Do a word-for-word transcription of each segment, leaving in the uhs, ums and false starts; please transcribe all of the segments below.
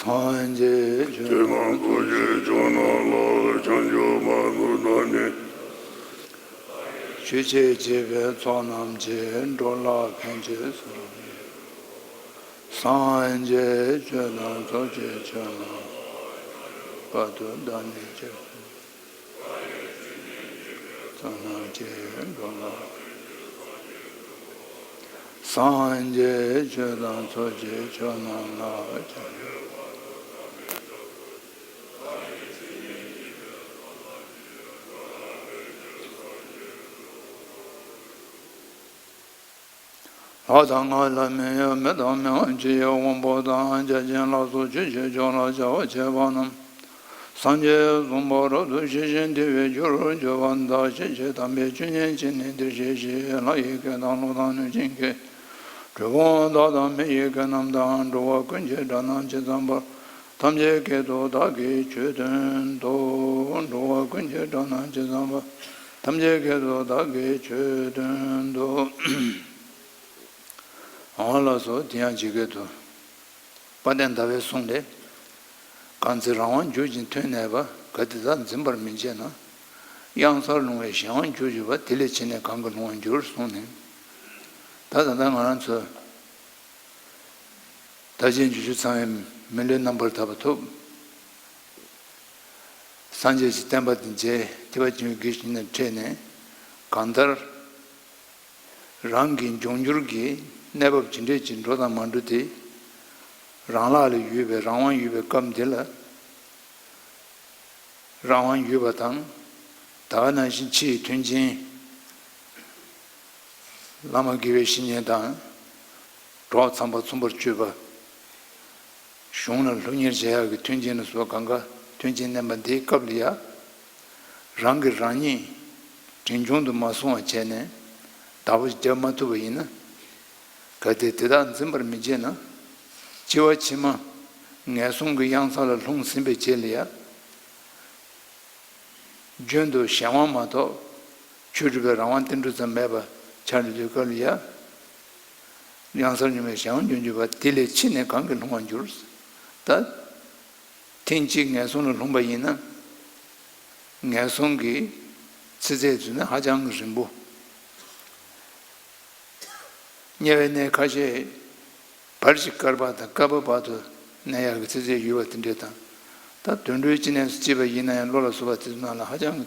སངས་རྒྱས་ཆོས་ཆོས་རྣམས་ཐམས་ཅད་ཆོས་རྣམས་ལ། བྱང་ཆུབ་སེམས་དཔའ་རྣམས་ནི། ཆོས་ཀྱི་སྦྱིན་པའི་ཚོགས་རྣམས་ཀྱིས། འགྲོ་ལ་ཕན་ཕྱིར་བསམས་ནས། སངས་རྒྱས་ཆོས་དང་ཚོགས་ཀྱི་མཆོག་རྣམས། བར་དུ་བདག་ནི་སྐྱབས་སུ། ཚོགས་རྣམས་ཀྱིས། འགྲོ་ལ། སངས་རྒྱས་ཆོས་དང་ཚོགས་ཀྱི་མཆོག་རྣམས་ལ། ལྷ་དང་ལྷ་མིན་ཡང་། མི་དང་མི་འམ་ཅི་ཡང་། དབང་པོ་དང་། བརྒྱ་བྱིན་ལ་སོགས་ཆོས་ཀྱི་མཆོག་ལ་བྱ་བ་བྱེད་པ་རྣམས། སངས་རྒྱས་གསུངས་པ་རབ་ཏུ་ཞི་ཞིང་དུལ་བའི་རྒྱུར་གྱུར་པ་དག་ཤེས་ཀྱི། དམ་པའི་ཆོས་ཉན་བྱས་ནས་འདིར་གཤེགས་ཤིག། ལྷ་ཡི་སྐད་དང་ཀླུ་དང་གནོད་སྦྱིན་སྐད། གྲུལ་བུམ་དག་དང་མི་ཡི་སྐད་རྣམས་དང་། འགྲོ་བ་ཀུན་གྱི་སྒྲ་རྣམས་ཇི་ཙམ་པར། ཐམས་ཅད་སྐད་དུ་བདག་གིས་ཆོས་སྟོན་ཏོ། འགྲོ་བ་ཀུན་གྱི་སྒྲ་རྣམས་ཇི་ཙམ་པར། ཐམས་ཅད་སྐད་དུ་བདག་གིས་ཆོས་སྟོན་ཏོ། འོ་ལགས་སོ། དེ་ཡང་ཇི་སྐད་དུ། དཔལ་ལྡན་ཟླ་བའི་གསུང་ལས། གང་ཚེ་རང་དབང་གྱུར་ཅིང་ཐོན་གནས་པ། གལ་ཏེ་བདག་འཛིན་པར་མི་བྱེད་ན། གཡང་སར་ལྷུང་བའི་གཞན་དབང་གྱུར་གྱུར་པ། དེ་ལས་ཕྱིས་ནས་གང་གིས་ལྷུང་བར་འགྱུར་གསུངས་ནས། ད་ད་ལྟ་ང་རང་ཚོ་དར་ཅན་འབྱོར་ཕྱུག་ཚང་བའི་མི་ལུས་རྣམ་པར་ཐར་པ་ཐོབ། སངས་རྒྱས་ཀྱི་བསྟན་པ་འདི་མཇལ། ཐེག་པ་ཆེན་པོའི་དགེ་བའི་བཤེས་གཉེན་ལ་འཕྲད་ནས་གང་ལྟར། རང་གི་འབྱུང་འགྱུར་གྱི་གནས་བབ་ཇི་འདྲས་ཅིག་འགྲོ་དང་མ་འགྲོ་དེ། རང་ལག་ལ་ཡོད་པའི་རང་དབང་ཡོད་པའི་སྐབས་འདི་ལ། རང་དབང་ཡོད་པ་དང་། ད་ག་ནང་བཞིན་ཕྱི་ཡི་མཐུན་རྐྱེན། བླ་མ་དགེ་བའི་བཤེས་གཉེན་དང་། གྲོགས་ཚངས་པ་ཚངས་པར་སྤྱོད་པ། གཞུང་ལ་སློབ་གཉེར་བྱེད་ཡག་གི་མཐུན་རྐྱེན་ལ་སོགས་གང་ག་མཐུན་རྐྱེན་ལྡན་པ་འདིའི་སྐབས་ལ་ཡ། རང་གིས་རང་ཉིད་གྲོན་ཆུང་དུ་མ་སོང་བ་བྱས་ནས་བདག་པོ་རྒྱབ་མ་ཐུབ་པ་ཡིན་ན། གལ་ཏེ་དེ་དག་འཛིན་པར་མི་བྱེད་ན། འཆི་བ་ཕྱི་མ་ངན་སོང་གི་གཡང་ས་ལ་ལྷུང་ཟིན་པའི་རྗེས་ལ་ཡ། རྒྱུན་དུ་གཞན་དབང་མ་གཏོགས་ཆོས་སྒྲུབ་པའི་རང་དབང་ཏིལ་འབྲུ་ཙམ་མེད་པ་ཆགས་འགྲོ་དུས་སྐབས་ལ་ཡ། གཡང་སར་ལྷུང་བའི་གཞན་དབང་གྱུར་གྱུར་པ། དེ་ལས་ཕྱིས་ནས་གང་གིས་ལྷུང་བར་འགྱུར། ད་ཐེངས་གཅིག་ངན་སོང་ལ་ལྷུང་པ་ཡིན་ན། ངན་སོང་གི་ཚེ་ཚད་བརྫུས་ན་ཧ་ཅང་གི་རིང་པོ། དམྱལ་བའི་གནས་ཁ་ཤས་བར་གྱི་བསྐལ་པ་དང་བསྐལ་པ་བར་དུ་གནས་ཡག་གི་ཚེ་ཚད་ཡོད་པ་དེ་འདྲས་དང་། ད་དུད་འགྲོའི་སྐྱེ་གནས་སུ་སྐྱེས་པ་ཡིན་ན་ཡང་བློ་ལ་བཟོད་པ་དེ་ཚོ་ནང་ལ་ཧ་ཅང་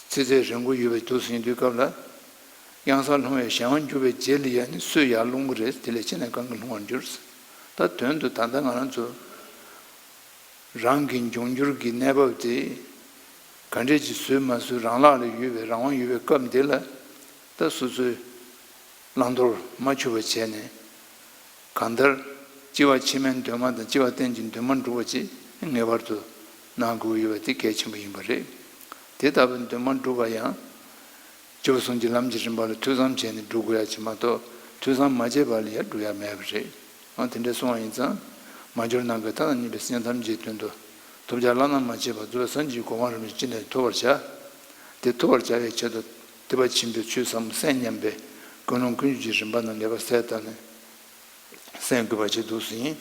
ཚེ་ཚད་རིང་པོ་ཡོད་པའི་དུས་སུ་ཡིན་དུས་སྐབས་ལ། གཡང་སར་ལྷུང་བའི་གཞན་དབང་གྱུར་པའི་རྗེས་ལ་ཡ་ནི་སུས་ཡར་སློང་གི་རེད། དེ་ལས་ཕྱིས་ནས་གང་གིས་ལྷུང་བར་འགྱུར། ད་དོན་དུ་ད་ལྟ་ང་རང་ཚོ། རང་གི་འབྱུང་འགྱུར་གྱི་གནས་བབ་དེ་ག་འདྲས་ཀྱིས་བཟོས་མ་བཟོས་རང་ལག་ལ་ཡོད་པའི་རང་དབང་ཡོད་པའི་སྐབས་འདི་ལ། ད་སོ་སོའི་བླང་དོར་མ་འཆུག་པ་བྱས་ནས། གང་ལྟར་སྐྱེ་བ་ཕྱི་མའི་འདུན་མ་དང་སྐྱེ་བ་གཏན་གྱི་འདུན་མ་འགྲུབ་པ་ཅིག་ངེས་པར་དུ་གནང་དགོས་ཡོད་པ་དེ་གལ་ཆེན་པོ་ཡིན་པ་རེད། དེ་ལྟ་བུའི་འདུན་མ་འགྲུབ་པ་ཡང་། སྐྱེས་བུ་གསུམ་གྱི་ལམ་གྱི་རིམ་པ་ལ་ཐོས་བསམ་བྱས་ནས་སྒྲུབ་དགོས་ཡ་ཅིག་མ་གཏོགས་ཐོས་བསམ་མ་བྱས་པ་ལ་ཡ་སྒྲུབ་ཡ་མེད་པ་རེད། ཨ་དེ་འདྲ་སོང་བ་ཡིན་ཙང་། མ་གྱུར་ནམ་མཁའི་མཐའ་དང་མཉམ་པའི་སེམས་ཐམས་ཅད་དོན་དུ་ཐོབ་བྱ་བླ་ན་མ་མཆིས་པ་རྫོགས་པའི་སངས་རྒྱས་ཀྱི་གོ་འཕང་རིན་པོ་ཆེ་ཅི་ནས་ཐོབ་པར་བྱ། དེ་ཐོབ་པར་བྱ་བའི་ཆེད་དུ་ཐེག་པ་ཆེན་པོའི་ཆོས་ཟབ་མོ་སེམས་མཉམ་པའི་ཀུན་སློང་ཀུན་སྤྱོད་ཀྱི་རིམ་པ་རྣམས་ལེགས་པར་གསལ་བཏབ་ནས་གསན་དགོས་པ་ཞིག་འདུག་ཟིན།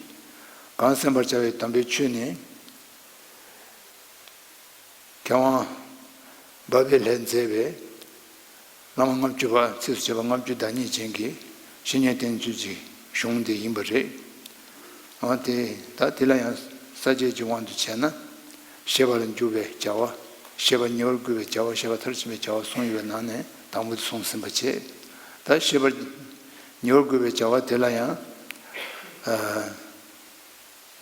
གང་གསན་པར་བྱ་བའི་དམ་པའི་ཆོས་ནི། མཁས་དབང་འབའ་པའི་ལྷས་མཛད་པའི་བླ་མ་ལྔ་བཅུ་པ་ཚིགས་སུ་བཅད་པ་ལྔ་བཅུ་ཟླ་ཉེར་གཅིག་གི་བཤེས་གཉེན་བསྟེན་ཚུལ་གྱི་གཞུང་དེ་ཡིན་པ་རེད། འོ་དེ་ད་དེ་ལ་ཡང་ས་བཅད་ཀྱི་དབང་དུ་བྱས་ན། ཤེས་པ་ལ་འཇུག་པའི་བྱ་བ། ཤེས་པ་ཉེ་བར་བསྐུལ་བའི་བྱ་བ། ཤེས་པ་མཐར་ཕྱིན་པའི་བྱ་བ་གསུངས་ཡོད་པའི་ནང་ནས་དང་པོ་དེ་གསུངས་ཟིན་པ་བྱས། ད་ཤེས་པ་ཉེ་བར་བསྐུལ་བའི་བྱ་བ་དེ་ལ་ཡང་།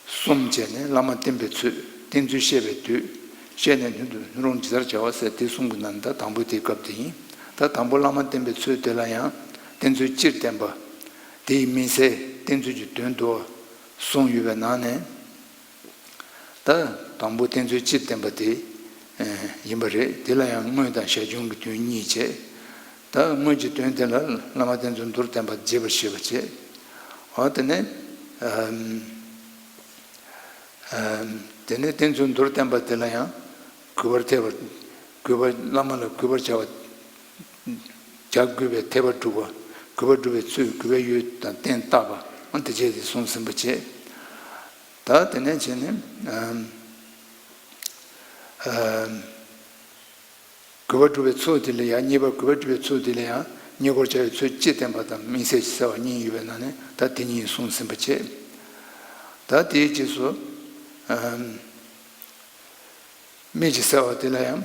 གསུམ་བྱས་ནས་བླ་མ་བསྟེན་པའི་ཚུལ། བསྟེན་ཚུལ་བཤད་པའི་དུས། བཤད་ནས་མདུན་དུ་ལྷུན་རུང་ཇི་ལྟར་བྱ་བ་ཟེར་དེ་གསུམ་གྱི་ནང་ནས་ད་དང་པོ་དེའི་སྐབས་དེ་ཡིན། ད་དང་པོ་བླ་མ་བསྟེན་པའི་ཚུལ་དེ་ལ་ཡང་བསྟེན་ཚུལ་སྤྱིར་བསྟན་པ། དེ་ཡི་དམིགས་བསལ་བསྟེན་ཚུལ་གྱི་དོན་དུ་གསུངས་ཡོད་པའི་ནང་ནས། ད་དང་པོ་བསྟེན་ཚུལ་སྤྱིར་བསྟན་པ་དེ་ཡིན་པ་རེད། དེ་ལ་ཡང་དངོས་དང་ཞར་བྱུང་གི་དོན་གཉིས་བྱས། ད་དངོས་ཀྱི་དོན་དེ་ལ་བླ་མ་བསྟེན་ཚུལ་མདོར་བསྟན་པ་རྒྱས་པར་བཤད་པ་བྱས། འོ་དེ་ནས། དེ་ནས་བསྟེན་ཚུལ་མདོར་བསྟན་པ་དེ་ལ་ཡང་གུས་པར་ཐེག་པ། གུས་པ། བླ་མ་ལ་གུས་པར་བྱ་བ། བྱ་དགོས་པའི་ཐེག་པ་སྒྲུབ་པ། གུས་པ་སྒྲུབ་པའི་ཚུལ། གུས་པའི་ཡུལ་དང་རྟེན་བརྟག་པ། འོ་དེ་བྱས་ཏེ་གསུངས་ཟིན་པ་བྱས། ད་དེ་ནས་བྱས་ནས་ཨམ། ཨམ། གུས་པ་སྒྲུབ་པའི་ཚུལ་དེ་ལ་ཡང་གཉིས་པ་གུས་པ་སྒྲུབ་པའི་ཚུལ་དེ་ལ་ཡང་ཉེ་འཁོར་བྱ་བའི་ཚུལ་སྤྱི་བསྟན་པ་དང་དམིགས་བསལ་གྱི་གསལ་བ་གཉིས་ཡོད་པའི་ནང་ནས་ད་དེ་གཉིས་གསུངས་ཟིན་པ་བྱས། ད་དེའི་རྗེས་སུ་ཨམ། དམིགས་ཀྱི་གསལ་བ་དེ་ལ་ཡང་།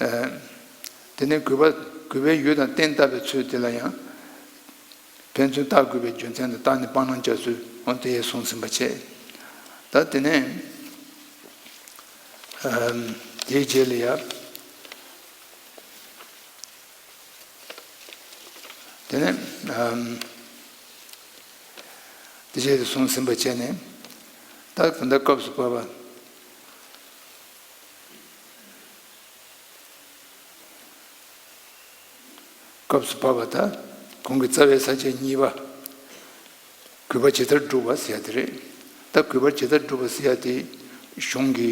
ཨ། དེ་ནས་གུས་པ་གུས་པའི་ཡུལ་དང་རྟེན་བརྟག་པའི་ཚུལ་དེ་ལ་ཡང་། ཕན་ཚུན་བརྟག་དགོས་པའི་རྒྱུ་མཚན་དང་བརྟགས་ནས་སྤང་བླང་བྱ་ཚུལ་འོ་དེ་ཡང་གསུངས་ཟིན་པ་བྱས། ད་དེ་ནས། ཨ། དེའི་རྗེས་ལ་ཡང་། དེ་ནས་ཨམ། དེ་བྱས་ཏེ་གསུངས་ཟིན་པ་བྱས་ནས། ད་ད་ལྟ་སྐབས་སུ་བབ་པ། སྐབས་སུ་བབ་པ་ད་གོང་གི་རྩ་བའི་ས་བཅད་གཉིས་པ། གུས་པ་ཇི་ལྟར་བསྒྲུབ་པ་ཟེར་ཡ་དེ་རེད། ད་གུས་པ་ཇི་ལྟར་བསྒྲུབ་པ་ཟེར་ཡ་དེ་གཞུང་གི་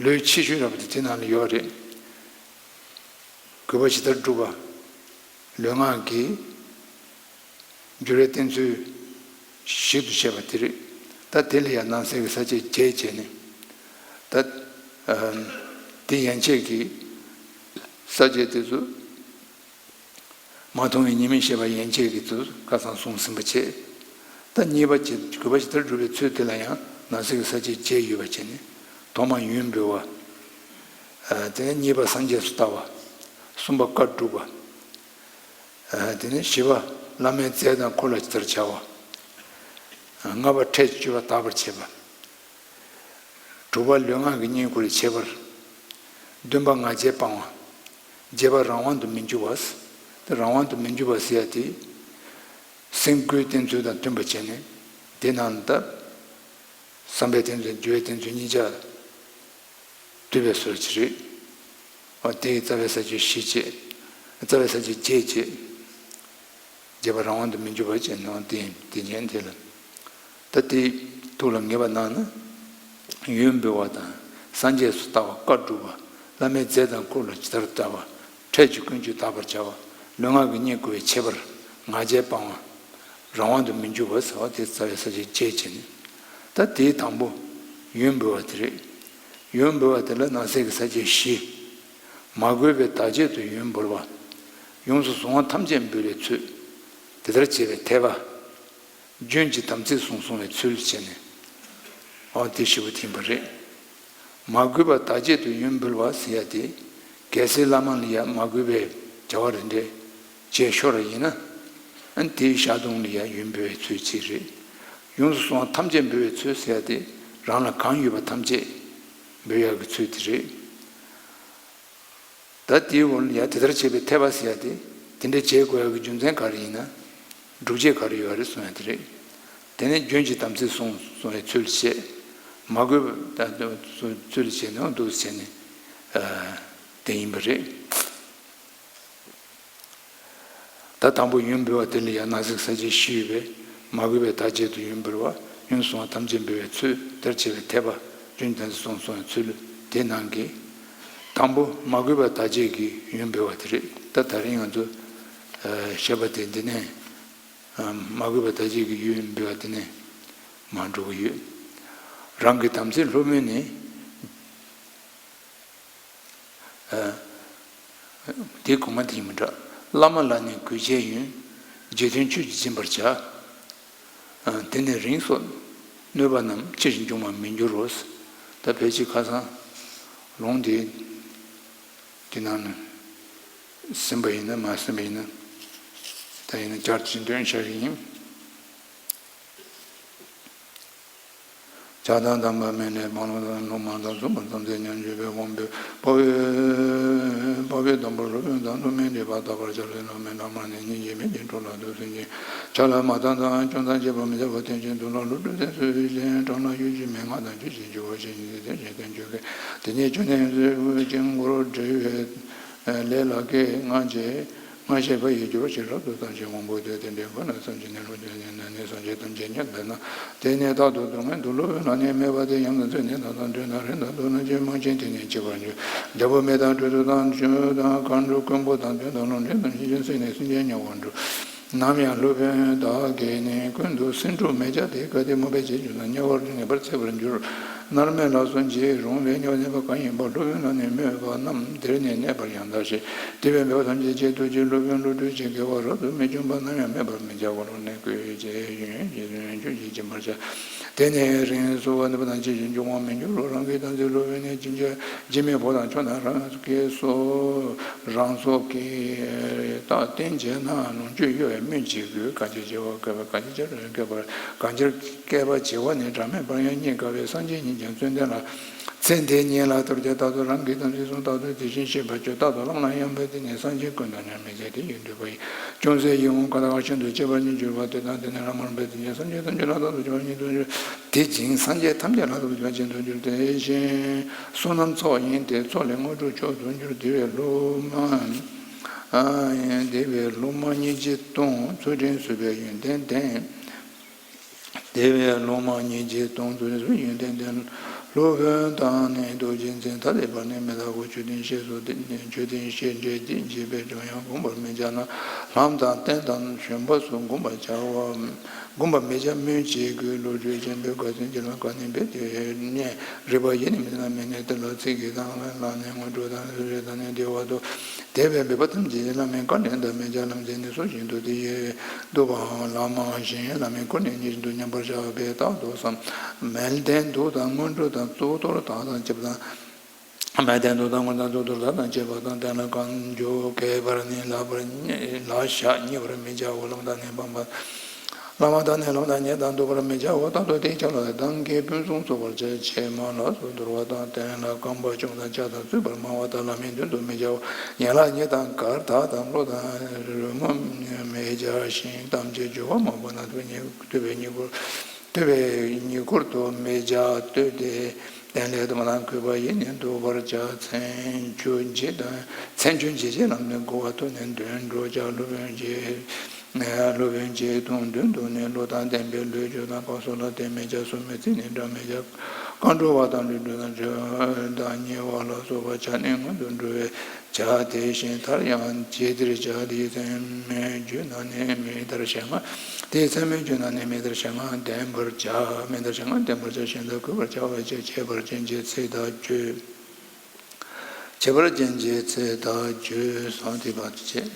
ལུས་ཆེ་ཤོས་ར་བ་དེ་དེ་ནང་ལ་ཡོད་རེད། གུས་པ་ཇི་ལྟར་བསྒྲུབ་པ། ལུས་ངག་གི་འགྱུར་བའི་བསྟན་ཚུལ་ཞིབ་ཏུ་བཤད་པ་དེ་རེད། ད་དེ་ལ་ཡང་ནང་གསེས་ཀྱི་ས་བཅད་བརྒྱད་བྱས་ནས། ད་ཨ་དེ་ཡན་ཆད་ཀྱི་ས་བཅད་དེ་ཚོ། མ་མཐོང་བའི་ཉེས་དམིགས་བཤད་པ་ཡན་ཆད་ཀྱི་ཚུལ་ཁ་སང་གསུངས་ཟིན་པ་བྱས། ད་གཉིས་པ་བྱེད་གུས་པ་ཇི་ལྟར་བསྒྲུབ་པའི་ཚུལ་དེ་ལ་ཡང་ནང་གསེས་ཀྱི་ས་བཅད་བརྒྱད་ཡོད་པ་བྱས་ནས། ཐོག་མ་ཡོན་འབུལ་བ། ཨ། དེ་ནས་གཉིས་པ་སངས་རྒྱས་སུ་ལྟ་བ། གསུམ་པ་བཀའ་སྒྲུབ་པ། ཨ། དེ་ནས་བཞི་པ་བླ་མའི་རྫས་དང་འཁོར་ལ་ཇི་ལྟར་བྱ་བ། ཨ། ལྔ་པ་ཕྲད་ཀྱི་སྤྱོད་པ་དག་པར་བྱེད་པ། དྲུག་པ་ལུས་ངག་གི་བསྙེན་བཀུར་བྱེད་པར། བདུན་པ་ང་རྒྱལ་སྤང་བ། བརྒྱད་པ་རང་དབང་དུ་མི་འགྱུར་བ། དེ་རང་དབང་དུ་མི་འགྱུར་བ་ཟེར་ཡ་དེ། སེམས་སྒོའི་བསྟན་ཚུལ་དང་མཐུན་པ་བྱས་ནས། དེ་ནང་ལ་ད། བསམ་པའི་བསྟན་ཚུལ་འགྱུ་བའི་བསྟན་ཚུལ་གཉིས་ཆ། འདུས་པའི་སྲོལ་གྱི་རེད། འོ་དེ་ཡི་རྩ་བའི་ས་བཅད་བཞི་བྱས། རྩ་བའི་ས་བཅད་བརྒྱད་བྱས། བརྒྱད་པ་རང་དབང་དུ་མི་འགྱུར་བ་བྱས་ནས་དེ་དེ་ཉན་དེ་ལ། ད་དེ་ཐུགས་ལ་ངེས་པ་གནང་ན། ཡོན་འབུལ་བ་དང་སངས་རྒྱས་སུ་ལྟ་བ་བཀའ་སྒྲུབ་པ། བླ་མའི་རྫས་དང་འཁོར་ལ་ཇི་ལྟར་ལྟ་བ། ཕྲད་ཀྱི་ཀུན་སྤྱོད་དག་པར་བྱ་བ། ལུས་ངག་གི་བསྙེན་བཀུར་བའི་ཁྱད་པར། ང་རྒྱལ་སྤང་བ། རང་དབང་དུ་མི་འགྱུར་བ་ཟེར་བ་དེ་རྩ་བའི་ས་བཅད་བརྒྱད་བྱས་ནས། ད་དེའི་དང་པོ་ཡོན་འབུལ་བ་དེ་རེད། ཡོན་འབུལ་བ་དེ་ལ་ནང་གསེས་ཀྱི་ས་བཅད་བཞི། མ་གུས་པའི་བདག་བསྐྱེད་དུ་ཡོན་འབུལ་བ། ཡོངས་སུ་བཟུང་བ་ཐམས་ཅད་འབུལ་བའི་ཚུལ། དེ་ལྟར་བྱེད་པའི་འཐད་པ། རྒྱུན་གྱི་དམ་ཚིག་བསྲུང་བསྲུང་བའི་ཚུལ་བྱས་ནས། འོ་དེ་ཞེ་པོ་ཐིམ་པ་རེད། མ་གུས་པ་བདག་བསྐྱེད་དུ་ཡོན་འབུལ་བ་ཟེར་ཡ་དེ། གལ་སྲིད་བླ་མ་ལ་ཡ་མ་གུས་པའི་བྱ་བ་རེ་འདྲ་བྱས་ཤོར་བ་ཡིན་ན། ཨ་ནི་དེའི་ཞག་དུང་ལ་ཡ་ཡོན་འབུལ་བའི་ཚུལ་གཅིག་རེད། ཡོངས་སུ་བཟུང་བ་ཐམས་ཅད་འབུལ་བའི་ཚུལ་ཟེར་ཡ་དེ། རང་ལ་གང་ཡོད་པ་ཐམས་ཅད་འབུལ་ཡག་གི་ཚུལ་དེ་རེད། ད་དེའི་འོག་ལ་ཡ་དེ་ལྟར་བྱེད་པའི་འཐད་པ་ཟེར་ཡ་དེ། དེ་འདྲ་བྱེད་དགོས་ཡག་གི་རྒྱུ་མཚན་ག་རེ་ཡིན་ན། སྒྲུབ་བྱེད་ག་རེ་ཡོད་རེད་གསུང་ཡ་དེ་རེད། དེ་ནས་རྒྱུན་གྱི་དམ་ཚིག་བསྲུང་བསྲུང་བའི་ཚུལ་བྱེད། མ་གུས་པ་ད་ཚུལ་བྱེད་ནས་འདུག་བྱས་ནས། ཨ། དེ་ཡིན་པ་རེད། ད་དང་པོ་ཡོན་འབུལ་བ་དེ་ལ་ཡང་ནང་གསེས་ས་བཅད་བཞི་ཡོད་པས། མ་གུས་པའི་བདག་བསྐྱེད་དུ་ཡོན་འབུལ་བ། ཡོངས་སུ་བཟུང་བ་ཐམས་ཅད་འབུལ་བའི་ཚུལ། དེར་བྱེད་པའི་འཐད་པ། རྒྱུན་དུ་བསྲུང་བསྲུང་བའི་ཚུལ། དེ་ནང་གི། དང་པོ་མ་གུས་པ་བདག་བསྐྱེད་ཀྱི་ཡོན་འབུལ་བ་དེ་རེད། ད་ད་རིང་ང་ཚོ་བཤད་པ་དེ་འདི་ནས། མ་གུས་པ་བདག་བསྐྱེད་ཀྱི་ཡོན་འབུལ་བ་དེ་ནས་མར་འགྲོ་གི་ཡོད། རང་གི་དམ་ཚིག་ལྷུར་མེད་ནི། ཨ། དེ་གོང་མ་དེ་ཡིན་མི་འདྲ། བླ་མ་ལ་ནི་གུས་བྱས་ཡོན། རྗེས་མཐུན་ཆོས་ཀྱིས་སྦྱིན་པར་བྱ། ཨ། དེ་ནི་རིང་སོགས་གནོད་པ་རྣམས། ཕྱིར་འབྱུང་བར་མི་འགྱུར་རོ། ད་ཕལ་ཆེར་ཁ་སང་ལུང་དེ་དེ་ནང་ནས་ཟིན་པ་ཡིན་ན་མ་ཟིན་པ་ཡིན་ན། ད་ཡིན་ན་བསྐྱར་དུ་འདོན་བྱ་གི་ཡིན། ཆགས་སྡང་དམ་པ་མེད་ནས་སྤང་བླང་དང་སློབ་མ་དང་ཟུང་བ་ཙམ་ཚད་ཉམས་བཅོས་པའི་དབང་པོས། དཔའ་བོས་དཔའ་བོའི་སྡོང་པོ་ལྷུར་བོས་དང་ལྷུར་མེད་འདྲེས་པ་དག་པར་བྱ་ལས་ལྷུར་མེད་ལྷག་མ་ནི་སྙིང་རྗེ་མེད་ཀྱི་འཁྲུལ་ལ་འདུག་སེམས་ཀྱི་ཆ་ལ་མ་བཏང་དང་ཅུང་ཟད་བྱེད་པ་མི་བྱ་བ་བསྟན་ཅིང་དུག་ལ་ལྷུར་བསྒྲུབས་ཚད་སུ་ཡི་ཞེན་གྲང་ལ་གཡོ་སྒྱུ་མེད་ང་དང་ཆུ་ཞེན་འགྱུར་བ་ཞེན་ཉིད་དེ་ཞེན་བསྟན་བཅོས་ཀྱི་དེ་ཉིད་ཆོས་ནི་གཟུགས་ཀྱི་མགུར་འབྲི་བའི་ལས་ལ་སྐད་ང་རྗེ། ང་ཞེས་པ་ཡིས་སྦྱོར་བ་ཞིག་རབ་ཏུ་བསམ་ཞིང་དབང་པོ་དེ་དེ་འདྲའི་ཁོ་ན་བསམ་བྱས་ནས་ལྷུར་བཅུག་ནས་ན་ནི་སངས་རྒྱས་ཐམས་ཅད་མཉེས་པས་ན། དེ་ནས་རྟག་ཏུ་སྡུག་བསྔལ་སྡུག་བསླུ་བའི་ལག་ནས་མེད་པ་དེ་ཡང་དུ་བཙལ་ནས་ད་ལྟ་འདོད་ན་རེ་ན་འདུག་ན་ཅི་མ་ཕྱིན་དེ་ནས་སྐྱེ་བར་འགྱུར། འཇམ་པོ་མེ་དང་དྲོད་དུ་དང་ཆུ་དང་མཁའ་འགྲོ་རྐུན་པོ་དང་གདོན་དང་རླུང་འདྲེ་དང་ཤིང་ཆེན་བསྲེགས་ནས་སེམས་ཅན་དམྱལ་བར་འགྲོ། ནམ་ཡང་སློབ་དཔོན་དག་གིས་ནི། ཀུན་ཏུ་སེམས་འཁྲུགས་མི་བྱ་སྟེ། གལ་ཏེ་སྨོད་པའི་རྗེས་འཇུག་ན། དམྱལ་བར་ངེས་པར་འཚིག་པར་འགྱུར། མནར་མེད་ལ་སོགས་འཇིགས་རུང་བའི། དམྱལ་བ་ནད་པ་གང་ཡིན་པ། སློབ་དཔོན་ལ་ནི་སྨོད་པ་རྣམས། དེར་ནི་གནས་པར་ཡང་དག་བྱེད། དེ་བས་འབད་པ་ཐམས་ཅད་བྱེད་ཐུབ་ཀྱི། སློབ་དཔོན་བསླུ་བྲིད་ཅན་དགེ་བ་རབ་ཏུ་མི་འབྱུང་བ། ནམ་ཡང་སྨོད་པར་མི་བྱ་བར། སློབ་ནི་བཀོལ་བྱེད་ཡོན་ཡོན་ཆུང་ཞིང་སྦྱིན་པར་བྱ། དེ་ནི་རིང་སོ། ནུས་པ་དང་ཆེ་ཞིང་འབྱུང་བར་མི་འགྱུར་རོ། རང་གི་དམ་ཚིག་སློབ་དཔོན་ནི། སྦྱིན་བྱ་སྦྱིན་མི་བུ་དང་ཕྱུགས་རྣམས་རང་གི་སོ། རང་སྲོག་གི་རྟགས་བསྟན་བྱས་ན། ལོངས་སྤྱོད་གཡོ་བས་སྨོས་ཅི་དགོས། གང་ཕྱིར་བྱ་བ་བསྐལ་པ། གང་ཕྱིར་བྱ་བ་བསྐལ་པར། གང་ཕྱིར་བསྐལ་པ་བྱ་བ་ནི། བྲལ་མེད་པར་ཡང་རྙེད་དཀའ་བས། སངས་རྒྱས་ཉིད་ཀྱང་བརྩོན་ལྡན་ལ། ཚེ་འདི་ཉིད་ལ་ཐུགས་བསྐྱེད་བརྟག་ཏུ། རང་གི་དམ་ཚིག་བསྲུང་བརྟག་ཏུ། དེ་བཞིན་གཤེགས་པ་སྤྱོད་བརྟག་ཏུ། བླ་མ་ལ་ཡང་འབད་དེ་ནི། སངས་རྒྱས་ཀུན་དང་མཉམ་མི་འཚལ། དེ་ཡི་འདུན་པ་ཡིས། ཅུང་ཟད་ཡིད་འོང་གང་དག་ཤིན་ཏུ་གཅེས་པར་ཉིད་གྱུར་པ། དེ་དང་དེ་ནི་བླ་མར་འབད་དེ་ནི། སངས་རྒྱས་ཐམས་ཅད་ལ་རྟག་ཏུ་གཅེས་པར་ཉིད་དུ་གྱུར། དེ་བཞིན་སངས་རྒྱས་ཐམས་ཅད་ལ་རྟག་ཏུ་གཅེས་པར་ཉིད་དུ་གྱུར། དེ་བཞིན་བསོད་ནམས་ཚོགས་ཡིན་ཏེ། ཚོགས་ལས་དངོས་གྲུབ་མཆོག་ཏུ་འགྱུར། དེ་བས་སློབ་མ། ཨ་དེ་བས་སློབ་མ་སྙིང་རྗེ་སྟོང་། ཚུལ་ཁྲིམས་བཟོད་པའི་ཡོན་ཏན་ལྡན། དེ་བས་སློབ་མ་སྙིང་རྗེ་སྟོང་། ཚུལ་ཁྲིམས་བཟོད་པའི་ཡོན་ཏན་ལྡན། སློབ་དཔོན་དང་ནི་རྡོ་རྗེ་འཛིན། ཐ་དད་པར་ནི་མི་ལྟ་བར། མཆོད་རྟེན་བཤད་སོགས་ཏེ། མཆོད་རྟེན་བཤད་འགྲེལ་ཏེ་བྱས་པའི་ཆོས་ཡང་བསྒོམ་པར་མི་བྱ་ན། ལྷམ་དང་སྟན་དང་བཞོན་པ་སོགས་བསྒོམ་པར་བྱ་བ། བསྒོམ་པར་མི་བྱ་སྨོས་ཅི་དགོས། བློ་གྲོས་ཆེན་པོས་དགའ་སྟོན་གྱི་ལྷམ་གང་ནས་འབད་དེ་ནས། རིག་པ་ཡེ་ནས་མི་ཟིན་ན་མི་གནས། དེ་ལ་ཚིག་གིས་དང་བས་ལ་ནི་དངོས་གྲུབ་དང་། ཚུལ་ཁྲིམས་དང་ནི་བདེ་བ་འདོད། དེ་བས་འབད་པ་ཐམས་ཅད་བླ་མའི་བཀའ་དྲིན་དང་མི་བྱ། ལམ་འཛིན་ནི་སོ་བཞིན་དུ་དེ་ཡི་འདུག་པའང་བླ་མ་བཞིན་བླ་མའི་སྐུ་ནི་ཉིད་བཞིན་དུ་མཉམ་པར་བཞག་པས་རྟག་ཏུ་བསམ། མལ་སྟན་གདུགས་དང་དངོས་གྲུབ་དང་། གཙུག་ཏོར་དག་དང་བཅས་པ་དང་། མལ་སྟན་གདུགས་དང་དངོས་གྲུབ་དང་། གཙུག་ཏོར་དག་དང་བཅས་པ་དང་། སྟན་ལ་གང་འཇུག་གས་པར་ནི་ལག་པར་ལག་ཞགས་བསྙེག་པར་མི་བྱའོ། བླ་མ་དང་ནི་བླ་མ་དང་ཉེ་དང་བསྡུར་བར་མི་བྱའོ། རྟག་ཏུ་དེའི་ཕྱག་ལ་དང་གི་ཕུན་སུམ་ཚོགས་པར་བྱ། ཕྱེ་མ་ལ་སོགས་དོར་བ་དང་། སྟན་ལ་རྐང་པ་བཅུག་དང་ཕྱག་དང་བཙུད་པར་སྨྲ་བ་དག་བླ་མའི་མདུན་དུ་མི་བྱའོ། ཡན་ལག་གཉིས་དང་གར་དག་དང་གློ་དང་རོལ་མོ་མི་བྱ་ཞིང་། ཐམས་ཅད་སྦྱོར་བ་མང་པོ་ན། ཐུབ་པའི་ཉེ་ཐུབ་པའི་ཉེ་འཁོར་ཐུབ་པའི་ཉེ་འཁོར་དུ་མི་བྱ། སྟོད་དེ་སྟན་ལས་དང་བ་དང་གུས་པ་ཡིས་ནི་འདུག་པར་བྱ། མཚན་ཆུ་འབྱེད་དང་མཚན་ཆུ་འབྱེད་བྱེད་ལམ་ནི་མགོ་བ་ཐོག་ནས་མདུན་དུ་བྱ། སློབ་དཔོན་གྱི་སློབ་དཔོན་གྱི་དུང་མདུན་དུ་ནི་གླུ་དང་ལྡན་པས་གླུ་བརྗོད་དང་བ་སོགས་ལ་དེ་མི་བྱ། སོར་མོས་ཚིག་ནི་སྒྲ་མི་བྱ། རྐང་འགྲོ་བ་དང་ལུས་འགྲོ་དང་དྲི་དང་ཉེ་བ་ལ་སོགས་པ་བྱ་ནི་སྔོན་དུ་འགྲོ་བས་བྱ། དེ་བཞིན་མཐར་ཡང་ཇི་ལྟར་བྱ། དེའི་མཚན་མོས་བརྗོད་ན་ནི་མི་ལྟར་བྱ་ང་། དེའི་མཚན་མོས་བརྗོད་ན་ནི་མི་ལྟར་བྱ་ང་། ལྡན་པར་བྱ། མི་ལྟར་བྱ་ང་། ལྡན་པར་བྱ། གཞན་དག་གུས་པར་བྱ་བའི་ཕྱིར། ཁྱད་པར་ཅན་གྱི་ཚིག་དག་བརྗོད། ཁྱད་པར་ཅན་གྱི་ཚིག་དག་བརྗོད་སོགས་དེ་བར་དུ་བྱས།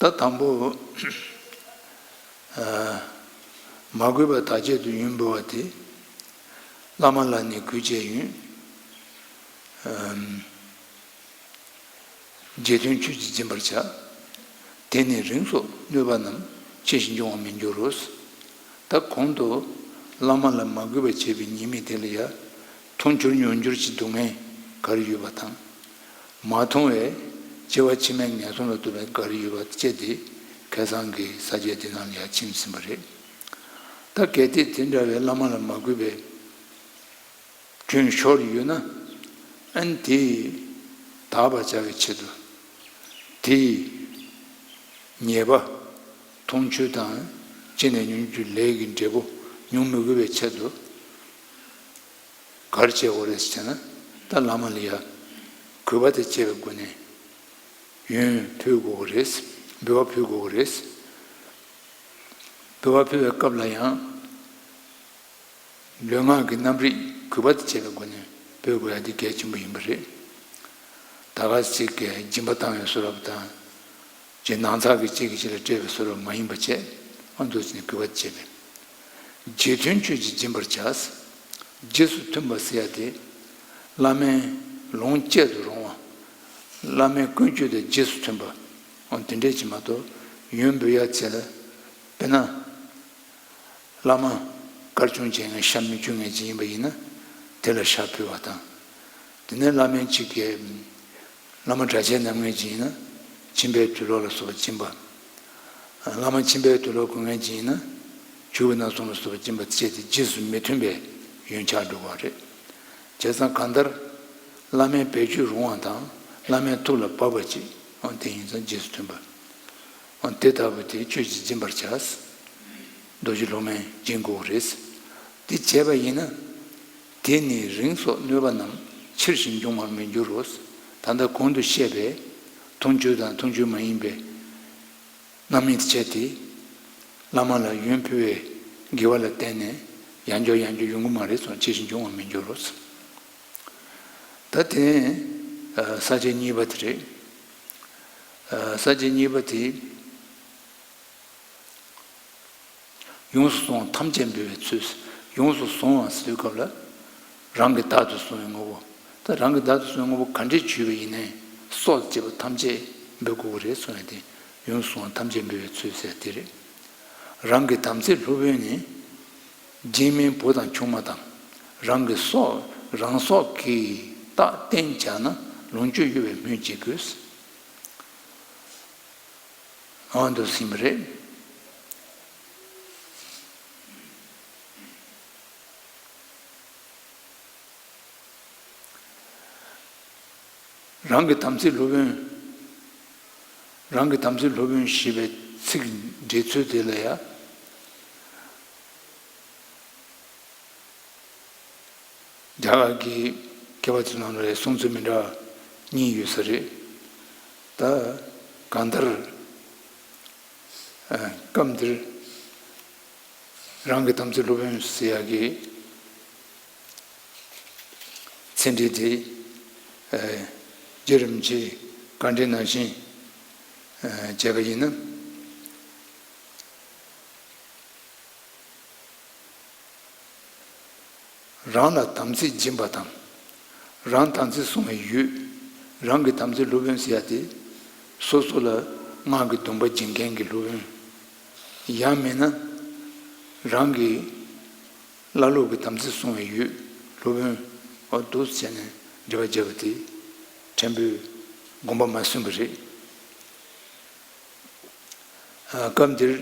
ད་དང་པོ། ཨ། མ་གུས་པ་དག་ཆེད་དུ་ཡོན་འབུལ་བ་དེ། བླ་མ་ལ་ནི་གུས་བྱས་ཡོན། ཨམ། རྗེས་མཐུན་ཆོས་ཀྱིས་སྦྱིན་པར་བྱ། དེ་ནི་རིང་སོགས་གནོད་པ་རྣམས། ཆེ་ཞིང་འབྱུང་བར་མི་འགྱུར་རོ། ད་གོང་དུ་བླ་མ་ལ་མ་གུས་པ་བྱས་པའི་ཉེས་དམིགས་དེ་ལ་ཡང་། མཐོང་ཆོས་མྱོང་འགྱུར་གྱི་སྡུག་བསྔལ་ག་རེ་ཡོད་པ་དང་། མ་མཐོང་བའི་སྐྱེ་བ་ཕྱི་མའི་ངན་སོང་ལ་ལྟོས་པའི་ག་རེ་ཡོད་པ་བཅས་ཏེ་ཁ་སང་གི་ས་བཅད་དེ་ནང་ལ་ཡང་ཕྱིན་ཟིན་པ་རེད། ད་གལ་ཏེ་དེ་འདྲ་བའི་བླ་མ་ལ་མ་གུས་པའི་སྐྱོན་ཤོར་ཡོད་ན། ཨ་ནི་དེ་དག་པར་བྱ་བའི་ཆེད་དུ། དེ་ཉེས་པ་མཐོང་ཆོས་དང་། ཅི་ནས་མྱོང་འགྱུར་ལས་ཀྱི་འབྲས་བུ་མྱོང་མི་དགོས་པའི་ཆེད་དུ། ག་རེ་བྱེད་དགོས་རེད་ཟེར་ན། ད་བླ་མ་ལ་ཡ་གུས་པ་དང་བཅས་པའི་སྒོ་ནས་ཡོན་ཕུལ་དགོས་ཀྱི་རེད། འབུལ་བ་ཕུལ་དགོས་ཀྱི་རེད། འབུལ་བ་ཕུལ་བའི་སྐབས་ལ་ཡང་། ལུས་ངག་གི་རྣམ་རིག་གུས་པ་དང་བཅས་པའི་སྒོ་ནས་འབུལ་དགོས་ཡ་དེ་གལ་ཆེན་པོ་ཡིན་པ་རེད། ད་ག་ཅིག་གིས་སྦྱིན་པ་བཏང་བའི་བཟོ་འདྲ་དང་། ཅིག་ནང་ཚགས་ཀྱིས་གཅིག་གིས་གཅིག་ལ་སྤྲད་པའི་བཟོ་འདྲ་མ་ཡིན་པ་བྱས། ཨ་འདུག་ཟེར་ནས་གུས་པ་དང་བཅས་པའི། རྗེས་མཐུན་ཆོས་ཀྱིས་སྦྱིན་པར་བྱ། རྗེས་སུ་མཐུན་པ་ཟེར་ཡ་དེ། བླ་མའི་ལུང་བཅད་དུ་རུང་བ། བླ་མའི་ཀུན་སྤྱོད་དང་རྗེས་སུ་མཐུན་པ། འོ་དེ་འདྲས་ཅིག་མ་གཏོགས་ཡོན་འབུལ་ཡ་ཚེ་ལ། དཔེར་ན། བླ་མ་དཀར་ཆུང་བྱས་ངས་ཤ་མི་བཅུག་མཁན་ཅིག་ཡིན་པ་ཡིན་ན། དེ་ལ་ཤ་ཕུལ་བ་དང་། དེ་ནས་བླ་མ་གཅིག་གིས། བླ་མ་གྲྭ་ཆས་མནབ་མཁན་ཅིག་ཡིན་ན། ཁྱིམ་པའི་དུག་ལོག་ལ་སོགས་པ་སྦྱིན་པ། བླ་མ་ཁྱིམ་པའི་དུག་ལོག་གོན་མཁན་ཅིག་ཡིན་ན། བྱུག་པའི་སྣ་ཟུང་ལ་སོགས་པ་སྦྱིན་པ་བཅས་ཏེ་རྗེས་སུ་མི་མཐུན་པའི་ཡོན་ཆགས་འགྲོ་གི་རེད། བྱས་ཙང་གང་ལྟར། བླ་མའི་བེད་སྤྱོད་རུང་བ་དང་། བླ་མའི་ཐུགས་ལ་བབས་པ་ཅིག་འོ་དེ་ཡིན་ཙང་རྗེས་སུ་མཐུན་པ། འོ་དེ་ལྟ་བུ་དེ་ཆོས་ཀྱིས་སྦྱིན་པར་བྱ། རྡོ་རྗེ་སློབ་མས་སྦྱིན་དགོས་རེད། དེ་བྱས་པ་ཡིན་ན། དེ་ནི་རིང་སོགས་གནོད་པ་རྣམས། ཕྱིར་ཞིང་འབྱུང་བར་མི་འགྱུར་རོ། ད་ལྟ་གོང་དུ་བཤད་པའི་མཐོང་ཆོས་དང་མཐོང་ཆོས་མ་ཡིན་པའི་ རྣམ་སྨིན་དེ་བྱས་ཏེ། བླ་མ་ལ་ཡོན་ཕུལ་བའི་དགེ་བ་ལ་བརྟེན་ནས་ཡར་འགྱོ་ཡར་འགྱོ་ཡོང་གི་མ་རེད་གསུངས། ཇི་བཞིན་འབྱུང་བར་མི་འགྱུར་རོ། ད་དེ། ས་བཅད་གཉིས་པ་དེ་རེད། ས་བཅད་གཉིས་པ་དེ། ཡོངས་སུ་བཟུང་བ་ཐམས་ཅད་འབུལ་བའི་ཚུལ། ཡོངས་སུ་བཟུང་བ་ཟེར་དུས་སྐབས་ལ། རང་གིས་བདག་ཏུ་བཟུང་བའི་དངོས་པོ། ད་རང་གིས་བདག་ཏུ་བཟུང་བའི་དངོས་པོ་ག་འདྲས་བྱུང་བ་ཡིན་ནའི་སྲོག་བཅད་པ་ཐམས་ཅད་འབུལ་དགོས་ཀྱི་རེད་གསུངས་ཡ་དེ། ཡོངས་སུ་བཟུང་བ་ཐམས་ཅད་འབུལ་བའི་ཚུལ་ཟེར་དེ་རེད། རང་གི་དམ་ཚིག་སློབ་དཔོན་ནི། རྗེས་མིན་བུ་དང་ཆུང་མ་དང་། རང་གི་སྲོག་རང་སྲོག་གི་རྟགས་བསྟན་བྱ་ན། ལོངས་སྤྱོད་གཡོ་བའི་སྨོས་ཅི་དགོས། འོ་འདུག་ཟིན་པ་རེད། རང་གི་དམ་ཚིག་སློབ་དཔོན། རང་གི་དམ་ཚིག་སློབ་དཔོན་ཞེས་པའི་ཚིག་འགྲེལ་ཚུལ་དེ་ལ་ཡང་། རྒྱ་གར་གྱི་མཁས་པ་ཚོའི་ནང་ལ་གསུང་ཚུལ་མི་འདྲ་བ་གཉིས་ཡོད་ས་རེད། ད་གང་ལྟར། ཨ། སྐབས་འདིར་རང་གི་དམ་ཚིག་སློབ་དཔོན་ཟེར་ཡག་གི་ཚིག་འགྲེལ་དེ། ཨ། རྗེ་རིན་པོ་ཆེས་བཀའ་འགྲེལ་ནང་བཞིན། ཨ། བྱས་པ་ཡིན་ན། རང་ལ་དམ་ཚིག་སྦྱིན་པ་དང་། རང་དམ་ཚིག་བསྲུང་བའི་ཡུལ། རང་གི་དམ་ཚིག་སློབ་དཔོན་ཟེར་ཡ་དེ། སོ་སོ་ལ་སྔགས་ཀྱི་སྡོམ་པ་སྦྱིན་མཁན་གྱི་སློབ་དཔོན། ཡང་མིན་ན། རང་གི་བླ་སློབ་ཀྱི་དམ་ཚིག་བསྲུང་བའི་ཡུལ། སློབ་དཔོན། འོ་འདུག་བྱས་ནས་འགྲེལ་པ་བརྒྱབ་པ་དེ། ཕྲན་བུ་དགོངས་པ་མ་ཟིན་པ་རེད། ཨ། སྐབས་འདིར་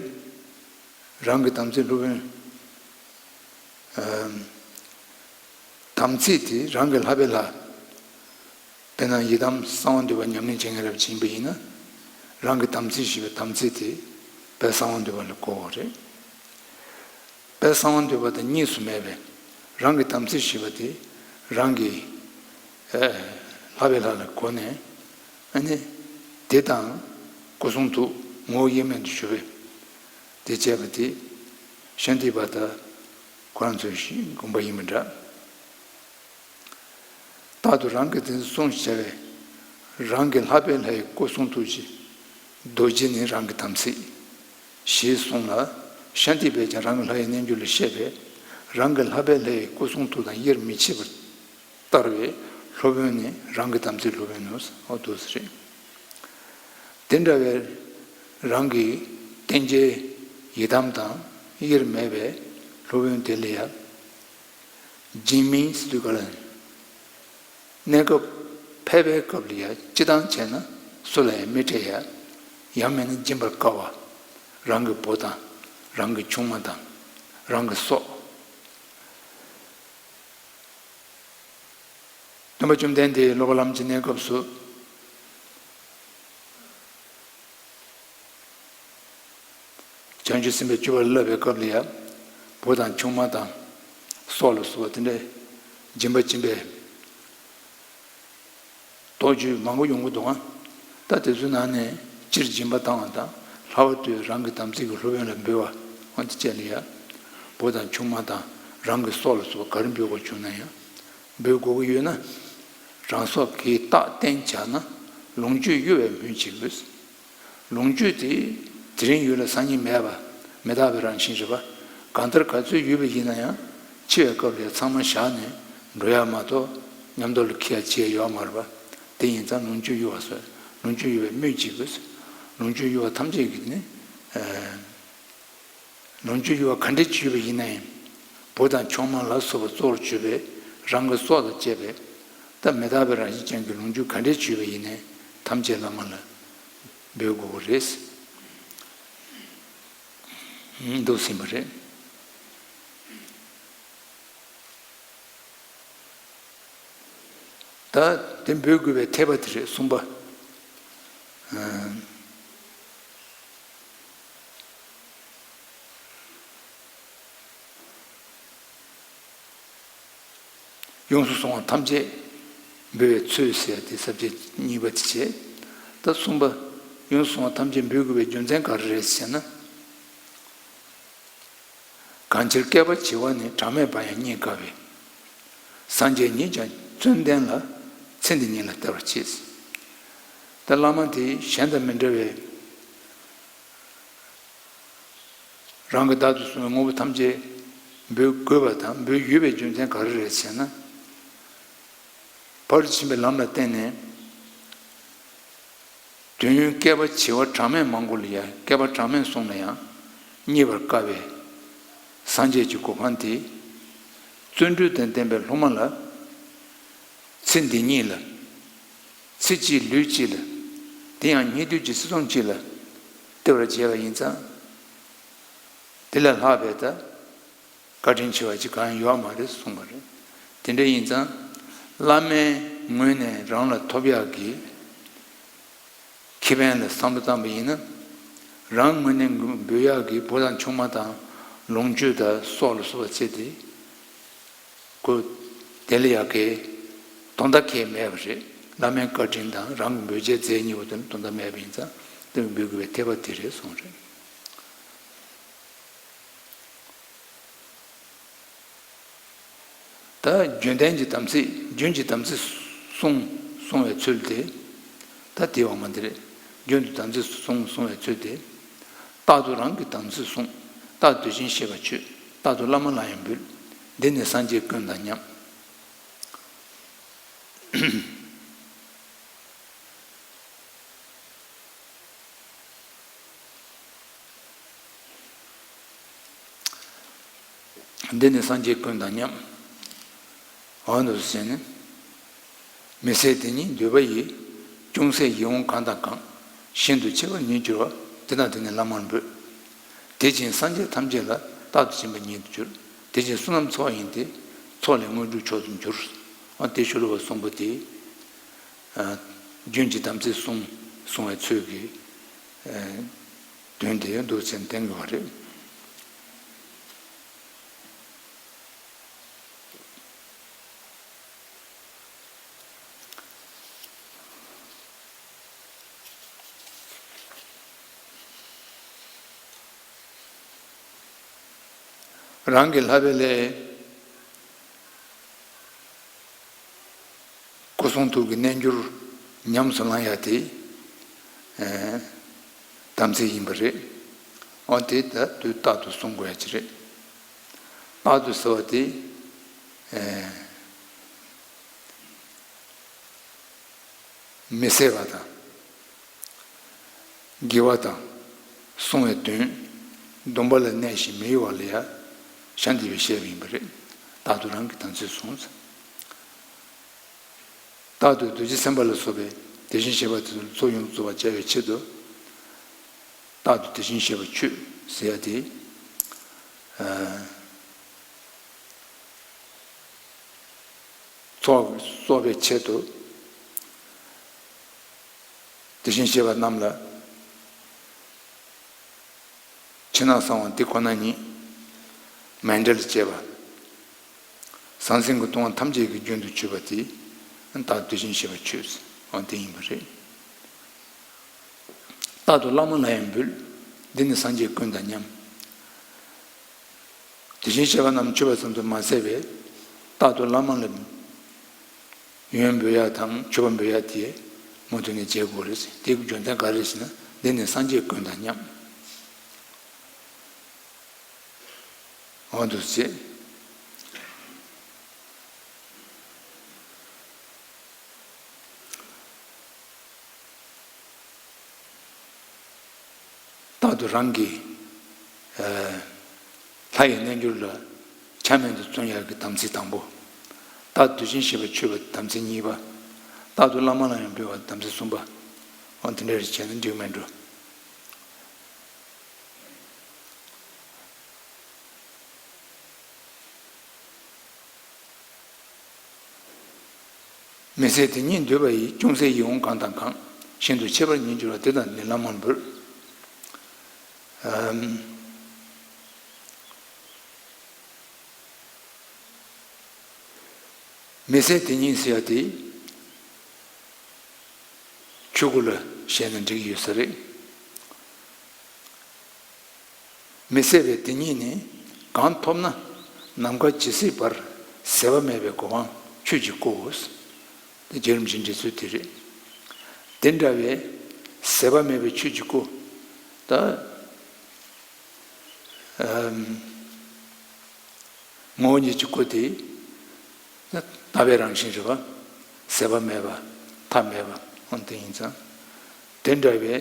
རང་གི་དམ་ཚིག་སློབ་དཔོན། ཨ། དམ་ཚིག་དེ་རང་གི་ལྷག་པའི་ལྷ། དཔེར་ན་ཡི་དམ་གསང་བ་འདུས་པ་ཉམས་ལེན་བྱེད་མཁན་རབ་ཅིག་ཡིན་པ་ཡིན་ན། རང་གི་དམ་ཚིག་ཞེས་པའི་དམ་ཚིག་དེ་དཔལ་གསང་བ་འདུས་པ་ལ་གོ་དགོས་རེད། དཔལ་གསང་བ་འདུས་པ་དང་གཉིས་སུ་མེད་པའི་རང་གི་དམ་ཚིག་ཞེས་པ་དེ་རང་གི། ཨ། ལྷག་པའི་ལྷ་ལ་གོ་ནས། ཨ་ནི་དེ་དང་སྐུ་གསུང་ཐུགས་ངོ་བོ་དབྱེར་མེད་དུ་ཞུ་བས། དེ་བྱས་པ་དེ་ཤཱནྟི་པ་ཏ་ཁོ་རང་ཚོའི་དགོངས་པ་ཡིན་པ་འདྲ། རྟག་ཏུ་རང་གི་དེ་བསྲུང་བྱ་བའི། རང་གི་ལྷག་པའི་ལྷ་ཡི་སྐུ་གསུང་ཐུགས་ཀྱི་རྡོ་རྗེ་ནི་རང་གི་དམ་ཚིག་ཞེས་གསུངས་ལ། ཤཱནྟི་པས་ཀྱང་རང་གི་ལྷ་ཡི་རྣལ་འབྱོར་ལ་བཤད་པས། རང་གི་ལྷག་པའི་ལྷ་ཡི་སྐུ་གསུང་ཐུགས་དང་དབྱེར་མི་ཕྱེད་པར་ལྟར་བའི་སློབ་དཔོན་ནི་རང་གི་དམ་ཚིག་སློབ་དཔོན་ནོ། འོ་འདུག་སེ་རེད། དེ་འདྲ་བའི་རང་གི་རྟེན་ཅན་ཡི་དམ་དང་དབྱེར་མེད་པའི་སློབ་དཔོན་དེ་ལ་ཡང་། རྗེས་མིན་ཟེར་དུས་ག་ལ། གནས་སྐབས་ཕལ་པའི་སྐབས་ལ་ཡང་སྤྱི་བཏང་བྱས་ན་སུ་ལ་ཡང་མི་སྤྲད་ཡ། ཡང་མིན་ན་སྦྱིན་པར་དཀའ་བ། རང་གི་བུ་དང་། རང་གི་ཆུང་མ་དང་། རང་གི་སྲོག་སྟོན་པ་བཅོམ་ལྡན་འདས་སློབ་པ་ལམ་གྱི་གནས་སྐབས་སུ། བྱང་ཆུབ་སེམས་དཔའི་སྤྱོད་པ་བསླབ་པའི་སྐབས་ལ་ཡང་། བུ་དང་ཆུང་མ་དང་། སྲོག་ལ་སོགས་པ་དེ་འདྲའི་སྦྱིན་པ་སྦྱིན་པའི་རྟོགས་བརྗོད་མང་པོ་ཡོང་གི་འདུག་ཨང་། ད་དེ་ཚོའི་ནང་ནས་སྤྱིར་སྦྱིན་པ་བཏང་བ་དང་། ལྷག་པར་དུ་རང་གི་དམ་ཚིག་གི་སློབ་དཔོན་ལ་འབུལ་བ། འོ་དེ་བཅས་ལ་ཡང་། བུ་དང་ཆུང་མ་དང་། རང་གི་སྲོག་ལ་སོགས་པ་ག་རེ་འབུལ་དགོས་བྱུང་ན་ཡང་། འབུལ་དགོས་ཀྱི་ཡོད་ན། རང་སྲོག་གི་རྟགས་བསྟན་བྱ་ན། ལོངས་སྤྱོད་གཡོ་བའི་སྨོས་ཅི་དགོས། ལོངས་སྤྱོད་དེ་དེ་རིང་ཡོད་ལ་སང་ཉིན་མེད་པ། མི་རྟག་པའི་རང་བཞིན་རེད་པ། གང་ལྟར་ག་ཚོད་ཡོད་པ་ཡིན་ན་ཡང་། འཆི་བའི་སྐབས་ལ་ཚང་མ་བཞག་ནས་འགྲོ་ཡ་མ་གཏོགས། མཉམ་དུ་ལ་འཁྱེར་ཡ་བྱེད་ཡ་ཡོད་མ་རེད་པ། དེ་ཡིན་ཙང་ལོངས་སྤྱོད་གཡོ་བ་སོགས། ལོངས་སྤྱོད་གཡོ་བའི་སྨོས་ཅི་དགོས། ལོངས་སྤྱོད་གཡོ་བ་ཐམས་ཅད་ཀྱི་ནི། ཨ། ལོངས་སྤྱོད་གཡོ་བ་ག་འདྲ་ཅིག་ཡོད་པ་ཡིན་ན་ཡང་། བུ་དང་ཆུང་མ་ལ་སོགས་པ་གཙོ་བོར་གྱུར་པའི་རང་གི་སྲོག་དང་བཅས་པའི། ད་མི་རྟག་པའི་རང་བཞིན་ཅན་གྱི་ལོངས་སྤྱོད་ག་འདྲ་ཅིག་ཡོད་པ་ཡིན་ནའི་ཐམས་ཅད་བླ་མ་ལ་འབུལ་དགོས་ཀྱི་རེད། འདུག་ཟིན་པ་རེད། ད་དེ་འབུལ་དགོས་པའི་འཐད་པ་དེ་རེད། གསུམ་པ། ཨ། ཡོངས་སུ་བཟུང་བ་ཐམས་ཅད་འབུལ་བའི་ཚུལ་ཟེར་ཏེ་ས་བཅད་གཉིས་པ་དེ་བྱས། ད་གསུམ་པ། ཡུན་གསུང་བ་ཐམས་ཅད་འབུལ་དགོས་པའི་རྒྱུ་མཚན་ག་རེ་རེད་ཟེར་ན། གང་ཕྱིར་བསྐལ་པ་བྱེ་བ་ནི། གྲངས་མེད་པ་ཡང་རྙེད་དཀའ་བའི། སངས་རྒྱས་ཉིད་ཀྱང་བརྩོན་ལྡན་ལ། ཚེ་འདི་ཉིད་ལ་སྟེར་བར་བྱེད། ད་བླ་མ་དེ་གཞན་དང་མི་འདྲ་བའི། རང་གིས་བདག་ཏུ་བཟུང་བའི་དངོས་པོ་ཐམས་ཅད་འབུལ་དགོས་པ་དང་འབུལ་འོས་པའི་རྒྱུ་མཚན་ག་རེ་རེད་ཟེར་ན། ཕར་ཕྱིན་པའི་ལམ་ལ་བརྟེན་ནས། དུས་ཡུན་བསྐལ་པ་བྱེ་བ་གྲངས་མེད་མང་པོ་ལ་ཡང་བསྐལ་པ་གྲངས་མེད་སོང་ན་ཡང་རྙེད་པར་དཀའ་བའི་སངས་རྒྱས་ཀྱི་གོ་འཕང་དེ། བརྩོན་འགྲུས་དང་ལྡན་པའི་སློབ་མ་ལ། ཚེ་འདི་ཉིད་ལ། ཚེ་གཅིག་ལུས་གཅིག་ལ། དེ་ཡང་ཉན་ཐོས་ཀྱི་སྲིད་གསུམ་གཅིག་ལ། སྟེར་བར་བྱས་པ་ཡིན་ཙང་། དེ་ལས་ལྷག་པའི་ད། བཀའ་དྲིན་ཆེ་བ་ཅིག་གང་ཡང་ཡོད་མ་རེད་གསུངས་པ་རེད། དེ་འདྲ་ཡིན་ཙང་། བླ་མའི་ངོས་ནས་རང་ལ་ཐོབ་ཡག་གི་ཁེ་ཕན་ལ་བསམ་བློ་བཏང་པ་ཡིན་ན། རང་ངོས་ནས་འབུལ་ཡག་གི་བུ་དང་ཆུང་མ་དང་ལོངས་སྤྱོད་དང་སྲོག་ལ་སོགས་པ་བྱས་ཏེ། ཁོ་དེ་ལ་ཡག་གི་དོན་དག་གང་ཡང་མེད་པ་རེད། བླ་མའི་བཀའ་དྲིན་དང་རང་གི་འབུལ་བྱའི་རྫས་གཉིས་པོ་དེ་ལ་དོན་དག་མེད་པ་ཡིན་ཙང་དེ་འབུལ་དགོས་པའི་འཐད་པ་དེ་རེད་གསུངས་རེད། ད་རྒྱུན་ལྡན་གྱི་དམ་ཚིག་རྒྱུན་གྱི་དམ་ཚིག་བསྲུང་བསྲུང་བའི་ཚུལ་དེ། ད་དེའི་འོག་མ་འདི་རེད། རྒྱུན་དུ་དམ་ཚིག་བསྲུང་བསྲུང་བའི་ཚུལ་དེ། རྟག་ཏུ་རང་གི་དམ་ཚིག་བསྲུང་། རྟག་ཏུ་དེ་བཞིན་གཤེགས་པ་མཆོད། རྟག་ཏུ་བླ་མ་ལ་ཡང་འབུལ། འདི་ནི་སངས་རྒྱས་ཀུན་དང་མཉམ། འདི་ནི་སངས་རྒྱས་ཀུན་དང་མཉམ། འོ་འདུག་ཟེར་ནས། མི་ཟད་དེ་ཉིད་འདོད་པ་ཡིས། ཅུང་ཟད་ཡིད་འོང་གང་དང་གང་། ཤིན་ཏུ་ཆེ་བར་ཉིད་གྱུར་པ། དེ་དང་དེ་ནི་བླ་མར་འབུལ། དེ་བཞིན་སངས་རྒྱས་ཐམས་ཅད་ལ། རྟག་ཏུ་སྦྱིན་པ་ཉིད་དུ་འགྱུར། དེ་བཞིན་བསོད་ནམས་འཚོ་བ་ཡིན་ཏེ། ཚོགས་ལས་དངོས་གྲུབ་མཆོག་ཏུ་འགྱུར། འོ་དེ་ཤོ་ལོ་ཀ་གསུམ་པོ་དེ། རྒྱུན་གྱི་དམ་ཚིག་བསྲུང་བསྲུང་བའི་ཚུལ་གྱི་དོན་དེ་འདུག་ཅེས་བསྟན་དགོས་པ་རེད། རང་གི་ལྷག་པའི་ལས། སྐུ་གསུང་ཐུགས་ཀྱི་རྣལ་འབྱོར་ཉམས་སུ་བླང་ཡ་དེ། ཨེ། དམ་ཚིག་ཡིན་པ་རེད། འོ་དེ་ད་དུས་རྟག་ཏུ་བསྲུང་དགོས་ཡ་ཅིག་རེད། རྟག་ཏུ་ཟེར་བ་དེ། ཨེ། མི་ཟད་པ་དང་། དགེ་བ་དང་། བསྲུང་བའི་དོན། སྡོམ་པ་ལ་གནས་ཤིང་མི་གཡོ་བ་ལ་ཡང་ཞལ་འདེབས་པའི་བཤད་པ་ཡིན་པ་རེད། རྟག་ཏུ་རང་གི་དམ་ཚིག་བསྲུང་། རྟག་ཏུ་རྡོ་རྗེ་སེམས་དཔའ་ལ་སོགས་པའི་དེ་བཞིན་གཤེགས་པ་དེ་ཚོ་ལ་ཚོགས་ཡོངས་སུ་རྫོགས་པར་བྱ་བའི་ཆེད་དུ། རྟག་ཏུ་དེ་བཞིན་གཤེགས་པ་མཆོད་ཟེར་ཡ་དེ། ཚོགས་གསོག་པའི་ཆེད་དུ། དེ་བཞིན་གཤེགས་པ་རྣམས་ལ། ཕྱི་ནང་གསང་བ་འདི་ཁོ་ན་ཉིད། མཎྜལ་བཅས་པ། ཟང་ཟིང་གི་ལྟུང་བ་ཐམས་ཅད་ཀྱི་རྒྱུན་དུ་གྱུར་པ་དེ། རྟག་ཏུ་དེ་བཞིན་གཤེགས་པ་མཆོད། འོ་དེ་ཡིན་པ་རེད། རྟག་ཏུ་བླ་མ་ལ་ཡང་འབུལ། འདི་ནི་སངས་རྒྱས་ཀུན་དང་མཉམ། དེ་བཞིན་གཤེགས་པ་རྣམས་མཆོད་པ་ཙམ་དུ་མ་ཟད་པའི། རྟག་ཏུ་བླ་མ་ལ་ཡོན་འབུལ་ཡ་དང་མཆོད་པ་འབུལ་ཡ་དེ་མུ་མཐུད་ནས་བྱེད་དགོས་རེད། དེའི་རྒྱུ་མཚན་ག་རེ་རེད་ཟེར་ན། འདི་ནི་སངས་རྒྱས་ཀུན་དང་མཉམ། འོ་འདུག་ཅེས། རྟག་ཏུ་རང་གི། ཨ། ལྷ་ཡི་རྣལ་འབྱོར་ལ་ཆ་མེད་དུ་བརྩོན་ཡག་གི་དམ་ཚིག་དང་པོ། རྟག་ཏུ་དེ་བཞིན་གཤེགས་པ་མཆོད་པ་དམ་ཚིག་གཉིས་པ། རྟག་ཏུ་བླ་མ་ལ་ཡང་འབུལ་བ་དམ་ཚིག་གསུམ་པ། འོ་དེ་འདྲ་རེ་བྱས་ན་འགྲིག་མེད་འགྲོ། མི་ཟད་དེ་ཉིད་འདོད་པ་ཡིས། ཅུང་ཟད་ཡིད་འོང་གང་དང་གང་། ཤིན་ཏུ་ཆེ་བར་ཉིད་གྱུར་པ། དེ་དང་ནི་བླ་མར་འབུལ། ཨམ། མི་ཟད་དེ་ཉིད་ཟེར་ཡ་དེ། ཆོས་སྐུ་ལ་ བཤད་ན་འགྲིག་ཡོད་ས་རེད། མི་ཟད་པའི་དེ་ཉིད་ནི་གང་ཐོབ་ན། ནམ་མཁའ་ཇི་སྲིད་བར་ཟད་པ་མེད་པའི་གོ་འཕང་ཆོས་ཀྱི་སྐུའོ། དེ་རྗེ་རིན་པོ་ཆེའི་འགྲེལ་ཚུལ་དེ་རེད། དེ་འདྲ་བའི་ཟད་པ་མེད་པའི་ཆོས་ཀྱི་སྐུ། ད་ཨམ། ངོ་བོ་ཉིད་ཀྱི་སྐུ་དེ་ནི་རྟག་པའི་རང་བཞིན་རེད་པ། ཟད་པ་མེད་པ། མཐའ་མེད་པ། འོ་དེ་ཡིན་ཙང་། དེ་འདྲ་བའི་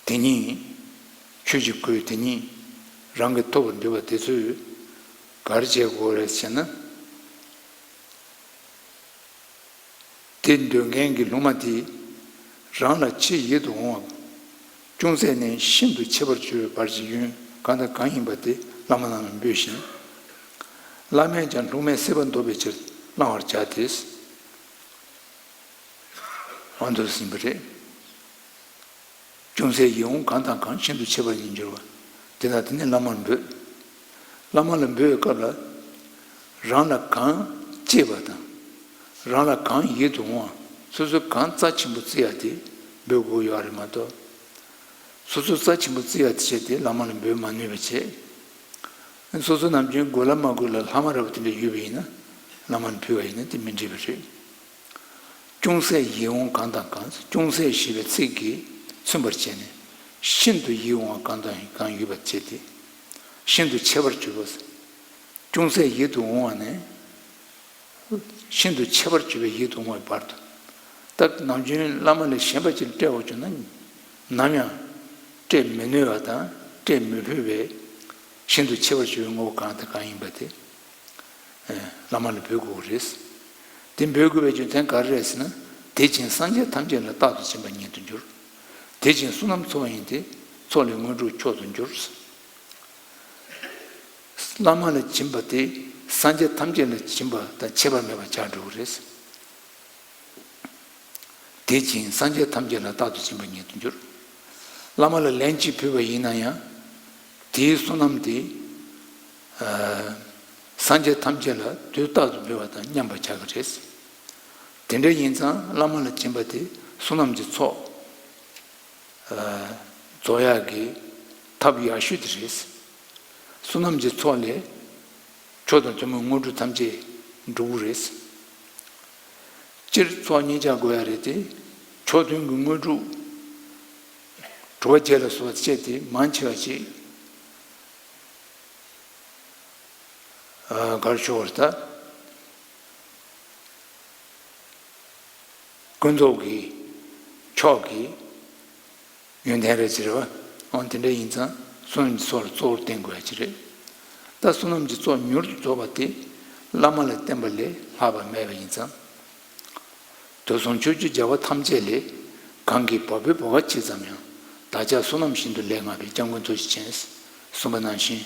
དེ་ཉིད། ཆོས་ཀྱི་སྐུ་དེ་ཉིད་རང་གིས་ཐོབ་པར་འདོད་པ་དེ་ཚོས་ག་རེ་བྱེད་དགོས་རེད་ཟེར་ན། དེ་འདོད་མཁན་གྱི་སློབ་མ་དེས་རང་ལ་ཆེས་ཡིད་དུ་འོང་བ། ཅུང་ཟད་ནས་ཤིན་ཏུ་ཆེ་བར་གྱུར་པའི་བར་གྱི་ཡོན་གང་དང་གང་ཡིན་པ་དེ་བླ་མ་རྣམས་ལ་འབུལ་ཞིང་། བླ་མས་ཀྱང་སློབ་མས་སྲིད་པ་འདོར་བའི་ཕྱིར་བླང་བར་བྱ་སྟེ། འོ་འདུག་ཟིན་པ་རེད། ཅུང་ཟད་ཡིད་འོང་གང་དང་གང་ཤིན་ཏུ་ཆེ་བར་ཡིན་འགྱུར་བ། དེ་དག་དེ་ནི་བླ་མར་འབོད། བླ་མ་ལ་འབོད་པའི་སྐབས་ལ། རང་ལ་གང་གཅེས་པ་དང་། རང་ལ་གང་ཡིད་དུ་འོང་བ། སོ་སོས་གང་རྩ་ཆེན་པོ་བརྩི་ཡ་དེ་འབོད་དགོས་ཡོད་རེད་མ་གཏོགས། སོ་སོས་རྩ་ཆེན་པོ་བརྩི་ཡ་དེ་བྱས་ཏེ་བླ་མ་ལ་འབོད་མ་ནུས་པ་བྱས། སོ་སོ་ནམ་རྒྱུན་དགོས་ལ་མ་དགོས་ལ་ལྷག་མ་ར་བ་དེ་འདྲ་ཡོད་པ་ཡིན་ན་བླ་མར་ཕུལ་བ་ཡིན་ན་དེ་མི་འགྲིག་པ་རེད། ཅུང་ཟད་ཡིད་འོང་གང་དང་གང་། ཅུང་ཟད་ཞེས་པའི་ཚིག་གིས་མཚོན་པར་བྱས་ནས། ཤིན་ཏུ་ཡིད་འོང་བ་གང་དང་གང་ཡོད་པར་བྱས་ཏེ། ཤིན་ཏུ་ཆེ་བར་གྱུར་པ། ཅུང་ཟད་ཡིད་དུ་འོང་བ་ནས་ཤིན་ཏུ་ཆེ་བར་གྱུར་པའི་ཡིད་དུ་འོང་བའི་བར་དུ། ད་ནམ་རྒྱུན་བླ་མ་ལས་གཞན་པ་ཅིག་ལ་སྤྲད་འོང་བྱུང་ན། ནམ་ཡང་སྤྲད་མི་ནུས་པ་དང་སྤྲད་མི་ཕོད་པའི་ཤིན་ཏུ་ཆེ་བར་གྱུར་པའི་དངོས་པོ་གང་དང་གང་ཡིན་པ་དེ། ཨེ། བླ་མ་ལ་འབོད་དགོས་རེད། དེ་འབོད་དགོས་པའི་རྒྱུ་མཚན་ག་རེ་རེད་ཟེར་ན། དེ་བཞིན་སངས་རྒྱས་ཐམས་ཅད་ལ་རྟག་ཏུ་སྦྱིན་པ་ཉིད་དུ་འགྱུར། དེ་བཞིན་བསོད་ནམས་འཚོ་བ་ཡིན་ཏེ། ཚོགས་ལས་དངོས་གྲུབ་མཆོག་ཏུ་འགྱུར། བླ་མ་ལ་སྦྱིན་པ་དེ་སངས་རྒྱས་ཐམས་ཅད་ལ་སྦྱིན་པ་དང་ཁྱད་པར་མེད་པ་ཆགས་འགྲོ་གི་རེད། དེ་བཞིན་སངས་རྒྱས་ཐམས་ཅད་ལ་རྟག་ཏུ་སྦྱིན་པ་ཉིད་དུ་འགྱུར། བླ་མ་ལ་ལན་གཅིག་ཕུལ་བ་ཡིན་ན་ཡང་། དེའི་བསོད་ནམས་དེ། ཨ། སངས་རྒྱས་ཐམས་ཅད་ལ་དུས་རྟག་ཏུ་འབུལ་བ་དང་མཉམ་པ་ཆགས་ཀྱི་རེད། དེ་འདྲ་ཡིན་ཙང་བླ་མ་ལ་སྦྱིན་པ་དེ་བསོད་ནམས་ཀྱི་ཚོགས། ཨ། རྫོགས་ཡག་གི་ཐབས་ཡག་ཤོས་དེ་རེད། བསོད་ནམས་ཀྱི་ཚོགས་ལས་མཆོག་དང་ཐུན་མོང་དངོས་གྲུབ་ཐམས་ཅད་འགྲུབ་ཀྱི་རེད། སྤྱིར་ཚོགས་གཉིས་ཆ་དགོས་ཡ་རེད་དེ། མཆོག་ཐུན་གྱི་དངོས་གྲུབ། གྲུབ་པ་བརྒྱད་ལ་སོགས་པ་སྤྱད་དེ་མང་ཆེ་བ་ཅིག་ཨ། གར་ཤོར་བ་ད། ཀུན་རྫོབ་ཀྱི་མཆོག་གི་ཡོན་ཏན་རེད་ཟེར་བ། འོ་དེ་འདྲ་ཡིན་ཙང་བསོད་ནམས་ཀྱི་ཚོགས་ལ་གཙོ་བོར་བསྟེན་དགོས་ཡ་ཅིག་རེད། ད་བསོད་ནམས་ཀྱི་ཚོགས་མྱུར་དུ་རྫོགས་པ་དེ་བླ་མ་ལ་བརྟེན་པ་ལས་ལྷག་པ་མེད་པ་ཡིན་ཙང་། དུས་གསུམ་ཆོས་ཀྱི་རྒྱལ་བ་ཐམས་ཅད་ལས། གང་གིས་བ་སྤུའི་བུ་ག་ཇི་ཙམ་ཡང་། བདག་ཅག་བསོད་ནམས་ཤིན་ཏུ་ལས་བསྔགས་པའི། སྐྱབས་མགོན་ཐུགས་རྗེ་ཅན། གསུངས་པ་ནང་བཞིན།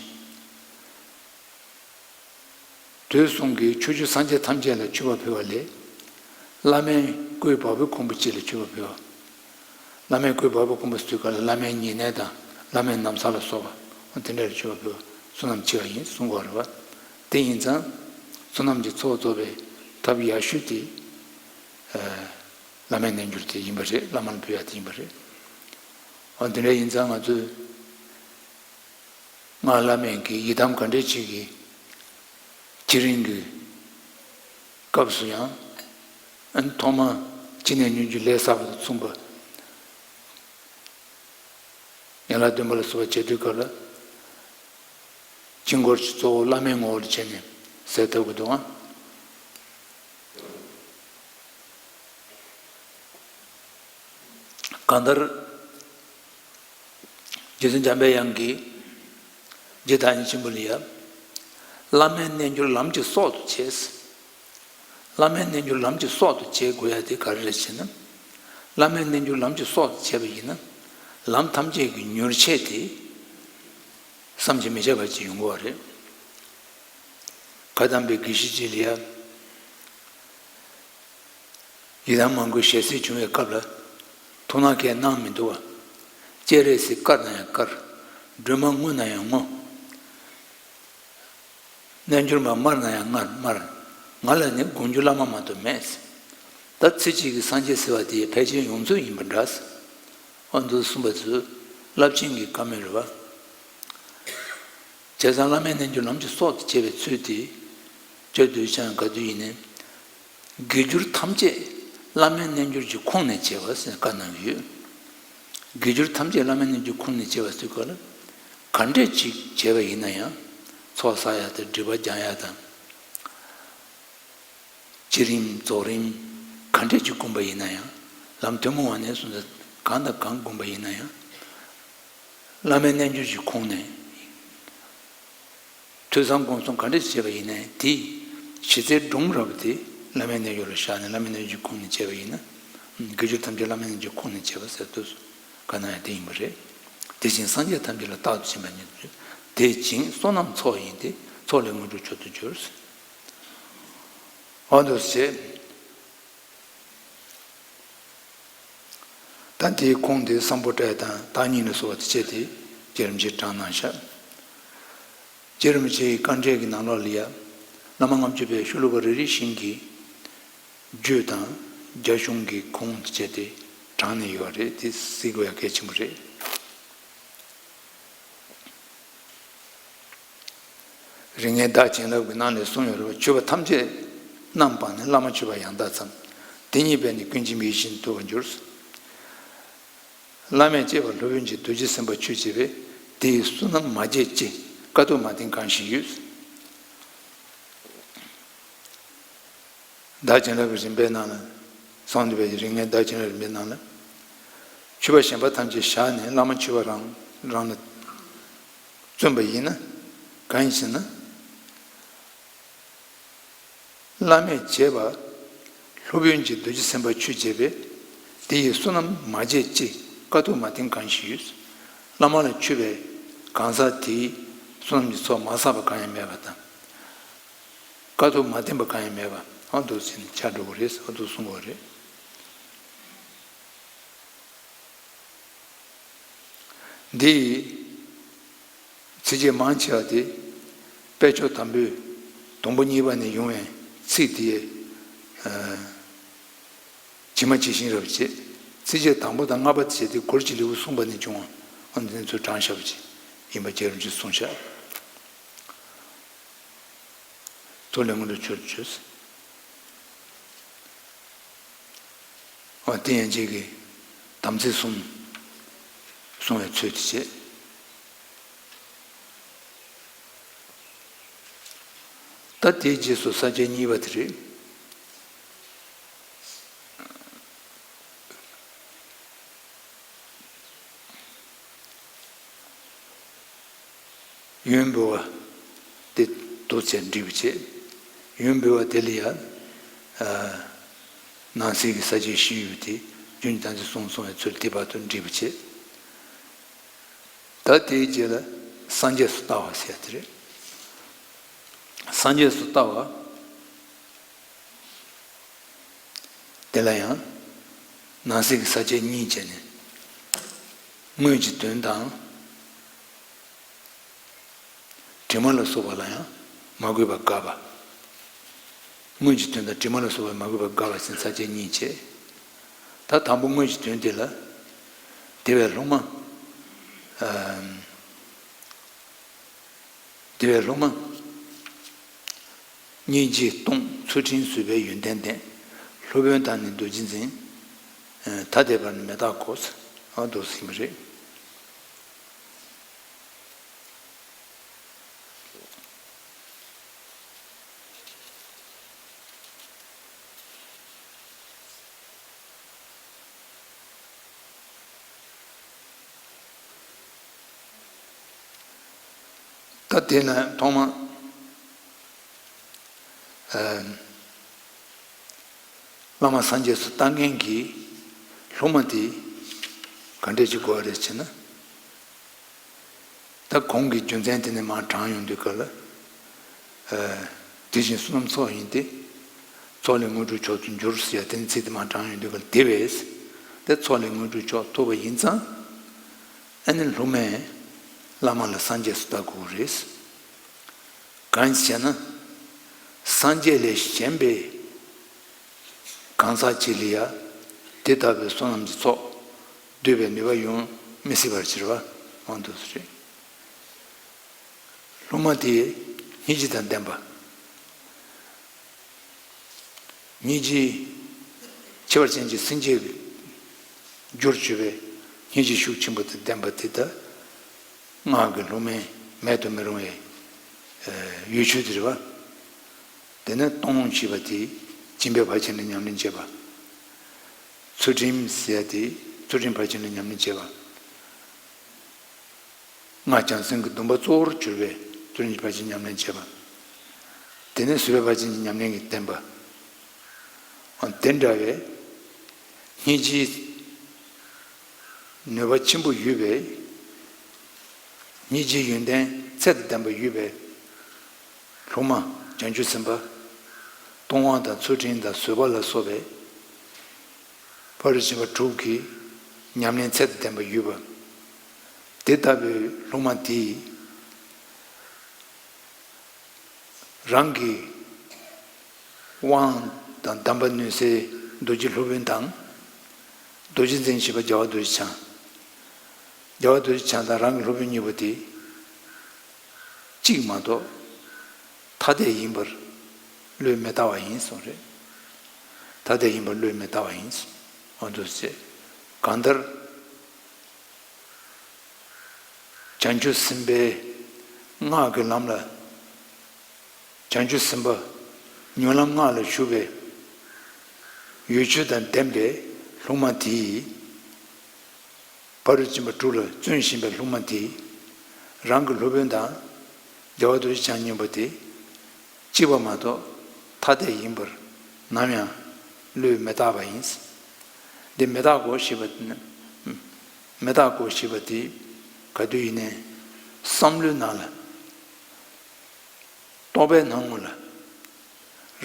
དུས་གསུམ་གྱི་ཕྱོགས་བཅུའི་སངས་རྒྱས་ཐམས་ཅད་ལ་མཆོད་པ་ཕུལ་བ་ལས། བླ་མའི་སྐུའི་བ་སྤུའི་ཁུང་བུ་གཅིག་ལ་མཆོད་པ་ཕུལ་བ། བླ་མའི་སྐུའི་བ་སྤུའི་ཁུང་བུ་ཟེར་དུས་སྐབས་ལ་བླ་མའི་ཉེ་གནས་དང་བླ་མའི་ན་བཟའ་ལ་སོགས་པ་དེ་འདྲ་ལ་མཆོད་པ་ཕུལ་བ། བསོད་ནམས་ཆེ་བ་ཡིན་གསུང་གི་ཡོད་རེད་པ། དེ་ཡིན་ཙང་བསོད་ནམས་ཀྱི་ཚོགས་རྫོགས་པའི་ཐབས་ཡག་ཤོས་དེ། ཨ། བླ་མའི་རྣལ་འབྱོར་དེ་ཡིན་པ་རེད། བླ་མ་ལ་འབུལ་ཡ་དེ་ཡིན་པ་རེད། འོ་དེ་འདྲ་ཡིན་ཙང་ང་ཚོས། སྔགས་བླ་མེད་ཀྱི་ཡི་དམ་ག་འདྲ་ཅིག་གི་ཅི་རིང་གི་སྐབས་སུ་ཡང་། ཨ་ནི་ཐོག་མ་ཅི་ནས་སྙོན་རྒྱུ་ལས་བསགས་པ་དང་མཚུངས་པ། ཡན་ལག་བདུན་པ་ལ་སོགས་པ་བྱེད་དུས་སྐབས་ལ། དཀྱིལ་འཁོར་གྱི་གཙོ་བོ་བླ་མའི་ངོ་བོ་ལ་བྱས་ནས་གསལ་བཏབ་དགོས་འདུག་ཨང་། གང་ལྟར། རྗེ་བཙུན་འཇམ་པའི་དབྱངས་ཀྱིས་རྗེ་བདག་ཉིད་ཆེན་པོ་ལ་ཡ། བླ་མའི་རྣལ་འབྱོར་ལམ་གྱི་སྲོག་ཏུ་བྱས། བླ་མའི་རྣལ་འབྱོར་ལམ་གྱི་སྲོག་ཏུ་བྱེད་དགོས་ཡ་དེ་ག་རེ་རེད་ཟེར་ན། བླ་མའི་རྣལ་འབྱོར་ལམ་གྱི་སྲོག་ཏུ་བྱས་པ་ཡིན་ན། ལམ་ཐམས་ཅད་ཀྱི་མྱུར་ཆད་དེ་བསམ་གྱིས་མི་ཁྱབ་པ་ཅིག་ཡོང་གི་ཡོད་རེད། བཀའ་གདམས་པའི་དགེ་བཤེས་ཅིག་ལ་ཡ། ཡི་དམ་མང་པོའི་ཞལ་གཟིགས་བྱུང་བའི་སྐབས་ལ། ཐུགས་སྣང་གས་གནང་མི་འདུག་པ། སྤྱན་རས་གཟིགས་དཀར་ན་ཡང་དཀར། སྒྲོལ་མ་སྔོ་ན་ཡང་སྔོ། རྣལ་འབྱོར་མ་དམར་ན་ཡང་དམར་དམར། ང་ལ་ནི་དགོངས་རྒྱུ་བླ་མ་མ་གཏོགས་མེད། ད་ཚེ་གཅིག་གི་སངས་རྒྱས་ཟེར་བ་དེ་ཕལ་ཆེར་ཡོངས་རྫོགས་ཡིན་པ་འདྲ། ཨ་འདུག་གསུངས་པ་ཚོས་རླབས་ཆེན་གྱི་བཀའ་མོལ་རེད་བ། བྱས་ཙང་བླ་མའི་རྣལ་འབྱོར་ལམ་གྱི་སྲོག་ཏུ་བྱས་པའི་ཚུལ་དེ། བྱ་འདོད་ཀྱང་ག་དུས་ཡིན་ནའི། དགེ་སྦྱོར་ཐམས་ཅད་བླ་མའི་རྣལ་འབྱོར་གྱི་ཁོངས་ནས་བྱས་པ་ཟེར་བཀའ་གནང་གི་ཡོད། དགེ་སྦྱོར་ཐམས་ཅད་བླ་མའི་རྣལ་འབྱོར་ཁོངས་ནས་བྱས་པ་ཟེར་སྐབས་ལ། ག་འདྲས་ཅིག་བྱས་པ་ཡིན་ན་ཡང་། ཚོགས་བསགས་ཡ་དང་སྒྲིབ་པ་སྦྱང་ཡ་དང་། བསྐྱེད་རིམ་རྫོགས་རིམ་ག་འདྲས་ཅིག་བསྒོམ་པ་ཡིན་ན་ཡང་། ལམ་ཐུན་མོང་བ་ནས་བཟུང་སྟེ་གང་དང་གང་བསྒོམ་པ་ཡིན་ན་ཡང་། བླ་མའི་རྣལ་འབྱོར་གྱི་ཁོངས་ནས། ཐོས་བསམ་སྒོམ་གསུམ་ག་འདྲ་བྱས་པ་ཡིན་ནའི་དེའི་གཞི་རྩའི་སྒྲོམ་ར་བ་དེ་བླ་མའི་རྣལ་འབྱོར་ལ་བཞག་ནས་བླ་མའི་རྣལ་འབྱོར་ཁོངས་ནས་བྱས་པ་ཡིན་ན། དགེ་སྦྱོར་ཐམས་ཅད་བླ་མའི་རྣལ་འབྱོར་ཁོངས་ནས་བྱས་པ་ཟེར་དུས་སུ་བཀའ་གནང་ཡ་དེ་ཡིན་པ་རེད། དེ་བཞིན་སངས་རྒྱས་ཐམས་ཅད་ལ་རྟག་ཏུ་སྦྱིན་པ་ཉིད་དུ་བྱ། དེ་བཞིན་བསོད་ནམས་ཚོགས་ཡིན་ཏེ། ཚོགས་ལས་དངོས་གྲུབ་མཆོག་ཏུ་འགྱུར། ཨ་འདུག་སེ། ད་དེའི་ཁུངས་དེ་སམ་བྷོ་ཊ་དང་བདག་ཉིད་ལ་སོགས་པ་དེ་བྱས་ཏེ་རྗེ་རིན་པོ་ཆེས་དྲངས་གནང་ཤག་རྗེ་རིན་པོ་ཆེའི་དཀའ་འགྲེལ་གྱི་ནང་ལོགས་ལ་ཡ། བླ་མ་ལྔ་བཅུ་པའི་ཤོ་ལོ་ཀ་རེ་རེ་བཞིན་གྱི་རྒྱུད་དང་རྒྱ་གཞུང་གི་ཁུངས་དེ་བྱས་ཏེ་དྲངས་ནས་ཡོད་རེད། དེ་གཟིགས་དགོས་ཡ་གལ་ཆེན་པོ་རེད། རིགས་ལྔའི་བདག་བྱིན་རླབས་ཀྱི་ནང་ནས་གསུངས་ཡོད་རེད་བ། མཆོད་པ་ཐམས་ཅད་རྣམ་སྤངས་ནས། བླ་མ་མཆོད་པ་ཡང་དག་བརྩམས། དེ་ཉིད་པས་ནི་ཀུན་མཁྱེན་མི་ཡི་ཞིང་དུ་ཐོབ་པར་འགྱུར། བླ་མས་གཅེས་པར་སློབ་དཔོན་གྱི། རྡོ་རྗེ་སེམས་དཔའ་མཆོད་བྱེད་པའི། དེ་ཡི་བསོད་ནམས་མ་བརྗེད་ཅིག་དཀའ་ཐུབ་མ་བསྟེན་གང་ཞིག་ཡོད། བདག་བྱིན་རླབས་ཀྱི་རིམ་པའི་ནང་ལ། གསང་འདུས་པའི་རིགས་ལྔའི་བདག་བྱིན་རླབས་རིམ་པའི་ནང་ལ། མཆོད་པ་གཞན་པ་ཐམས་ཅད་བཞག་ནས་བླ་མ་མཆོད་པ་རང་རང་ལ་བརྩོན་པ་ཡིན་ན། གང་ཡིན་ཟེར་ན། བླ་མས་བྱས་པ། སློབ་དཔོན་གྱི་རྡོ་རྗེ་སེམས་དཔའ་མཆོད་བྱས་པས། དེ་ཡི་བསོད་ནམས་མ་བརྗེད་ཅིག་དཀའ་ཐུབ་མ་བསྟེན་གང་ཞིག་ཡོད། བླ་མ་ལ་མཆོད་པའི་གང་ཟག་དེའི་བསོད་ནམས་ཀྱི་ཚོགས་མ་བསགས་པ་གང་ཡང་མེད་པ་དང་། དཀའ་ཐུབ་མ་བསྟེན་པ་གང་ཡང་མེད་པ། ཨ་འདུག་ཟེར་ནས་ཆགས་འགྲོ་གི་རེད། ཨ་འདུག་གསུང་གི་རེད། འདི་ཡི་ཚིགས་བཅད་མང་ཆེ་བ་དེ་དཔལ་མཆོག་དམ་པོས་དང་པོ་གཉིས་པ་ནས་ཡོང་བའི་ཚིག་དེ། ཨ། ཇི་མ་ཇི་བཞིན་རབ་བྱེད། ཚིགས་བཅད་དང་པོ་དང་ལྔ་པ་བྱས་ཏེ་སྒོར་གྱི་ལེའུ་གསུངས་པ་ནས་བྱུང་བ། ཨ་ནི་དེ་ཚོ་དྲངས་བཞག་པ་ཅིག་ཡིན་པ་རྗེ་རིན་པོ་ཆེས་གསུངས་བཞག་ཚོགས་ལས་དངོས་གྲུབ་མཆོག་ཏུ་བྱོས། ཨ། དེ་ཡན་ཆད་ཀྱི་དམ་ཚིག་གསུམ་གསུང་བའི་ཚུལ་དེ་བྱས། ད་དེའི་རྗེས་སུ་ས་བཅད་གཉིས་པ་དེ་རེད། ཡོན་འབུལ་བ་དེ་འདུག་ཚེ་འགྲིག་པ་བྱེད། ཡོན་འབུལ་བ་དེ་ལ་ཡང་། ཨ། ནང་གསེས་ཀྱི་ས་བཅད་བཞི་ཡོད་དེ། རྒྱུན་གྱི་དམ་ཚིག་གསུམ་གསུང་བའི་ཚུལ་དེ་བར་དུ་འགྲིག་པ་བྱེད། ད་དེའི་རྗེས་ལ་སངས་རྒྱས་སུ་ལྟ་བ་ཟེར་ཡ་དེ་རེད། སངས་རྒྱས་སུ་ལྟ་བ། དེ་ལ་ཡང་ནང་གསེས་ཀྱི་ས་བཅད་གཉིས་བྱས་ནས། དངོས་ཀྱི་དོན་དང་། དྲི་མ་ལ་སོགས་པ་ལ་ཡང་མ་གུས་པར་དགག་པ། དངོས་ཀྱི་དོན་དང་དྲི་མ་ལ་སོགས་པ་མ་གུས་པར་དགག་པ་ཟེར་ས་བཅད་གཉིས་བྱས། ད་དང་པོ་དངོས་ཀྱི་དོན་དེ་ལ། དེ་བས་སློབ་མ། ཨ། དེ་བས་སློབ་མ། སྙིང་རྗེ་སྟོང་ཚུལ་ཁྲིམས་བཟོད་པའི་ཡོན་ཏན་ལྡན། སློབ་དཔོན་དང་ནི་རྡོ་རྗེ་འཛིན། ཐ་དད་པར་ནི་མི་རྟག་གོ། ཨ། འདུག་ཟིན་པ་རེད། ད་དེ་ནས་ཐོག་མ། ཨ། བླ་མ་སངས་རྒྱས་སུ་ལྟ་མཁན་གྱི་སློབ་མ་དེ་ག་འདྲས་ཅིག་དགོས་རེད་ཟེར་ན། ད་གོང་གི་རྒྱུ་མཚན་དེ་ནས་མར་དྲངས་ཡོང་དུས་སྐབས་ལ། ཨ། དེ་བཞིན་བསོད་ནམས་ཚོགས་ཡིན་ཏེ། ཚོགས་ལས་དངོས་གྲུབ་མཆོག་ཏུ་འགྱུར་ཟེར་ཡ་དེ་ནི་ཚིག་དེ་མར་དྲངས་ཡོང་དུས་སྐབས་ལ། དེ་བས། དེ་ཚོགས་ལས་དངོས་གྲུབ་མཆོག་ཐོབ་པ་ཡིན་ཙང་། ཨ་ནི་སློབ་མས་བླ་མ་ལ་སངས་རྒྱས་སུ་ལྟ་དགོས་རེད། གང་ཞེ་ན། སངས་རྒྱས་ལས་གཞན་པའི་ གང་ཟག་གཅིག་ལ་ཡང་དེ་ལྟ་བུའི་བསོད་ནམས་ཀྱི་ཚོགས་བསྡུས་པའི་ནུས་པ་ཡོང་མི་སྲིད་པར་གྱུར་པ་མང་དུ་རེད། སློབ་མ་དེས་སྙིང་རྗེ་དང་ལྡན་པ། སྙིང་རྗེ། ཁྱད་པར་ཅན་གྱི་སེམས་བསྐྱེད་རྒྱུར་གྱུར་པའི་སྙིང་རྗེ་ཤུགས་ཆེན་པོ་དང་ལྡན་པ་དེ་ལྟར། སྔགས་ཀྱི་སློབ་མའི་མེད་དུ་མི་རུང་བའི་ཡུལ་ཆོས་དེ་རེད་བ། དེ་ནས་སྟོང་ཞེས་པ་དེ་སྦྱིན་པའི་བར་ཆད་ལས་ཉམས་ལེན་བྱེད་པ། ཚུལ་ཁྲིམས་ཟེར་ཡ་དེ་ཚུལ་ཁྲིམས་བར་ཆད་ལས་ཉམས་ལེན་བྱེད་པ། སྔགས་བྱང་སེམས་ཀྱི་སྡོམ་པ་གཙོ་བོར་གྱུར་པའི་ཚུལ་ཁྲིམས་བར་ཆད་ཉམས་ལེན་བྱེད་པ། དེ་ནས་བཟོད་པའི་བར་ཆད་ཀྱི་ཉམས་ལེན་གྱི་བསྟན་པ། དེ་འདྲ་བའི་སྙིང་རྗེའི་ནུས་པ་ཆེན་པོ་ཡོད་པའི། སྙིང་རྗེའི་ཡོན་ཏན་ཚད་དང་ལྡན་པ་ཡོད་པའི་སློབ་མ་བྱང་ཆུབ་སེམས་དཔའ། ལྟུང་བ་དང་ཚུལ་ཁྲིམས་དང་བཟོད་པ་ལ་སོགས་པའི་ཕ་རོལ་ཕྱིན་པ་དྲུག་གི་ཉམས་ལེན་ཚད་དང་ལྡན་པ་ཡོད་པ། དེ་ལྟ་བུའི་སློབ་མ་དེས། རང་གི་དབང་དང་གདམས་པ་ནུས་སའི་རྡོ་རྗེ་སློབ་དཔོན་དང་། རྡོ་རྗེ་འཛིན་ཞེས་པ་རྒྱལ་བ་རྡོ་རྗེ་འཆང་། རྒྱལ་བ་རྡོ་རྗེ་འཆང་དང་རང་གི་སློབ་དཔོན་གཉིས་པོ་དེ་གཅིག་མ་གཏོགས་ཐ་དད་ཡིན་པར་བློས་མི་བཏང་བ་ཡིན་གསུངས་རེད། ཐ་དད་ཡིན་པར་བློས་མི་བཏང་བ་ཡིན། འོ་འདུག་ཅེས། གང་ལྟར། བྱང་ཆུབ་སེམས་དཔའི་སྔགས་ཀྱི་ལམ་ལ། བྱང་ཆུབ་སེམས་དཔའ་ཉོན་ལམ་སྔགས་ལ་ཞུགས་པའི་ཡུལ་ཆོས་དང་ལྡན་པའི་སློབ་མ་དེས། ཕ་རོལ་ཕྱིན་པ་དྲུག་ལ་བརྩོན་བཞིན་པའི་སློབ་མ་དེས། རང་གི་སློབ་དཔོན་དང་རྒྱལ་བ་རྡོ་རྗེ་འཆང་གཉིས་པོ་དེ་གཅིག་པ་མ་གཏོགས་ཐ་དད་ཡིན་པར་ནམ་ཡང་བློས་མི་བཏང་བ་ཡིན། འདི་མི་བཏང་དགོས་ཞེས་པ་ནི། མི་བཏང་དགོས་ཞེས་པ་དེ་ག་དུས་ཡིན་ནའི་བསམ་བློའི་ནང་ལ། རྟོག་པའི་སྣང་ངོ་ལ།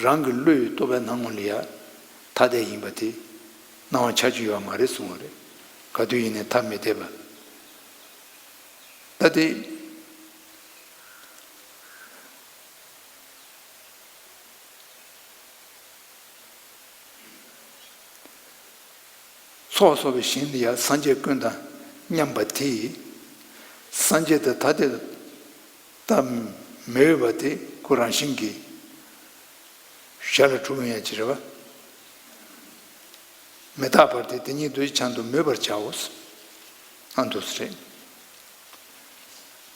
རང་གི་བློས་རྟོག་པའི་སྣང་ངོ་ལ་ཡང་ཐ་དད་ཡིན་པ་དེ་སྣང་བ་ཆ་རྒྱུས་ཡོད་མ་རེད་གསུངས་པ་རེད། ག་དུས་ཡིན་ནའི་ཐ་མི་དད་པ། ད་དེ། ཚོགས་གསོག་པའི་ཞིང་དུ་ཡང་སངས་རྒྱས་ཀུན་དང་མཉམ་པ་དེ། སངས་རྒྱས་དེ་ཐ་དད་དུ་ལྟ་མི་འོས་པ་དེ་ཁོ་རང་བཞིན་གྱིས་ཞར་ལ་གྲུབ་ཡོང་ཡ་ཅིག་རེད་བ། མི་རྟག་པར་དེ་དེ་ཉིད་རྡོ་རྗེ་འཆང་དུ་མོས་པར་བྱའོ། ཨ་འདུག་སེ་རེད།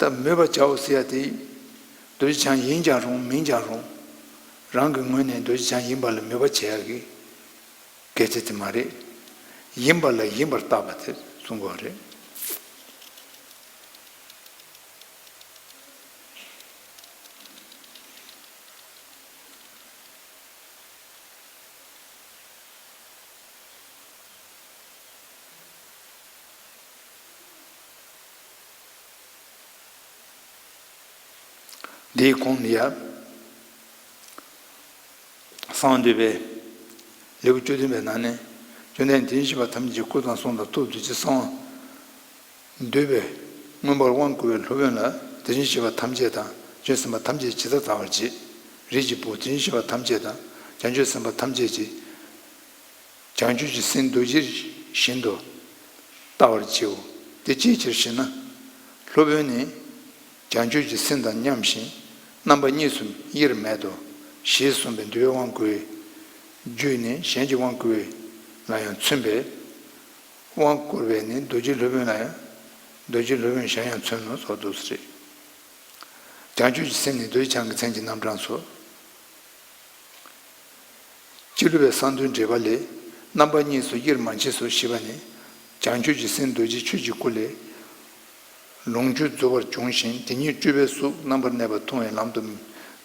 ད་མོས་པར་བྱའོ་ཟེར་ཡ་དེ། རྡོ་རྗེ་འཆང་ཡིན་ཀྱང་རུང་མིན་ཀྱང་རུང་། རང་གི་ངོས་ནས་རྡོ་རྗེ་འཆང་ཡིན་པ་ལ་མོས་པ་བྱེད་ཡ་གི་སྐད་ཆ་དེ་མ་རེད། ཡིན་པ་ལ་ཡིན་པར་བརྟག་པ་དེ་གསུང་དགོས་རེད། འདིའི་གོང་ནས་ཡང་གསང་འདུས་པའི་ལེའུ་བཅུ་བདུན་པའི་ནང་ནས། བཅོམ་ལྡན་དེ་བཞིན་གཤེགས་པ་ཐམས་ཅད་ཀྱི་སྐུ་དང་གསུང་དང་ཐུགས་རྡོ་རྗེ་གསང་བ་འདུས་པའི་མངོན་པར་དབང་བསྐུར་བའི་སློབ་དཔོན་ལ་དེ་བཞིན་གཤེགས་པ་ཐམས་ཅད་དང་བྱང་ཆུབ་སེམས་དཔའ་ཐམས་ཅད་ཇི་ལྟར་བལྟ་བར་བྱེད། རིགས་ཀྱི་བུ་དེ་བཞིན་གཤེགས་པ་ཐམས་ཅད་དང་བྱང་ཆུབ་སེམས་དཔའ་ཐམས་ཅད་ཀྱིས། བྱང་ཆུབ་ཀྱི་སེམས་རྡོ་རྗེ་བཞིན་དུ་བལྟ་བར་བྱའོ། དེ་ཅིའི་ཕྱིར་ཞེ་ན། སློབ་དཔོན་ནི་བྱང་ཆུབ་ཀྱི་སེམས་དང་མཉམ་ཞིང་རྣམ་པ་གཉིས་སུ་དབྱེར་མེད་དོ། ཞེས་གསུངས་པས་འདུལ་བའི་དབང་བསྐུར་བའི་རྒྱུད་ནི་གཞན་གྱི་དབང་བསྐུར་བ་ལ་ཡང་མཚོན་པས། དབང་བསྐུར་བས་ནི་རྡོ་རྗེ་སློབ་དཔོན་ལ་ཡང་རྡོ་རྗེ་སློབ་དཔོན་གཞན་ཡང་མཚོན་ནོ་ཟེར་འདུག་སེ་རེད། བྱང་ཆུབ་ཀྱི་སེམས་ནི་རྡོ་རྗེ་འཆང་གི་མཚན་གྱི་རྣམ་གྲངས་སོ། སྤྱི་བླུགས་པའི་གསང་འདུས་འགྲེལ་པ་ལས། རྣམ་པ་གཉིས་སུ་དབྱེར་མ་མཆིས་སོ་ཞེས་པ་ནི། བྱང་ཆུབ་ཀྱི་སེམས་རྡོ་རྗེ་ཆོས་ཀྱི་སྐུ་ལས། ལོངས་སྤྱོད་རྫོགས་པར་བྱུང་ཞིང་དེ་ཉིད་སྤྲུལ་པའི་གཟུགས་རྣམ་པར་གནས་པ་མཐོང་བའི་ལམ་དུ།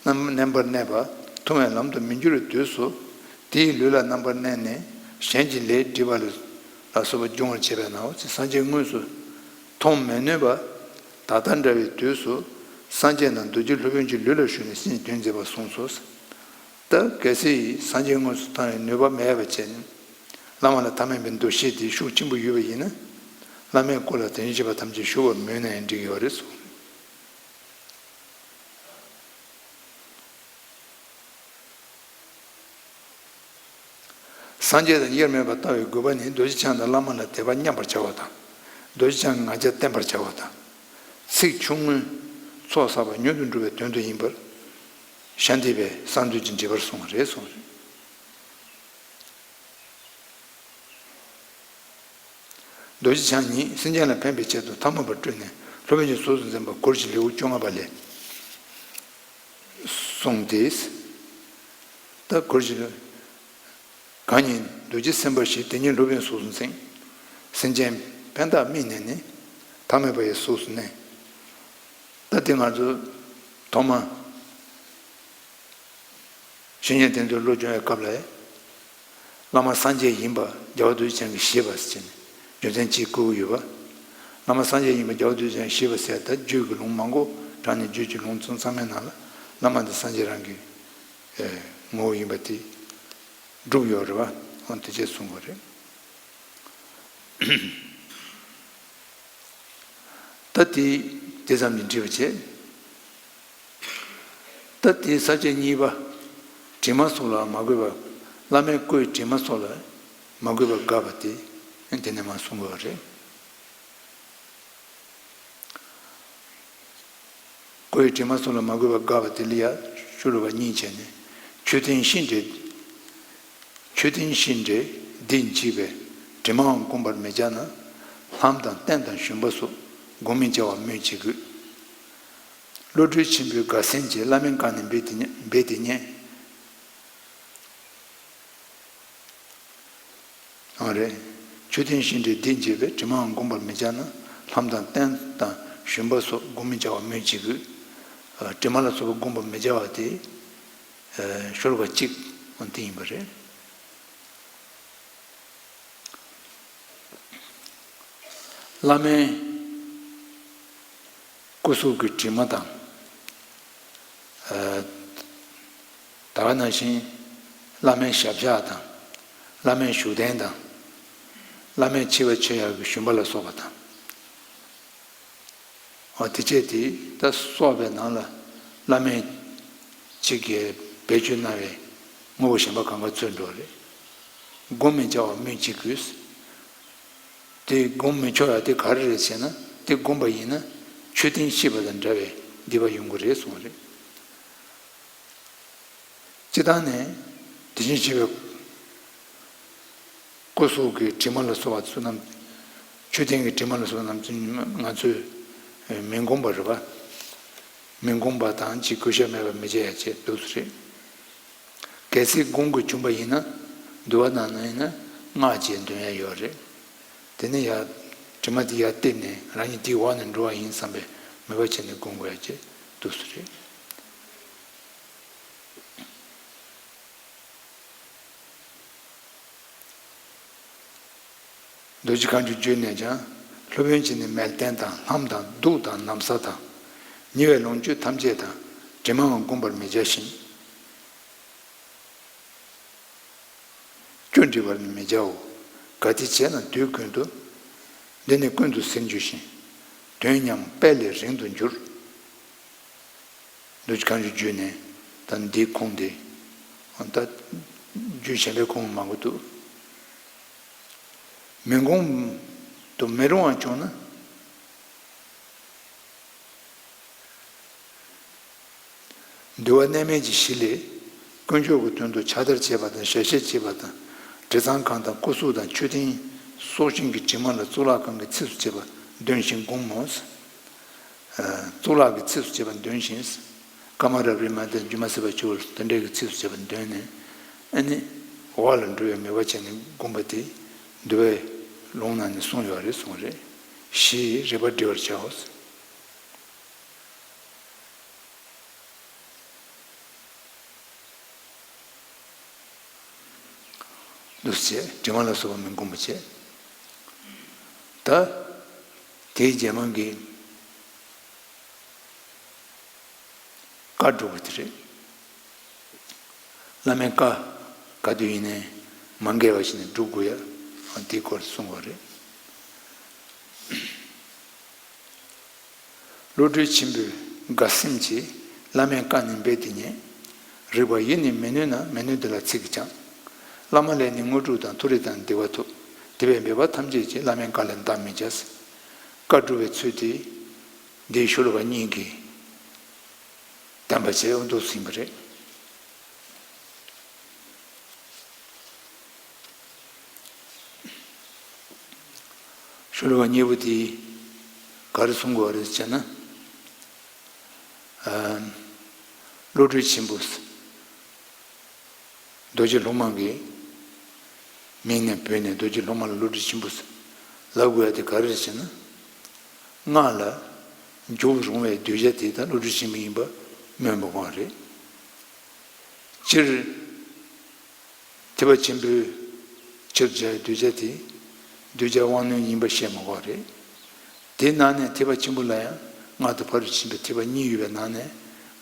རྣམ་རྣམ་པར་གནས་པ་མཐོང་བའི་ལམ་དུ་མི་འགྱུར་བའི་དུས་སུ། དེའི་ལུས་ལ་རྣམ་པར་གནས་ནས་གཞན་གྱི་ལས་སྒྲིབ་པ་ལ་སོགས་པ་སྦྱོང་བར་བྱེད་པས་ནའོ། སངས་རྒྱས་དངོས་སུ་མཐོང་མི་ནུས་པ། ད་ལྟ་འདྲ་བའི་དུས་སུ་སངས་རྒྱས་རྣམས་རྡོ་རྗེ་སློབ་དཔོན་གྱི་ལུས་ལ་ཞུགས་ནས་སེམས་ཀྱི་དོན་མཛད་པར་གསུངས་སོ། ད་གལ་སྲིད་སངས་རྒྱས་དངོས་སུ་མཐོང་བའི་ནུས་པ་མེད་པ་བྱས་ནས། བླ་མ་ལ་ཐ་མལ་པའི་འདུ་ཤེས་དེ་ཤུགས་ཆེན་པོ་ཡོད་པ་ཡིན་ན། བླ་མའི་སྐུ་ལ་དེ་བཞིན་གཤེགས་པ་ཐམས་ཅད་བཞུགས་པར་མོས་ན་ཡང་འགྲིག་གི་ཡོད་རེད་གསུངས། སངས་རྒྱས་དང་དབྱེར་མེད་པར་ལྟ་བའི་དགོས་པ་ནི། རྡོ་རྗེ་འཆང་དང་བླ་མ་ལ་དད་པ་མཉམ་པར་བྱ་བ་དང་། རྡོ་རྗེ་འཆང་གི་ང་རྒྱལ་བརྟན་པར་བྱ་བ་དང་། ཚིག་ཆུང་ངུས་ཚོགས་བསགས་པ་མྱུར་དུ་འགྲུབ་པའི་དོན་དུ་ཡིན་པར་ཤཱནྟི་པས་གསང་འདུས་ཀྱི་འགྲེལ་པར་གསུངས་པ་རེད་གསུངས་རེད། རྡོ་རྗེ་འཆང་ཉིད་སེམས་ཅན་ལ་ཕན་པའི་ཆེད་དུ་ཐ་མལ་པ་སྤྲུལ་ནས་སློབ་དཔོན་གྱི་གཟུགས་སུ་འཛིན་པ་གུར་གྱི་ལེའུ་བཅོ་ལྔ་པ་ལས་གསུངས་ཏེ། ད་གུར་གྱི་ལེའུ། གང་ཉིད་རྡོ་རྗེ་སེམས་དཔའ་ཞིག་དེ་ཉིད་སློབ་དཔོན་གཟུགས་སུ་འཛིན། སེམས་ཅན་ཕན་བཏགས་དམིགས་ནས་ནི། ཐ་མལ་པ་ཡི་གཟུགས་སུ་གནས། ད་དེ་ང་ཚོ་ཐོག་མ་བཤེས་གཉེན་དེ་ཚོའི་བློ་སྦྱོང་བའི་སྐབས་ལ། བླ་མ་སངས་རྒྱས་ཡིན་པ་རྒྱལ་བ་རྡོ་རྗེ་འཆང་གིས་ཤེས་པ་ཟེར་ནས་རྒྱུ་མཚན་གཅིག་བཀོད་ཀྱི་ཡོད་པ། བླ་མ་སངས་རྒྱས་ཡིན་པ་རྒྱལ་བ་རྡོ་རྗེ་འཆང་གིས་ཤེས་པ་ཟེར་ད་རྒྱུད་ཀྱི་ལུང་མང་པོ་དྲངས་ནས་རྒྱུད་ཀྱི་ལུང་ཚང་ཚང་མའི་ནང་ལ་བླ་མ་འདི་སངས་རྒྱས་རང་གི་ངོ་བོ་ཡིན་པ་དེ་སྒྲུབ་ཡོད་རེད་བ། འོ་དེ་བྱས་གསུང་དགོས་རེད། ད་དེ་དེ་ཙམ་གྱིས་འགྲིག་པ་བྱས། ད་དེ་ས་བཅད་གཉིས་པ། དྲི་མ་སོགས་ལ་མ་གུས་པ། བླ་མའི་སྐུའི་དྲི་མ་སོགས་ལ་མ་གུས་པ་དགག་པ་དེ་དེ་ནས་མར་གསུང་དགོས་པ་རེད། སྐུའི་དྲི་མ་སོགས་ལ་མ་གུས་པ་དགག་པ་དེ་ལ་ཡང་ཤོ་ལོ་ཀ་གཉིས་བྱས་ནས། མཆོད་རྟེན་ཤིང་འབྲས། མཆོད་རྟེན་ཤིང་འབྲས་འདི་འཇིག་པས་དྲི་མའང་བསྒོམ་པར་མི་བྱ་ན། ལྷམ་དང་སྟན་དང་ཞོན་པ་སོགས་བསྒོམ་མི་བྱ་བ་སྨོས་ཅི་དགོས། བློ་གྲོས་ཆེན་པོའི་དགའ་སེམས་ཀྱིས་བླ་མའི་རྐང་ནས་འབད་དེ་ཉན། འབད་དེ་ཉན། ཨང་རེད། མཆོད་རྟེན་ཤིང་འབྲས་འདི་འཇིག་པས་དྲི་མའང་བསྒོམ་པར་མི་བྱ་ན། ལྷམ་དང་སྟན་དང་ཞོན་པ་སོགས་བསྒོམ་མི་བྱ་བ་སྨོས་ཅི་དགོས། དྲི་མ་ལ་སོགས་པ་བསྒོམ་པར་མི་བྱ་བ་དེ་ཤོ་ལོ་ཀ་གཅིག་འོ་དེ་ཡིན་པ་རེད། བླ་མའི་སྐུ་གཟུགས་ཀྱི་དྲི་མ་དང་། ད་ག་ནང་བཞིན་བླ་མའི་ཞབས་བཞག་དང་། བླ་མའི་བཞུགས་གདན་དང་། བླ་མའི་འཆི་བ་མཆོད་ཡག་གི་ཞུན་པ་ལ་སོགས་པ་དང་། འོ་དེ་བྱས་དེ་ད་སོགས་པའི་ནང་ལ་བླ་མས་ཅིག་གིས་བེད་སྤྱོད་གནང་བའི་དངོས་པོ་གཞན་པ་གང་ག་ཚུད་འགྲོ་རེད། བསྒོམ་མི་བྱ་བ་སྨོས་ཅི་དགོས། དེ་བསྒོམ་མི་ཆོག་ཡ་དེ་ག་རེ་རེད་ཟེར་ན། དེ་བསྒོམ་པ་ཡིན་ན་མཆོད་རྟེན་བཤིག་པ་དང་འདྲ་བའི་སྡིག་པ་ཡོང་གི་རེད་གསུངས་རེད། སྤྱིར་བཏང་ནས་དེ་བཞིན་གཤེགས་པའི་སྐུ་གཟུགས་ཀྱི་དྲི་མ་ལ་སོགས་པ་ཚུ་རྣམས། མཆོད་རྟེན་གྱི་དྲི་མ་ལ་སོགས་པ་རྣམས་ཚུ་ང་ཚོས་མི་བསྒོམ་པ་རེད་པ། མི་བསྒོམ་པ་དང་ཅིག་གུས་ཞབས་མེད་པ་མི་བྱེད་ཡ་བྱེད་འདུག་སེ་རེད། གལ་སྲིད་བསྒོམ་དགོས་བྱུང་པ་ཡིན་ན། འདུལ་བ་ནང་ན་ཡིན་ན་སྔགས་ཀྱིས་འདོན་ཡ་ཡོད་རེད། དེ་ནས་ཡ་དྲི་མ་དེ་ཡར་བཏེགས་ནས་རང་ཉིད་དེའི་འོག་ནས་འགྲོ་བ་ཡིན་བསམ་པའི་མོས་པ་བྱས་ནས་བསྒོམ་དགོས་ཡ་བྱེད་འདུག་སེ་རེད། རྡོ་རྗེ་མཁའ་འགྲོའི་རྒྱུད་ནས་ཀྱང་། སློབ་དཔོན་གྱིས་ནི་མལ་སྟན་དང་ལྷམ་དང་གདུགས་དང་ན་བཟའ་དང་། ཉེ་བའི་ལོངས་སྤྱོད་ཐམས་ཅད་དང་། དྲི་མའང་བསྒོམ་པར་མི་བྱ་ཞིང་། སྐྱོན་འདྲི་བར་ནི་མི་བྱའོ། གལ་ཏེ་བྱས་ན་དུས་ཀུན་ཏུ། འདི་ནི་ཀུན་ཏུ་ཟིན་འགྱུར་ཞིང་། དོན་ཉམས་དཔལ་ལས་རིང་དུ་འགྱུར། རྡོ་རྗེ་མཁའ་འགྲོའི་རྒྱུད་ནས་ད་འདིའི་ཁུངས་དེ། ད་རྒྱུད་གཞན་པའི་ཁུངས་མང་པོ་འདུག་མི་བསྒོམ་དུ་མི་རུང་བ་བྱུང་ན། འདུལ་བ་གནས་མལ་གྱི་གཞི་ལས། དཀོན་མཆོག་གི་དོན་དུ་ཕྱག་དར་བྱེད་པ་དང་ཞལ་བཞེས་བྱེད་པ་དང་། དྲི་གཙང་ཁང་དང་སྐུ་གཟུགས་དང་མཆོད་རྟེན་སྲོག་ཤིང་གི་དྲི་མ་ལ་གཙུག་ལག་ཁང་གི་ཚིགས་སུ་བཅད་པ་འདོན་ཞིང་བསྒོམ་མོ། གཙུག་ལག་གི་ཚིགས་སུ་བཅད་པ་འདོན་ཞིང་། ཀ་མ་ར་བི་མ་དང་སྒྱུ་མ་ཟད་པར་འགྱུར་བ་དེ་འདྲའི་གི་ཚིགས་སུ་བཅད་པ་འདོན་ནས། ཨ་ནི་འོག་ལ་འགྲོ་བའི་མོས་པ་བྱས་ནས་བསྒོམ་པ་དེ་འདུལ་བའི་ལུང་ནང་ནས་གསུངས་ཡོད་རེད་གསུངས་རེད། གཞི་རིག་པ་བསྒྲིལ་བར་བྱའོ། འདུག་སེ་བྱས་དྲི་མ་ལ་སོགས་པ་མི་བསྒོམ་པ་བྱས། ད་དེའི་རྗེས་མ་གི་བཀའ་སྒྲུབ་པ་དེ་རེད། བླ་མའི་བཀའ་ག་དུས་ཡིན་ནའི་མ་འགལ་བ་ཞིག་ནས་སྒྲུབ་དགོས་ཡ་དེའི་སྐོར་གསུངས་པ་རེད། བློ་གྲོས་ཆེན་པོས་དགའ་སེམས་ཀྱིས་བླ་མའི་བཀའ་ནི་འབད་དེ་ཉན། རིགས་པ་ཡིས་ནི་མི་ནུས་ན་མི་ནུས་དེ་ལ་ཚིག་གིས་ཀྱང་། བླ་མ་ལས་ནི་དངོས་གྲུབ་དང་། མཐོ་རིས་དང་བདེ་བ་ཐོབ། དེ་བས་འབད་པ་ཐམས་ཅད་ཀྱིས། བླ་མའི་བཀའ་ལས་འདའ་མི་བྱ། བཀའ་སྒྲུབ་པའི་ཚུལ་དེ་འདིའི་ཤོ་ལོ་ཀ་གཉིས་ཀྱིས་བསྟན་པ་བྱས་འོ་འདུག་ཟིན་པ་རེད། ཤོ་ལོ་ཀ་གཉིས་པོ་དེ་ག་རེ་གསུང་དགོས་རེད་ཟེར་ན། ཨ། བློ་གྲོས་ཆེན་པོ། རྡོ་རྗེ་སློབ་མ་གི་མིང་ནས་བོས་ནས་རྡོ་རྗེ་སློབ་མ་ལ་བློ་གྲོས་ཆེན་པོ་ལབ་དགོས་ཡ་དེ་ག་རེ་རེད་ཟེར་ན། སྔགས་ལ་འཇུག་རུང་བའི་གདུལ་བྱ་དེ་ད་བློ་གྲོས་ཆེན་པོ་ཡིན་པ་སྨོས་པ་གོ་རེད། སྤྱིར་ཐེག་པ་ཆེན་པོའི་ཆེད་དུ་བྱ་བའི་གདུལ་བྱ་དེ་གདུལ་བྱ་དབང་རྣོན་ཡིན་པ་བཤད་མ་དགོས་རེད། དེའི་ནང་ནས་ཐེག་པ་ཆེན་པོ་ལ་ཡང་སྔགས་དང་ཕ་རོལ་ཏུ་ཕྱིན་པའི་ཐེག་པ་གཉིས་ཡོད་པའི་ནང་ནས་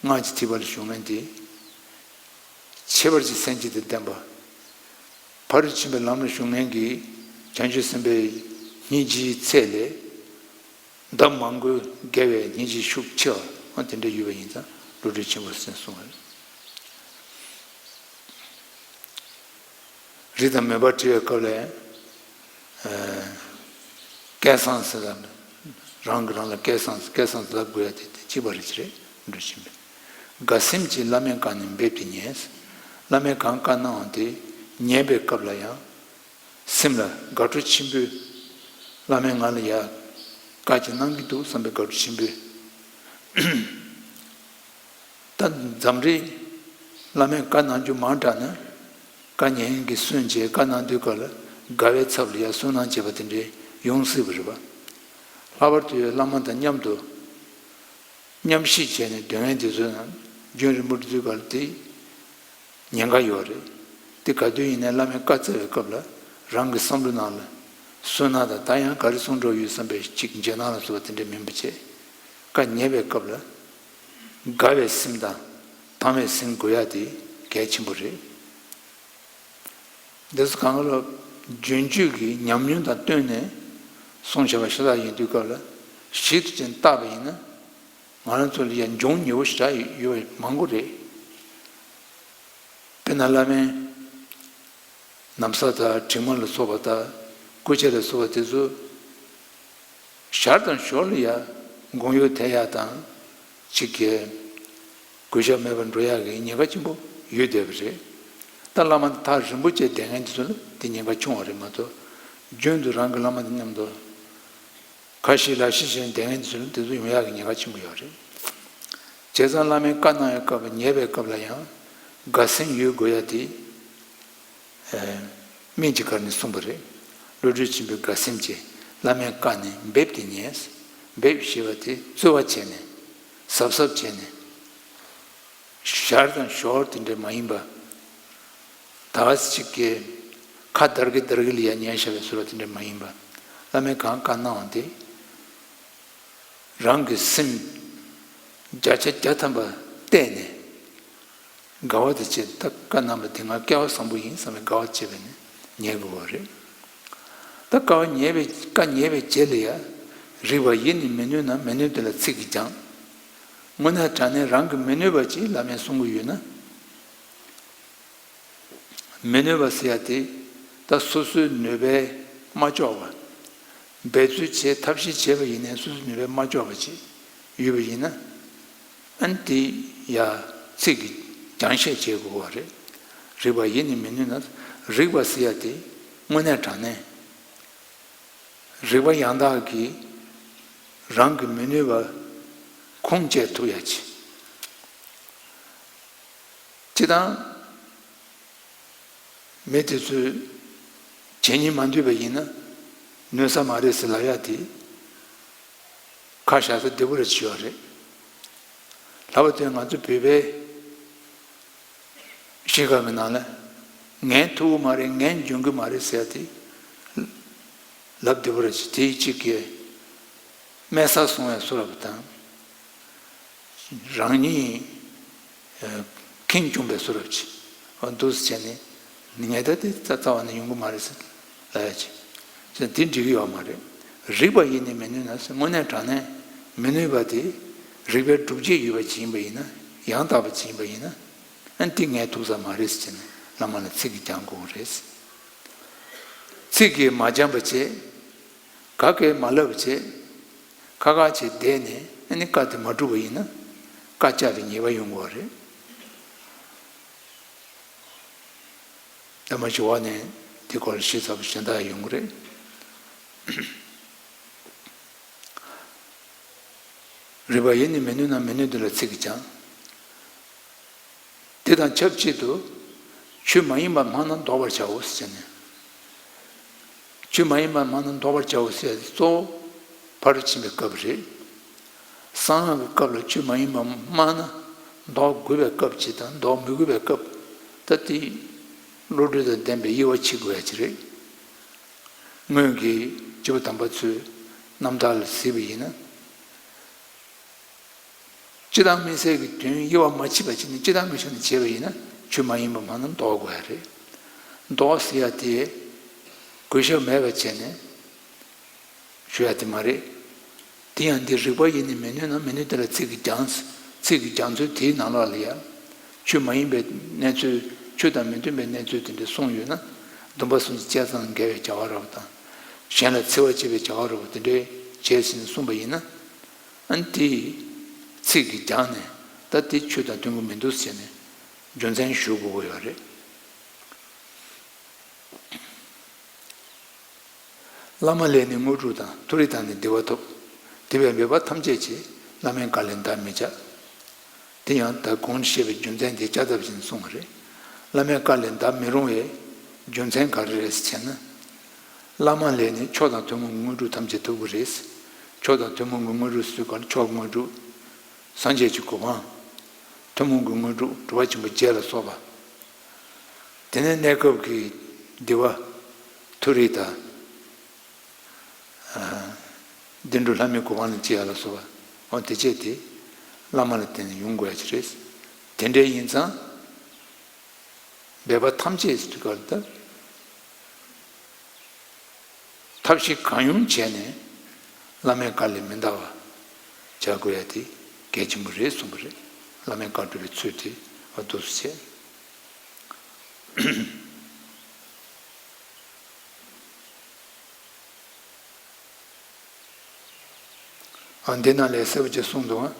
སྔགས་ཀྱི་ཐེག་པ་ལ་ཞུགས་མཁན་དེ། ཁྱད་པར་གྱི་སེམས་བསྐྱེད་དང་ལྡན་པ། ཕ་རོལ་ཏུ་ཕྱིན་པའི་ལམ་ལ་ཞུགས་མཁན་གྱི་བྱང་ཆུབ་སེམས་དཔའི་སྙིང་རྗེའི་ཚད་ལས་ལྡབ་མང་པོས་བརྒལ་བའི་སྙིང་རྗེའི་ཤུགས་ཆེ་བ་དེ་འདྲ་ཡོད་པ་ཡིན་ཙང་བློ་གྲོས་ཆེན་པོ་ཟེར་གསུངས་པ་རེད། རིགས་དང་མོས་པ་དྲི་བའི་སྐབས་ལ་ཡང་། ཨ། སྐལ་བཟང་ཟེར་ལ། རང་གིས་རང་ལ་སྐལ་བཟང་སྐལ་བཟང་ཟེར་ལབ་དགོས་ཡ་དེ་དེ་གཅིག་པ་རེད་ཅེས་རེད་འགྲོ་བཞིན་པས། དགའ་སེམས་ཀྱིས་བླ་མའི་བཀའ་ནི་འབེབས་ཏེ་ཉན། བླ་མས་གང་བཀའ་གནང་བ་དེ་ཉན་པའི་སྐབས་ལ་ཡང་སེམས་ལ་དགའ་སྤྲོ་ཆེན་པོས། བླ་མས་ང་ལ་ཡ་བཀའ་ཅིག་གནང་གི་འདུག་བསམ་པའི་དགའ་སྤྲོ་ཆེན་པོས། ད་འཛམ་རིག་བླ་མས་བཀའ་གནང་རྒྱུ་མང་དྲགས་ན། བཀའ་ཉན་གྱི་སུན་བྱས་བཀའ་གནང་དུས་སྐབས་ལ་དགའ་བའི་ཚབ་ལ་ཡ་སུན་སྣང་བྱེད་པ་དེ་འདྲའི་ཡོང་སྲིད་པ་རེད་པ། ལྷག་པར་དུ་བླ་མ་དང་མཉམ་དུ་མཉམ་གཤིབ་བྱས་ནས་སྡོད་མཁན་དེ་ཚོ་ནང་རྒྱུན་རིང་པོ་འགྲོ་དུས་སྐབས་ལ་དེ་ཉེན་ཁ་ཡོད་རེད། དེ་ག་དུས་ཡིན་ནའི་བླ་མས་བཀའ་སྩལ་བའི་སྐབས་ལ་རང་གི་བསམ་བློ་ནང་ལ་སུན་སྣང་དང་ད་ཡང་ག་རེ་གསུང་འགྲོ་ཡོད་བསམ་པའི་ཅིག་འཇོན་སྣང་ལ་སོགས་པ་དེ་འདྲ་མིན་པ་བྱས། བཀའ་ཉན་པའི་སྐབས་ལ། དགའ་བའི་སེམས་དང་དང་བའི་སེམས་དགོས་ཡ་དེ་གལ་ཆེན་པོ་རེད། འདི་ཚོ་གང་ག་ལ་རྒྱུན་སྤྱོད་ཀྱི་ཉམས་མྱོང་དང་བསྟུན་ནས་གསུང་བྱ་བ་ཤ་སྟག་ཡིན་དུས་སྐབས་ལ་ཞིབ་ཏུ་ཅིག་བརྟག་པ་ཡིན་ན་ང་རང་ཚོ་ལ་ཡང་འབྱུང་ཉེ་བོ་ཞེ་དྲག་ཡོད་པ་མང་པོ་རེད། དཔེར་ན་བླ་མའི་ན་བཟའ་དང་གྲིབ་མ་ལ་སོགས་པ་དང་སྐུ་ཆས་ལ་སོགས་པ་དེ་ཚོ་ཞར་དང་ཞོར་ལ་ཡ་དགོངས་ཡོད་དེ་ཡ་དང་ཅིག་གི་གུས་ཞབས་མེད་པར་འགྲོ་ཡག་གི་ཉེན་ཁ་ཆེན་པོ་ཡོད་བསྡད་པ་རེད། ད་བླ་མ་དང་ཐག་རིང་པོ་བཅད་བསྡད་མཁན་དེ་ཚོ་ལ་དེ་ཉེན་ཁ་ཆུང་བ་རེད་མ་གཏོགས། རྒྱུན་དུ་རང་གི་བླ་མ་དང་མཉམ་དུ་ཁ་ཞིག་ལག་ཞིག་བྱས་བསྡད་མཁན་དེ་ཚོ་ལ་དེ་ཚོ་ཡོང་ཡག་གི་ཉེན་ཁ་ཆེན་པོ་ཡོད་རེད། བྱས་ཙང་བླ་མའི་བཀའ་གནང་བའི་སྐབས་ཉན་པའི་སྐབས་ལ་ཡང་དགའ་སེམས་ཡོད་དགོས་ཡ་དེ། ཨེ། སྨན་གྱི་སྒར་ནས་གསུངས་པ་རེད། བློ་གྲོས་ཆེན་པོས་དགའ་སེམས་ཀྱིས་བླ་མའི་བཀའ་ནི་འབེབས་ཏེ་ཉན། འབེབས་ཞེས་པ་དེ་རྩོལ་བ་བྱས་ནས་གཟབ་གཟབ་བྱས་ནས་ཞར་དང་ཞོར་དེ་འདྲ་མ་ཡིན་པ། ད་ག་ཅིག་གི་ཁ་འདར་གི་འདར་གི་ལ་ཡ་ཉན་བྱ་བའི་ཚུལ་དེ་འདྲ་མ་ཡིན་པ། བླ་མས་གང་བཀའ་གནང་བ་དེ་རང་གི་སེམས་བརྒྱ་ཆ་བརྒྱ་ཐམ་པ་གཏད་ནས། དགའ་བ་དེ་བྱས་ད་བཀའ་གནང་བ་དེ་ང་སྐལ་བ་བཟང་པོ་ཡིན་བསམ་པའི་དགའ་བ་བྱས་པས་ནི་ཉན་དགོས་པ་རེད། ད་དཀའ་བ་ཉེས་པའི་བཀའ་ཉེས་པའི་རྗེས་ལ་ཡ། རིགས་པ་ཡིད་ནི་མི་ནུས་ན་མི་ནུས་དེ་ལ་ཚིག་གིས་སྦྱང་། དངོས་གནས་དྲང་གནས་རང་གི་མི་ནུས་པ་ཅིག་བླ་མས་གསུང་གི་ཡོད་ན། མི་ནུས་པ་ཟེར་ཡ་དེ་ད་སོ་སོའི་ནུས་པས་མ་ལྕོགས་པ། འབད་རྩོལ་བྱས་ཐབས་ཤེས་བྱས་པ་ཡིན་ནའི་སོ་སོའི་ནུས་པས་མ་ལྕོགས་པ་ཅིག་ཡོད་པ་ཡིན་ན། ཨ་ནི་དེ་ཡ་ཚིག་གིས་སྦྱང་བཤད་བྱེད་དགོས་པ་རེད། རིགས་པ་ཡིད་ནི་མི་ནུས་ན། རིགས་པ་ཟེར་ཡ་དེ་དངོས་གནས་དྲང་གནས། རིགས་པ་ཡང་དག་གིས་རང་གི་མི་ནུས་པ་ཁུངས་སྐྱེལ་ཐུབ་ཡ་ཅིག་སྤྱིར་བཏང་། མི་དེ་ཚོས་བྱེད་སྙིང་མ་འདོད་པ་ཡིན་ན་ནུས་ས་མ་རེད་ཟེར་ལབ་ཡ་དེ་ཁ་བཞག་ས་བདེ་པོ་རེད་བྱས་ཡོད་རེད། ལྷག་པར་དུ་ང་ཚོ་བོད་པའི་གཤིས་ཀ་གི་ནང་ལ་ངས་ཐུབ་ཀྱི་མ་རེད་ངས་འཇོན་གྱི་མ་རེད་ཟེར་ཡ་དེ་ལབ་བདེ་པོ་རེད་བྱས་དེའི་གཅིག་གིས་དམན་ས་སོང་བའི་བཟོ་འདྲ་པོ་དང་། རང་ཉིད་ཁེངས་སྐྱུང་བའི་བཟོ་འདྲ་ཅིག་འདུག་སེ་བྱས་ནས་ངས་ད་དེ་རྩ་རྩ་བ་ནས་ཡོང་གི་མ་རེད་ཟེར་ལབ་ཡ་ཅིག་ཟེར་དེ་འགྲིག་གི་ཡོད་མ་རེད། རིགས་པ་ཡིད་ནི་མི་ནུས་ན་ཟེར་དངོས་གནས་དྲང་གནས་མི་ནུས་པ་དེ་རིགས་པའི་སྒྲུབ་བྱེད་ཡོད་པ་ཅིག་ཡིན་པ་ཡིན་ན་ཡང་དག་པ་ཅིག་ཡིན་པ་ཡིན་ན་ཨ་ནི་དེ་ངས་ཐུག་ས་མ་རེད་ཟེར་ནས་ བླ་མ་ལ་ཚིག་གིས་སྦྱང་དགོས་རེད། ཚིག་གིས་མ་སྦྱངས་པ་བྱས། ག་གེ་མ་ལབ་བྱས། ཁ་ཁ་བྱས་བསྡད་ནས་ཨ་ནི་བཀའ་དེ་མ་སྒྲུབ་པ་ཡིན་ན། བཀའ་བཅག་པའི་ཉེས་པ་ཡོང་གི་རེད། ད་མ་ཞུ་བ་ནས་དེ་སྐོར་ཞིབ་ཚགས་པོ་གཞན་དག་ཡོང་གི་རེད། རིག་པ་ཡེ་ནས་མི་ནུས་ན་མི་ནུས་དེ་ལ་ཚིག་གིས་སྦྱང་། དེ་དང་ཆབས་ཅིག་ཏུ། ཆོས་མ་ཡིན་པ་སྨྲ་ན་བཟློག་པར་བྱའོ་ཟེར་ནས། ཆོས་མ་ཡིན་པ་སྨྲ་ན་བཟློག་པར་བྱའོ་ཟེར་ཏེ་གཙོ་བོ་ཕར་ཕྱིན་པའི་སྐབས་རེད། གསང་སྔགས་ཀྱི་སྐབས་ལ་ཆོས་མ་ཡིན་པ་སྨྲ་ན་བཟློག་དགོས་པའི་སྐབས་ཅིག་དང་བཟློག་མི་དགོས་པའི་སྐབས། ད་དེ་བློ་གྲོས་དང་ལྡན་པའི་དབྱེ་བ་ཕྱེ་དགོས་ཡ་ཅིག་རེད། སྔོན་གྱི་སྐྱེས་བུ་དམ་པ་ཚོའི་རྣམ་ཐར་ལ་གཟིགས་པ་ཡིན་ན། སྤྱིར་བཏང་མི་སེར་གྱི་དོན་དབྱེ་བ་མ་ཕྱེ་བ་བྱས་ནས་སྤྱིར་བཏང་གི་ཆ་ནས་བྱས་པ་ཡིན་ན་ཆོས་མ་ཡིན་པ་མ་ན་བཟློག་དགོས་ཡ་རེད། བཟློག་ཟེར་ཡ་དེ་གུས་ཞབས་མེད་པ་བྱས་ནས་ཞུ་ཡ་དེ་མ་རེད། དེ་ཡང་འདི་རིག་པ་ཡེ་ནས་མི་ནུས་ན་མི་ནུས་དེ་ལ་ཚིག་གིས་སྦྱང་། ཚིག་གིས་སྦྱང་ཚུལ་དེའི་ནང་ལོགས་ལ་ཡང་། ཆོས་མ་ཡིན་པའི་གནས་ཚུལ། ཆོས་དང་མི་མཐུན་པའི་གནས་ཚུལ་དེ་འདྲ་གསུངས་ཡོད་ན། སྡོམ་པ་གསུམ་གྱི་བཅད་མཚམས་འགལ་བའི་བྱ་བ་རབ་དང་། གཞན་ལ་འཚེ་བ་བྱེད་པའི་བྱ་བ་རབ་དེ་འདྲའི་བྱས་ཟིན་གསུངས་པ་ཡིན་ན། ཨ་ནི་དེ་ཚིག་གིས་སྦྱངས་ནས་ད་དེ་ཆོས་དང་མཐུན་གྱི་མི་འདུག་ཟེར་ནས་རྒྱུ་མཚན་ཞུ་དགོས་ཀྱི་ཡོད་རེད། བླ་མ་ལས་ནི་དངོས་གྲུབ་དང་། མཐོ་རིས་དང་ནི་བདེ་བ་ཐོབ། དེ་བས་འབད་པ་ཐམས་ཅད་ཀྱིས། བླ་མའི་བཀའ་ལས་འདའ་མི་བྱ། དེ་ཡང་ད་གོང་བཤད་པའི་རྒྱུ་མཚན་དེ་ལྕགས་ཐབ་བཞིན་གསུངས་པ་རེད། བླ་མའི་བཀའ་ལས་འདའ་མི་རུང་བའི་རྒྱུ་མཚན་ག་རེ་རེད་ཟེར་ན། བླ་མ་ལས་ནི་མཆོག་དང་ཐུན་མོང་གི་དངོས་གྲུབ་ཐམས་ཅད་ཐོབ་ཀྱི་རེད། མཆོག་དང་ཐུན་མོང་གི་དངོས་གྲུབ་ཟེར་ག་ལ་མཆོག་དངོས་གྲུབ། སངས་རྒྱས་ཀྱི་གོ་འཕང་། ཐུན་མོང་གི་དངོས་གྲུབ་གྲུབ་པ་ཆེན་པོ་བརྒྱད་ལ་སོགས་པ། དེ་ནས་གནས་སྐབས་ཀྱི་བདེ་བ། མཐོ་རིས་དང་། བདེ་འགྲོ་ལྷ་མིའི་གོ་འཕང་ལ་སྐྱེ་ཡ་ལ་སོགས་པ། འོ་དེ་བྱས་ཏེ་བླ་མ་ལ་བརྟེན་ནས་ཡོང་དགོས་ཡ་ཅིག་རེད། དེ་འདྲ་ཡིན་ཙང་། འབད་པ་ཐམས་ཅད་ཟེར་དུས་སྐབས་ལ་ད། ཐབས་ཤེས་གང་ཡོང་བྱས་ནས་བླ་མའི་བཀའ་ལས་མི་འདའ་བ་བྱ་དགོས་ཡ་དེ་གལ་ཆེན་པོ་རེད་གསུངས་པ་རེད། བླ་མའི་བཀའ་སྒྲུབ་པའི་ཚུལ་དེ་འོ་འདུག་སེ་བྱས། ཨ། འདི་ནང་ལས་གསལ་པོ་ཅིག་གསུངས་འདུག།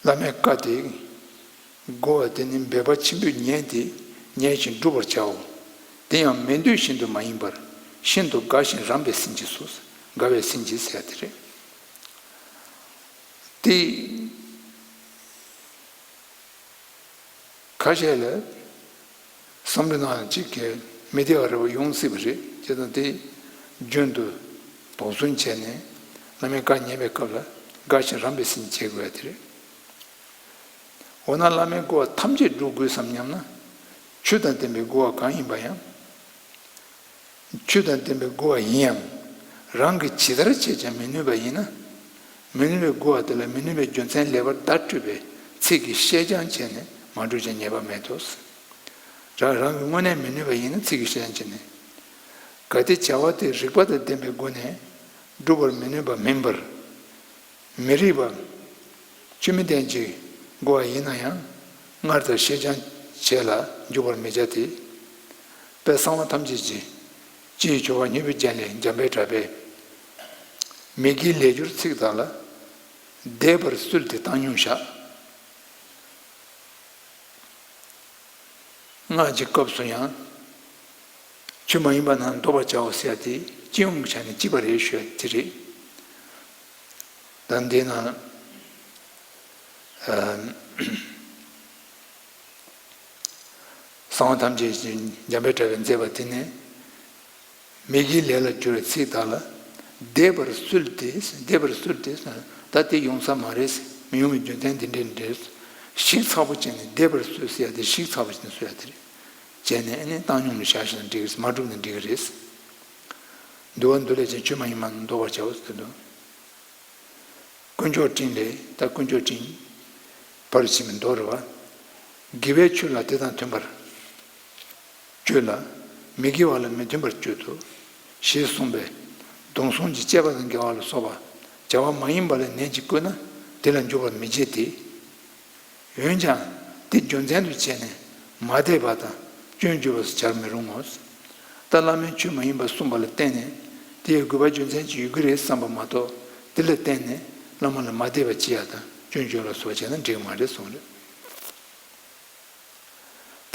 བླ་མའི་བཀའ་དེ་དགོས་པ་དེ་ནི་འབད་པ་ཆེན་པོས་ཉན་ཏེ་ཉན་ཞིང་བསྒྲུབ་པར་བྱའོ། དེ་ཡང་མི་འདོད་བཞིན་དུ་མ་ཡིན་པར་ཤིན་ཏུ་དགའ་ཞིང་རངས་པའི་སེམས་ཀྱིས་སོ། དགའ་བའི་སེམས་ཀྱིས་ཟེར་ཡ་དེ་རེད། དེ། ཁ་ཤས་ལ་བསམ་བློའི་ནང་ལ་གཅིག་གི་མི་བདེ་བ་རེ་བ་ཡོང་སྲིད་པ་རེད། བྱས་ཙང་དེ་རྒྱུན་དུ་དོགས་ཟོན་བྱས་ནས་བླ་མའི་བཀའ་ཉན་པའི་སྐབས་ལ་དགའ་ཞིང་རངས་པའི་སེམས་བྱེད་དགོས་ཡ་དེ་རེད། འོ་ན་བླ་མའི་བསྒོ་བ་ཐམས་ཅད་སྒྲུབ་དགོས་སམ་སྙམ་ན། ཆོས་དང་ལྡན་པའི་བསྒོ་བ་གང་ཡིན་པ་ཡང་། ཆོས་དང་ལྡན་པའི་བསྒོ་བ་ཡིན་ཡང་། རང་གིས་ཇི་ལྟར་བྱས་ཀྱང་མི་ནུས་པ་ཡིན་ན། མི་ནུས་པའི་བསྒོ་བ་དེ་ལ་མི་ནུས་པའི་རྒྱུ་མཚན་ལེགས་པར་བརྡ་སྤྲོད་པའི་ཚིག་གིས་བཤད་སྦྱང་བྱས་ནས་མ་བསྒྲུབས་ཀྱང་ཉེས་པ་མེད་དོ། རང་རང་གིས་དངོས་གནས་མི་ནུས་པ་ཡིན་ན་ཚིག་གིས་བཤད་སྦྱང་བྱས་ནས། གལ་ཏེ་བྱ་བ་དེ་རིགས་པ་དང་ལྡན་པའི་སྒོ་ནས་སྒྲུབ་པར་མི་ནུས་པ་མིན་པར། མི་རིགས་པ། ཆོས་མི་ལྡན་གྱི་བསྒོ་བ་ཡིན་ན་ཡང་སྔར་ལྟར་བཤད་སྦྱང་བྱེད་ལ་འཇུག་པར་མི་བྱ་སྟེ། དཔལ་གསང་བ་ཐམས་ཅད་ཀྱི་སྤྱི་ཡི་ཆོ་ག་སྙིང་པོའི་རྒྱན་ལས་འཇམ་དཔལ་གྲགས་པས། མི་དགེའི་ལས་སྦྱོར་ཚིག་དག་ལ། འདས་པར་སུལ་ཏེ་བཏང་སྙོམས་བཞག། སྔགས་ཀྱི་སྐབས་སུ་ཡང་། ཆོས་མ་ཡིན་པ་རྣམས་བཟློག་པར་བྱའོ་ཟེར་ཡ་དེ་སྤྱི་ཡོངས་ཀྱི་ཆ་ནས་གཅིག་པ་རེད་ཞུ་ཡ་དེ་རེད། ད་འདི་ན། ཨ། གསང་བ་ཐམས་ཅད་ཀྱི་འཇམ་དཔལ་གྲགས་པས་མཛད་པ་དེ་ནི། མི་དགེའི་ལས་ལ་སྦྱོར་བའི་ཚིག་དག་ལ། འདས་པར་སུལ་ཏེ། འདས་པར་སུལ་ཏེ། ད་དེ་ཡོང་ས་མ་རེད། མི་ཡོང་བའི་རྒྱུ་མཚན་འདི་འདྲ་འདྲ། ཞིབ་ཚགས་པོ་བྱས་ནས་འདས་པར་སུལ་ཟེར་ཡ་དེ་ཞིབ་ཚགས་པོ་བྱས་ནས་སུལ་ཡ་དེ་རེད། བྱས་ནས་ཨ་ནི་བཏང་སྙོམས་ལ་བཞག་བཞག་ན་འགྲིག་གི་རེད། མ་བསྒྲུབས་ན་འགྲིག་གི་རེད། འདུལ་བ་འདུལ་ལས་ཀྱང་ཆོས་མ་ཡིན་པ་རྣམས་བཟློག་པར་བྱའོ་ཟེར་འདུག། དཀོན་མཆོག་སྤྲིན་ལས། ད་དཀོན་མཆོག་སྤྲིན། ཕར་ཕྱིན་པའི་མདོ་རེད་བ། དགེ་བའི་ཆོས་ལ་དེ་དང་མཐུན་པར་སྤྱོད་ལ། མི་དགེ་བ་ལ་མི་མཐུན་པར་སྤྱོད་དོ། ཞེས་གསུངས་པས། སྡོམ་གསུམ་གྱི་བཅས་པ་དང་འགལ་བ་ལ་སོགས་པ་བྱ་བ་མ་ཡིན་པ་ལ་ནན་གྱིས་བཀོད་ན་དེ་ལ་འཇུག་པར་མི་བྱེད་དེ། འོན་ཀྱང་དེ་རྒྱུ་མཚན་དུ་བྱས་ནས་ མ་དད་པ་དང་སྐྱོན་བརྗོད་པ་སོགས་བྱར་མི་རུང་ངོ་། ད་བླ་མའི་ཆོས་མ་ཡིན་པ་གསུངས་པ་ལ་བརྟེན་ནས་དེའི་དགོས་པ་རྒྱུ་མཚན་ཅིག་ཡོད་ཀྱི་རེད་བསམ་པ་མ་གཏོགས། དེ་ལ་བརྟེན་ནས་བླ་མ་ལ་མ་དད་པ་བྱེད་ཡ་དང་སྐྱོན་བརྗོད་ལ་སོགས་བྱས་ན་འགྲིག་མ་རེད་གསུངས་རེད།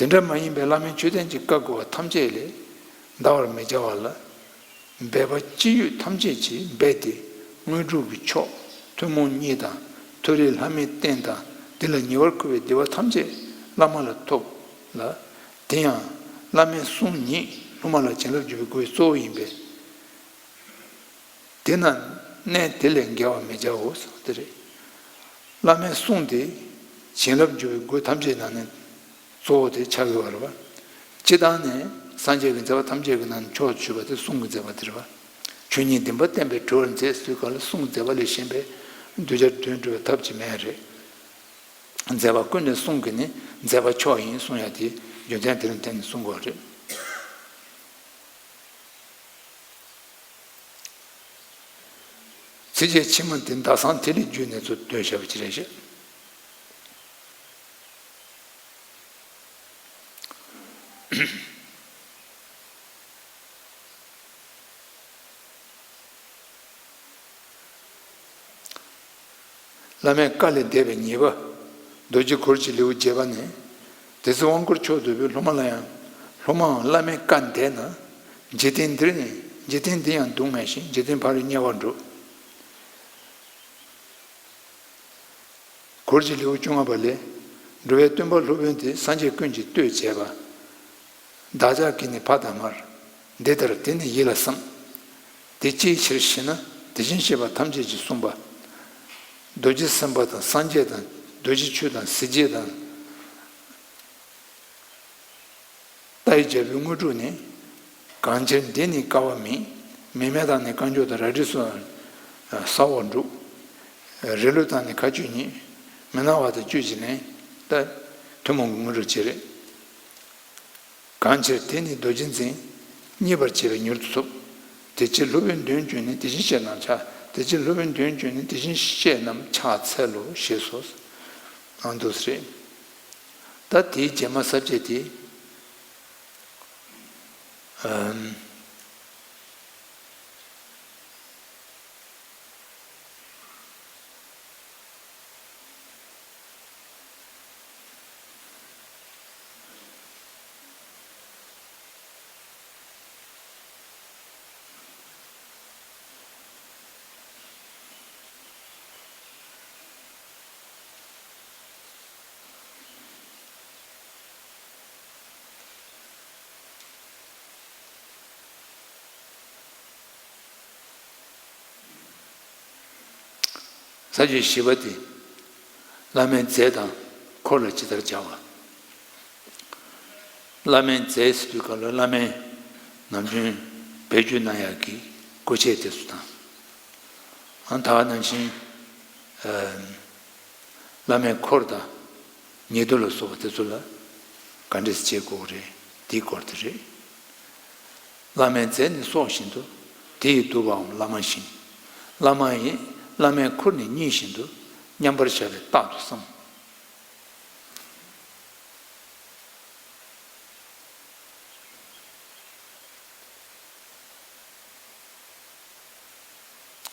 དེ་འདྲ་མ་ཡིན་པའི་བླ་མའི་མཆོད་རྟེན་གྱི་བཀའ་བསྒོ་བ་ཐམས་ཅད་ལས་འདའ་བར་མི་བྱ་བ་ལ། འབད་པ་ཅི་ཡོད་ཐམས་ཅད་ཀྱིས་འབད་དེ། དངོས་གྲུབ་ཀྱི་མཆོག་ཐུན་མོང་གཉིས་དང་། མཐོ་རིས་ལྷ་མིའི་རྟེན་དང་། འདི་ལ་ཉེ་བར་མཁོ་བའི་བདེ་བ་ཐམས་ཅད་བླ་མ་ལ་ཐོབ་ལ། དེ་ཡང་བླ་མའི་གསུང་ཉིད་སློབ་མ་ལ་བྱིན་རླབས་འཇུག་པའི་སྒོའི་གཙོ་བོ་ཡིན་པས། དེས་ན་གནས་དེ་ལས་འགལ་བར་མི་བྱའོ་ཟེར་བ་དེ་རེད། བླ་མའི་གསུང་དེ་བྱིན་རླབས་འཇུག་པའི་སྒོ་ཐམས་ཅད་ནང་ནས་གཙོ་བོ་དེ་ཆགས་ཡོད་པ་རེད་པ། སྤྱིར་བཏང་ནས་སངས་རྒྱས་ཀྱི་མཛད་པ་ཐམས་ཅད་ཀྱི་ནང་ནས་མཆོག་ཏུ་གྱུར་པ་དེ་གསུང་གི་མཛད་པ་དེ་རེད་པ། ཆོས་ཉིད་བདེན་པ་བསྟན་པས་གྲོལ་བར་མཛད་ཟེར་སྐབས་ལ་གསུང་མཛད་པ་ལས་གཞན་པའི་གདུལ་བྱ་དོན་གྲུབ་པའི་ཐབས་ཅིག་མེད་རེད། མཛད་པ་ཀུན་ནས་གསུང་གིས་ནི་མཛད་པ་མཆོག་ཡིན་གསུང་ཡ་དེ་རྒྱུ་མཚན་དེ་ལ་བརྟེན་ནས་གསུང་དགོས་པ་རེད། ཚིགས་བཅད་ཕྱི་མ་འདི་ཟླ་གསང་ཐིག་ལེ་རྒྱུད་ནས་ཚུར་བཏོན་བཞག་པ་ཅིག་རེད་ཤག་བླ་མའི་བཀའ་ལས་འདས་པའི་ཉེས་པ། རྡོ་རྗེ་གུར་གྱི་ལེའུ་བརྒྱད་པ་ནས། དེ་ཚེ་དབང་བསྐུར་མཆོག་ཏུ་འབུལ། སློབ་མ་ལ་ཡང་། སློབ་མའང་བླ་མའི་བཀའ་འདས་ན། འཇིག་རྟེན་འདིར་ནི་འཇིག་རྟེན་འདི་ཡང་སྡུག་བསྔལ་ཞིང་། འཇིག་རྟེན་ཕ་རོལ་དམྱལ་བར་འགྲོ། གུར་གྱི་ལེའུ་བཅོ་ལྔ་པ་ལས། འགྲོ་བའི་སྟོན་པ་སློབ་དཔོན་དེ། སངས་རྒྱས་ཀུན་གྱིས་བསྟོད་བྱས་པ། བདག་ཅག་གིས་ནི་ཕ་དང་མར། འདི་ལྟར་དེ་ནི་ཡིད་ལ་བསམ། དེ་ཅིའི་ཕྱིར་ཞེ་ན། དེ་བཞིན་གཤེགས་པ་ཐམས་ཅད་ཀྱིས་གསུངས་པ། རྡོ་རྗེ་སེམས་དཔའ་དང་སངས་རྒྱས་དང་། རྡོ་རྗེ་ཆོས་དང་གཟི་བརྗིད་དང་། རྟའི་རྒྱལ་པོའི་དངོས་གྲུབ་ནི། གང་ཕྱིར་འདི་ནི་དཀའ་བ་མེད། མི་མེད་དང་ནི་རྐང་མགྱོགས་དང་། རལ་གྲི་སོགས་ས་འོག་འགྲུབ། རི་ལུ་དང་ནི་མཁའ་སྤྱོད་ཉིད། མི་སྣང་བ་དང་སྤྱོད་ཅིང་ལེན། ད་ཐུན་མོང་གི་དངོས་གྲུབ་ཅིག་རེད། གང་ཕྱིར་དེ་ནི་རྡོ་རྗེ་འཛིན། མཉེས་པར་བྱས་པས་མྱུར་དུ་ཐོབ། དེ་ཕྱིར་སློབ་དཔོན་དོན་བཅུ་ནི། དེ་བཞིན་གཤེགས་རྣམས་ཕྱག་དེ་ཕྱིར་སློབ་དཔོན་དོན་བཅུ་ནི། དེ་བཞིན་གཤེགས་རྣམས་ཕྱག་འཚལ་ལོ། ཞེས་སོ། ཨང་འདུག་སེ་རེད། ད་དེའི་རྗེས་མ་ས་བཅད་དེ། ཨམ། ས་བཅད་བཞི་པ་དེ། བླ་མའི་རྫས་དང་འཁོར་ལ་ཇི་ལྟར་སྦྱར་བ། བླ་མའི་རྫས་ཟེར་དུས་སྐབས་ལ་བླ་མའི་ནམ་རྒྱུན་བེད་སྤྱོད་གནང་ཡག་གི་སྐུ་ཆས་དེ་ཚོ་དང་། ཨ་ད་ག་ནང་བཞིན། ཨ། བླ་མའི་འཁོར་དང་ཉེ་དུ་ལ་སོགས་པ་དེ་ཚོ་ལ་ག་འདྲས་བྱེད་དགོས་རེད། དེའི་སྐོར་དེ་རེད། བླ་མའི་རྫས་ནི་སྲོག་བཞིན་དུ། དེ་ཡིས་བསྡུ་བའམ་བླ་མ་བཞིན། བླ་མ་ཡིས་བླ་མའི་འཁོར་ནི་གཉིས་བཞིན་དུ། མཉམ་པར་བཞག་པས་རྟག་ཏུ་བསམ།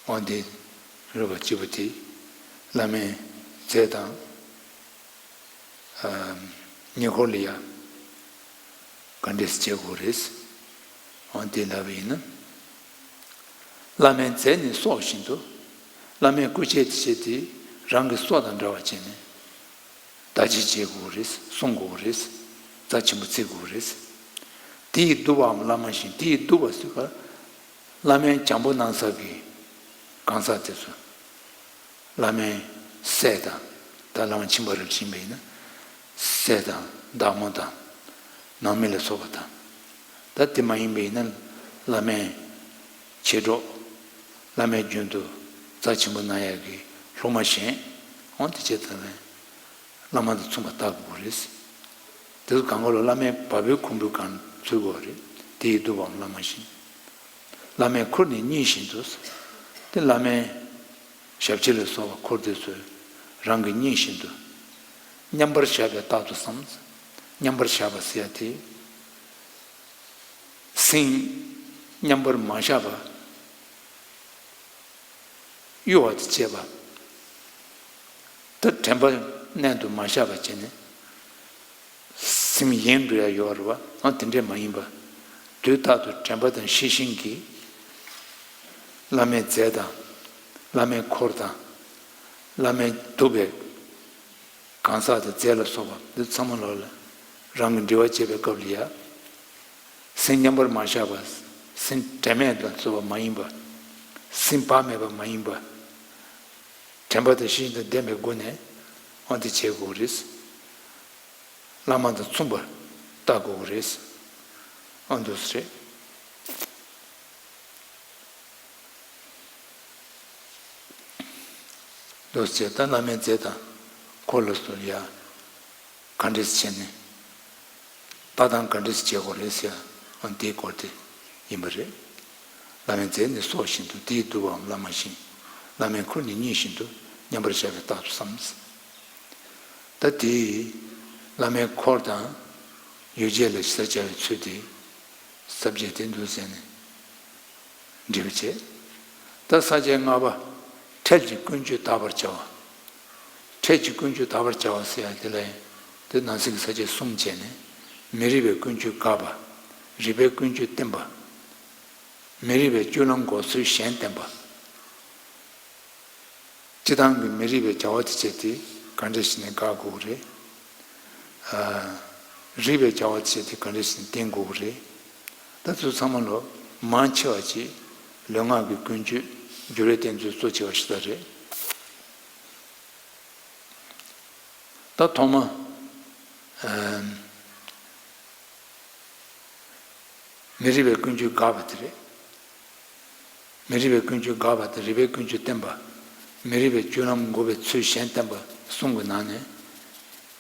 འོ་དེ་རེད་པ། གཅིག་པ་དེ་བླ་མའི་རྫས་དང་། ཨ། ཉེ་འཁོར་ལ་ཡང་ག་འདྲས་བྱེད་དགོས་རེད། འོ་དེ་ལབ་པ་ཡིན་ན། བླ་མའི་རྫས་ནི་སྲོག་བཞིན་དུ། བླ་མའི་སྐུ་ཆས་དེ་བྱས་ཏེ་རང་གི་སྲོག་དང་འདྲ་བ་བྱས་ནས། བདག་གཅེས་བྱེད་དགོས་རེད། སྲུང་དགོས་རེད། རྩ་ཆེན་པོ་བརྩི་དགོས་རེད། དེ་ཡིས་བསྡུ་བའམ་བླ་མ་བཞིན། དེ་ཡིས་བསྡུ་བ་ཟེར་བ། བླ་མའི་བྱམས་པོ་གནང་ས་གི་གང་ཟག་དེ་ཚོ། བླ་མའི་སྲས་དང་། ད་བླ་མ་ཆེན་པོ་རབ་ཕྱིན་པ་ཡིན་ན། སྲས་དང་བདག་མོ་དང་། ནང་མི་ལ་སོགས་པ་དང་། ད་དེ་མ་ཡིན་པ་ཡིན་ན། བླ་མའི་མཆེད་གྲོགས། བླ་མའི་རྒྱུན་དུ་རྩ་ཆེན་པོ་གནང་ཡག་གི་སློབ་མ་གཞན། འོ་དེ་བྱས་ཙང་ནས་བླ་མ་དང་མཚུངས་པར་བལྟ་དགོས་རེད། དེ་ཚོ་གང་ག་ལ་བླ་མའི་བ་སྤུའི་ཁུང་བུའི་སྒང་ཚུད་དགོས་རེད། དེ་ཡིས་བསྡུ་བའམ་བླ་མ་བཞིན། བླ་མའི་འཁོར་ནི་གཉིས་བཞིན་དུ། དེ་བླ་མའི་ཞབས་ཕྱི་ལ་སོགས་པ་འཁོར་དེ་ཚོ་རང་གི་གཉིས་བཞིན་དུ། མཉམ་པར་བཞག་པས་རྟག་ཏུ་བསམ། མཉམ་པར་བཞག་པ་ཟེར་ཡ་དེ། སེམས་མཉམ་པར་མ་བཞག་པ། གཡོ་བ་དང་བཅས་པ། ད་དྲན་པ་མནན་དུ་མ་བཞག་པ་བྱས་ནས། སེམས་གཡེང་འགྲོ་ཡ་ཡོད་རེད་བ། ཨ་དེ་འདྲས་མ་ཡིན་པ། དུས་རྟག་ཏུ་དྲན་པ་དང་ཤེས་བཞིན་གྱིས། བླ་མའི་རྫས་དང་། བླ་མའི་འཁོར་དང་། བླ་མའི་འདུག་པའི་གང་ཟག་དང་རྫས་ལ་སོགས་པ་འདི་ཚང་མ་ལོག་ལ་རང་གི་འབྲེལ་བ་བྱེད་པའི་སྐབས་ལ་ཡ། སེམས་མཉམ་པར་མ་བཞག་པ། སེམས་དྲན་མེད་དང་བཟོ་བ་མ་ཡིན་པ། སེམས་བག་མེད་པ་མ་ཡིན་པ། དྲན་པ་དང་ཤེས་བཞིན་དང་ལྡན་པའི་སྒོ་ནས་ཨ་འདི་བྱེད་དགོས་རེད། བླ་མ་དང་མཚུངས་པར་བལྟ་དགོས་རེད། ཨ་འདུག་སེ་རེད། འདུག་སེ་ད་བླ་མའི་རྫས་དང་འཁོར་ལ་སོགས་ཡ། ག་འདྲས་བྱས་ནས། ལྟ་སྟངས་ག་འདྲས་བྱེད་དགོས་རེད་ཟེར་ཡ་འདིའི་སྐོར་དེ་ཡིན་པ་རེད། བླ་མའི་རྫས་ནི་སྲོག་བཞིན་དུ། དེས་བསྡུ་བའམ་བླ་མ་བཞིན། བླ་མའི་འཁོར་ནི་གཉིས་བཞིན་དུ། མཉམ་པར་བཞག་པའི་རྟགས་སུ་བསམ། ད་དེས་བླ་མའི་འཁོར་དང་ཡོ་བྱད་ལ་ཞེ་ས་བྱ་བའི་ཚུལ་དེ། ས་བཅད་དེ་འདུག་ཟེར་ནས་འབྲི་བ་བྱེད། ད་ས་བཅད་ལྔ་པ། འཕྲལ་གྱི་ཀུན་སྤྱོད་དག་པར་བྱ་བ། འཕྲལ་གྱི་ཀུན་སྤྱོད་དག་པར་བྱ་བ་ཟེར་ཡ་དེ་ལ་ཡང་དེ་ནང་གསེས་ཀྱི་ས་བཅད་གསུམ་བྱས་ནས། མི་རིགས་པའི་ཀུན་སྤྱོད་དགག་པ། རིགས་པའི་ཀུན་སྤྱོད་བསྟན་པ། མི་རིགས་པའི་སྤྱོད་ལམ་འགོག་ཚུལ་གཞན་བསྟན་པ། སྤྱིར་བཏང་གི་མི་རིགས་པའི་བྱ་བ་དེ་བྱས་ཏེ་ག་འདྲ་ཞིག་ནས་དགག་དགོས་ཀྱི་རེད། ཨ། རིགས་པའི་བྱ་བ་དེ་བྱས་ཏེ་ག་འདྲ་ཞིག་ནས་བསྟན་དགོས་ཀྱི་རེད། ད་ཚོ་ཚང་མ་ལོ་མང་ཆེ་བ་ཅིག་ལུས་ངག་གི་ཀུན་སྤྱོད་འགྱུར་བའི་རྟེན་ཚུལ་གཙོ་ཆེ་བ་ཞིག་ད་རེད། ད་ཐོག་མ། ཨ། མི་རིགས་པའི་ཀུན་སྤྱོད་དགག་པ་དེ་རེད། མི་རིགས་པའི་ཀུན་སྤྱོད་དགག་པ་དང་རིགས་པའི་ཀུན་སྤྱོད་བསྟན་པ། མི་རིགས་པའི་སྤྱོད་ལམ་འགོག་པའི་ཚུལ་གཞན་བསྟན་པ་གསུམ་གྱི་ནང་ནས།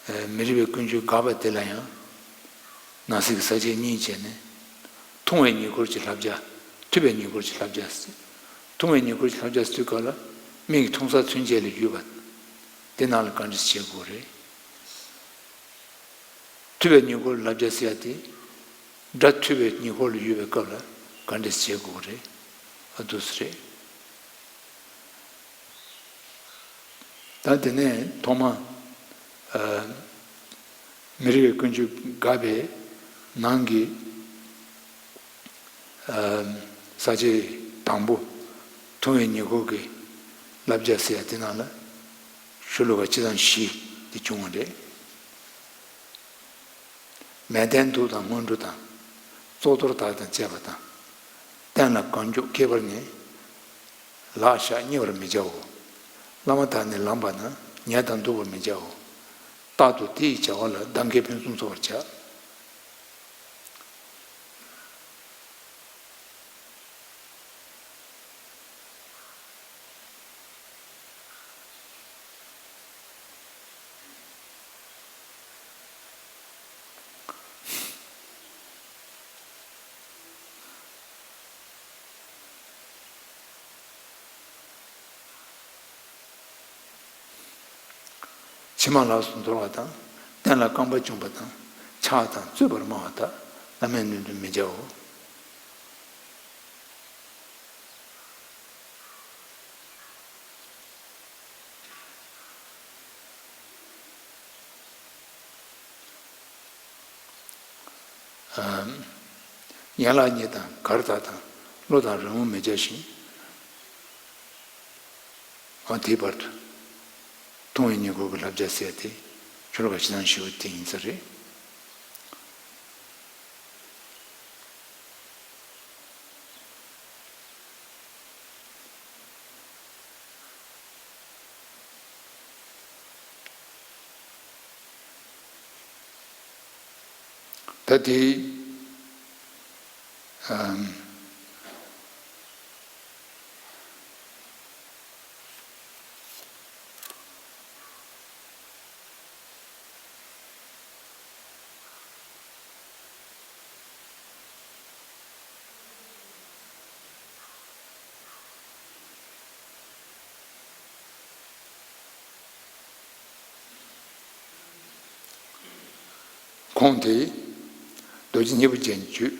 ཨ། མི་རིགས་པའི་ཀུན་སྤྱོད་དགག་པ་དེ་ལ་ཡང་ནང་གསེས་ཀྱི་ས་བཅད་གཉིས་བྱས་ནས། མཐོང་བའི་ཉེ་འཁོར་གྱི་བསླབ་བྱ། ཐོས་པའི་ཉེ་འཁོར་གྱི་བསླབ་བྱ་ཟེར། མཐོང་བའི་ཉེ་འཁོར་གྱི་བསླབ་བྱ་ཟེར་དུས་སྐབས་ལ་མིག་གིས་མཐོང་ས་ཚུན་ཆད་ལ་ཡོད་པ། དེ་ནང་ལ་ག་འདྲ་བྱེད་དགོས་རེད། ཐོས་པའི་ཉེ་འཁོར་བསླབ་བྱ་ཟེར་ཡ་དེ། སྒྲ་ཐོས་པའི་ཉེ་འཁོར་ལ་ཡོད་པའི་སྐབས་ལ་ག་འདྲ་བྱེད་དགོས་རེད། ཨ་འདུག་སེ་རེད། ད་དེ་ནས་ཐོག་མ། ཨ། མི་རིགས་པའི་ཀུན་སྤྱོད་དགག་པའི་ནང་གི། ཨ། ས་བཅད་དང་པོ། མཐོང་བའི་ཉེ་འཁོར་གྱི་བསླབ་བྱ་ཟེར་ཡ་དེ་ནང་ལ་ཤོ་ལོ་ཀ་སྤྱི་ལྡོག་བཞི་དེ་བྱུང་བ་རེད། མལ་སྟན་འདུག་དང་སྔོན་འགྲོ་དང་། བཙོག་གཏོར་དག་དང་བཅས་པ་དང་། སྟན་ལ་རྐང་མགྱོགས་ཁྱེར་བར་ནི། ལག་བཞག་བསྙིལ་བར་མི་བྱའོ། བླ་མ་དག་ནི་ལངས་པ་ན་ཉལ་དང་འདུག་པར་མི་བྱའོ། རྟག་ཏུ་དེ་ཡི་བྱ་བ་ལ་གདངས་ཀྱིས་ཕུན་སུམ་ཚོགས་པར་བྱ། ཕྱི་མ་ལགས་སུ་འདོར་བ་དང་། སྟན་ལ་རྐང་པ་བརྐྱངས་པ་དང་། ཕྱག་དང་རྩོད་པར་སྨྲ་བ་དག་བླ་མའི་སྣོད་དུ་མི་བྱའོ། ཡན་ལག་གཉིས་དང་གར་དག་དང་གློ་དང་རི་མོ་མི་བྱ་ཞིང་། ཨ། དེའི་བར་དུ་མཐོང་བའི་ཉེ་འཁོར་གྱི་བསླབ་བྱ་ཟེར་ཏེ་ཤོ་ལོ་ཀ་སྤྱི་ལྡོག་བཞི་པོ་དེ་ཡིན་ས་རེད། ད་དེ། ཨམ། ཁོང་དེ་རྡོ་རྗེ་སྙིང་པོ་ཅན་གྱི་རྒྱུད་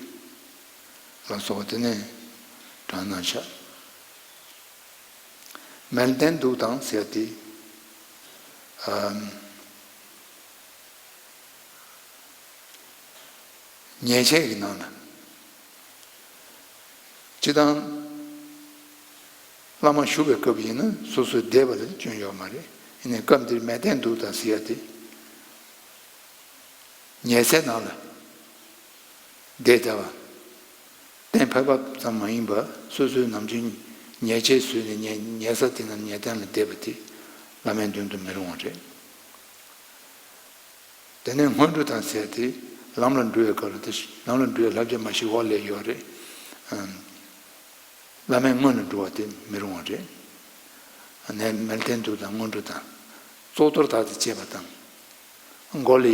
ལ་སོགས་པ་དེ་ནས་དྲངས་གནང་ཤག་མལ་སྟན་འདུག་དང་ཟེར་ཏེ། ཨམ། ཉེས་ཆད་ཀྱི་ནང་ལ། སྤྱིར་བཏང་། བླ་མ་བཞུགས་པའི་སྐབས་ཡིན་ན་སོ་སོས་བསྡད་པ་ལ་སྐྱོན་ཡོད་མ་རེད། ཡིན་ནའི་སྐབས་འདིར་མལ་སྟན་འདུག་དང་ཟེར་ཡ་དེ། ཉལ་སའི་ནང་ལ་བསྡད་བསྡད་པ། གཏན་ཕབ་པ་ཙམ་མ་ཡིན་པར་སོ་སོའི་ནམ་རྒྱུན་ཉལ་ཆས་བཟོས་ནས་ཉལ་ཉལ་ས་དེ་ན་ཉལ་སྟན་ལ་བསྡད་པ་དེ་བླ་མའི་མདུན་དུ་མི་རུང་བ་རེད། དེ་ནས་སྔོན་འགྲོ་དང་ཟེར་ཏེ་ལམ་ལ་འགྲོ་བའི་སྐབས་ལ་དེ་ལམ་ལ་འགྲོ་བའི་བསླབ་བྱ་མ་ཞིག་འོག་ལས་ཡོད་རེད། ཨམ། བླ་མའི་སྔོན་ལ་འགྲོ་བ་དེ་མི་རུང་བ་རེད། ནས་མལ་སྟན་འདུག་དང་སྔོན་འགྲོ་དང་། གཙུག་ཏོར་དག་དང་བཅས་པ་དང་། མགོ་ལ་ཡ།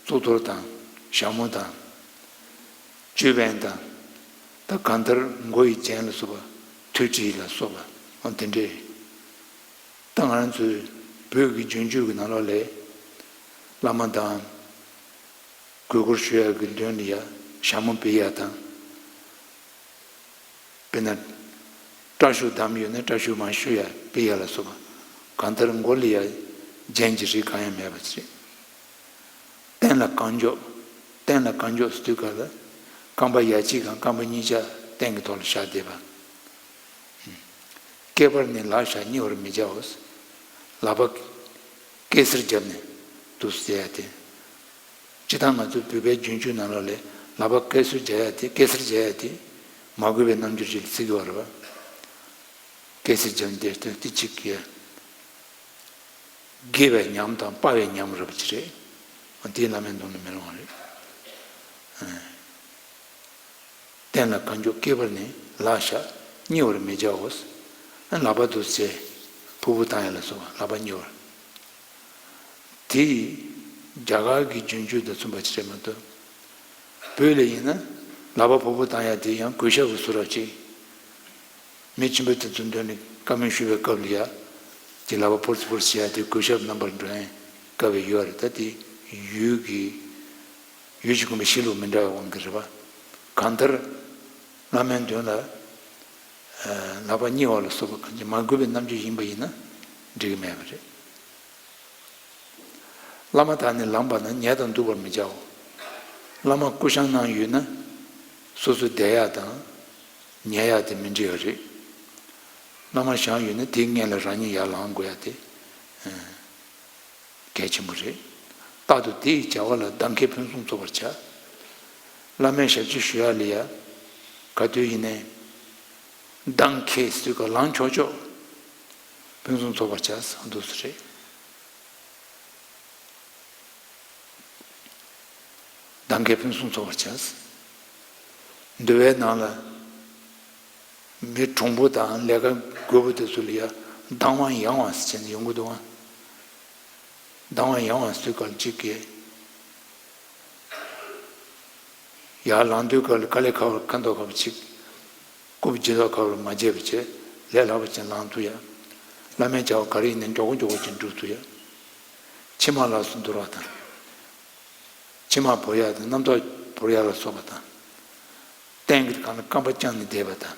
གཙུག་ཏོར་དང་། ཞྭ་མོ་དང་། ཅོད་པན་དང་། ད་གང་ལྟར་མགོ་ཡི་རྒྱན་ལ་སོགས་པ། ཐོད་ཕྲེང་ལ་སོགས་པ། འོ་དེ་འདྲས། ད་ང་རང་ཚོའི་བོད་ཀྱི་རྒྱུན་སྤྱོད་ཀྱི་ནང་ལོགས་ལས། བླ་མ་དང་། གུས་བཀུར་ཞུ་ཡག་གི་དོན་ལ་ཡ་ཞྭ་མོ་ཕུད་ཡག་དང་། དཔེར་ན། སྐྲ་ཤོ་བསྡམས་ཡོད་ན་སྐྲ་ཤོ་མ་ཞུ་ཡ་ཕུད་ཡག་ལ་སོགས་པ། གང་ལྟར་མགོ་ལ་ཡ་རྒྱན་གྱི་རིགས་གང་ཡང་མེད་པ་ཅིག་རེད། སྟན་ལ་རྐང་མགྱོགས། སྟན་ལ་རྐང་མགྱོགས་ཟེར་དུས་སྐབས་ལ། རྐང་པ་ཡ་གཅིག་གམ་རྐང་པ་གཉིས་ཆ་སྟན་གྱི་ཐོག་ལ་བཞག་བསྡད་པ། སྐེད་པར་ནི་ལག་བཞག་བསྙིལ་བར་མི་བྱའོ། ལག་པ་སྐེ་སེར་བརྒྱབ་ནས་འདུག་ཟེར་ཡ་དེ། སྤྱིར་བཏང་ང་ཚོའི་བོད་པའི་རྒྱུན་སྤྱོད་ནང་ལོགས་ལས་ལག་པ་སྐེ་སེར་བརྒྱབ་ཡ་དེ་སྐེ་སེར་བརྒྱབ་ཡ་དེ་མ་གུས་པའི་རྣམ་འགྱུར་ཞིག་ལ་བརྩི་གི་ཡོད་རེད་པ། སྐེ་སེར་བརྒྱབ་ནས་བསྡད་དུས་དེ་གཅིག་གིས་དགེ་བའི་ཉམས་དང་དཔའ་བའི་ཉམས་རེད་པ་ཅིག་རེད། འོ་དེ་བླ་མའི་མདུན་ལ་མི་རུང་བ་རེད། སྟན་ལ་རྐང་མགྱོགས་སྐེད་པར་ནི་ལག་བཞག་བསྙིལ་བར་མི་བྱའོ། ལག་པ་འདུག་སེ་ཕུར་བུ་བཏང་ཡ་ལ་སོགས་པ་ལག་པ་བསྙིལ་བར། དེ་རྒྱ་གར་གྱི་རྒྱུན་སྤྱོད་དང་མཚུངས་པ་ཅིག་རེད་མ་གཏོགས། བོད་ལ་ཡིན་ན་ལག་པ་ཕུར་བུ་བཏང་ཡ་དེ་ཡང་གུས་ཞབས་ཀྱི་ཚུལ་རོབ་ཅིག་མི་ཆེན་པོ་དེ་ཚོའི་མདུན་ནས་བཀའ་མོལ་ཞུ་བའི་སྐབས་ལ་ཡ། དེ་ལག་པ་ཕུར་ཚུར་ཕུར་བྱེད་ཡ་དེ་གུས་ཞབས་རྣམ་པར་འགྲོ་ཡ་དཀའ་བའི་ཡུལ་རེད། ད་དེ་ཡུལ་གྱི། ཡུལ་གྱི་གོམས་པའི་གཤིས་ལུགས་མི་འདྲ་བའི་དབང་གིས་རེད་པ། གང་ལྟར། བླ་མའི་མདུན་ལ། ལག་པ་བསྙིལ་བ་ལ་སོགས་པ་གང་ཅི་མ་གུས་པའི་རྣམ་འགྱུར་ཡིན་པ་ཡིན་ན་འགྲིག་གི་མེད་པ་རེད། བླ་མ་དག་ནི་ལངས་པ་ན་ཉལ་དང་འདུག་པར་མི་བྱའོ། བླ་མ་སྐུ་བཞེངས་གནང་ཡོད་ན། སོ་སོ་བསྡད་ཡག་དང་། ཉལ་ཡག་དེ་མི་འདྲ་བ་རེད། བླ་མ་བཞེངས་ཡོད་ན་དེའི་སྔོན་ལ་རང་ཉིད་ཡར་ལངས་དགོས་ཡ་དེ། གལ་ཆེན་པོ་རེད། རྟག་ཏུ་དེ་ཡི་བྱ་བ་ལ་གདངས་ཁེལ་ཕུན་སུམ་ཚོགས་པར་བྱ། བླ་མའི་ཞབས་ཕྱི་ཞུ་ཡག་ལ་ཡ། ག་དུས་ཡིན་ནའི། གདངས་ཁེལ་ཟེར་ག་ལངས་ཆོག་ཆོག་ཕུན་སུམ་ཚོགས་པར་བྱ་ཟེར་འདུག་སེ་རེད། གདངས་ཁེལ་ཕུན་སུམ་ཚོགས་པར་བྱ། འདུལ་བའི་ནང་ལ། མི་གྲུང་པོ་དང་ལས་ཀ་རྒོད་པོ་དེ་ཚོ་ལ་ཡ་ལྡང་བ་ཡང་བ་ཟེར་བྱས་ནས་ཡོང་གི་འདུག་ཨང་། ལྡང་བ་ཡང་བ་ཟེར་ག་ཅིག་གིས། ཡར་ལངས་དུས་སྐབས་ལ་དཀའ་ལས་ཁག་པོ་ཁ་མདོག་ཁ་པོ་ཅིག་རྐུབ་ལྗིད་མདོག་ཁ་པོ་མ་བྱས་པ་བྱས་ལས་སླ་པོ་ཅན་ལངས་ཐུབ་ཡ། བླ་མའི་བྱ་བ་ག་རེ་ཡིན་ནའི་མགྱོགས་པོ་མགྱོགས་པོ་ཅན་སྒྲུབ་ཐུབ་ཡ། མཆིལ་མ་ལགས་སུ་འདོར་བ་དང་། མཆིལ་མ་བོར་ཡ་དང་རྣམ་རྟོག་བོར་ཡ་ལ་སོགས་པ་དང་། སྟེང་གི་སྒང་ལ་རྐང་པ་བརྐྱངས་ནས་བསྡད་པ་དང་།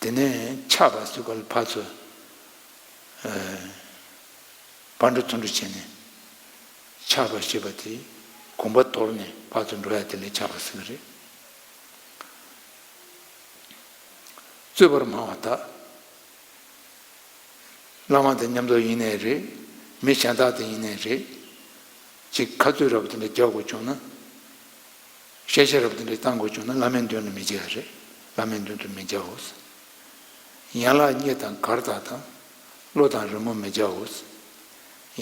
དེ་ནས་ཆགས་པ་ཟེར་ག་ལ་ཕར་ཚུར། ཕར་འགྲོ་ཚུར་འགྲོ་བྱས་ནས། ཆགས་པ་ཞེས་པ་དེ་གོམ་པ་དོར་ནས་ཕར་ཚུར་འགྲོ་ཡ་དེ་ལ་ཆགས་པ་ཟེར་གི་རེད། རྩོད་པར་སྨྲ་བ་དག་བླ་མ་དང་མཉམ་དུ་ཡིན་ནའི་རེད། མི་གཞན་དག་དང་ཡིན་ནའི་རེད། ཅིག་ཁ་རྩོད་འདྲ་པོ་དེ་འདྲ་རྒྱག་དགོས་བྱུང་ན། བཤད་བཤད་རབ་དེ་འདྲ་བཏང་དགོས་བྱུང་ན་བླ་མའི་མདུན་ལ་མི་བྱའོ་ཟེར། བླ་མའི་མདུན་དུ་མི་བྱའོ་ཟེར། ཡན་ལག་གཉིས་དང་གར་དག་དང་། གློ་དང་རོལ་མོ་མི་བྱའོ་ཟེར།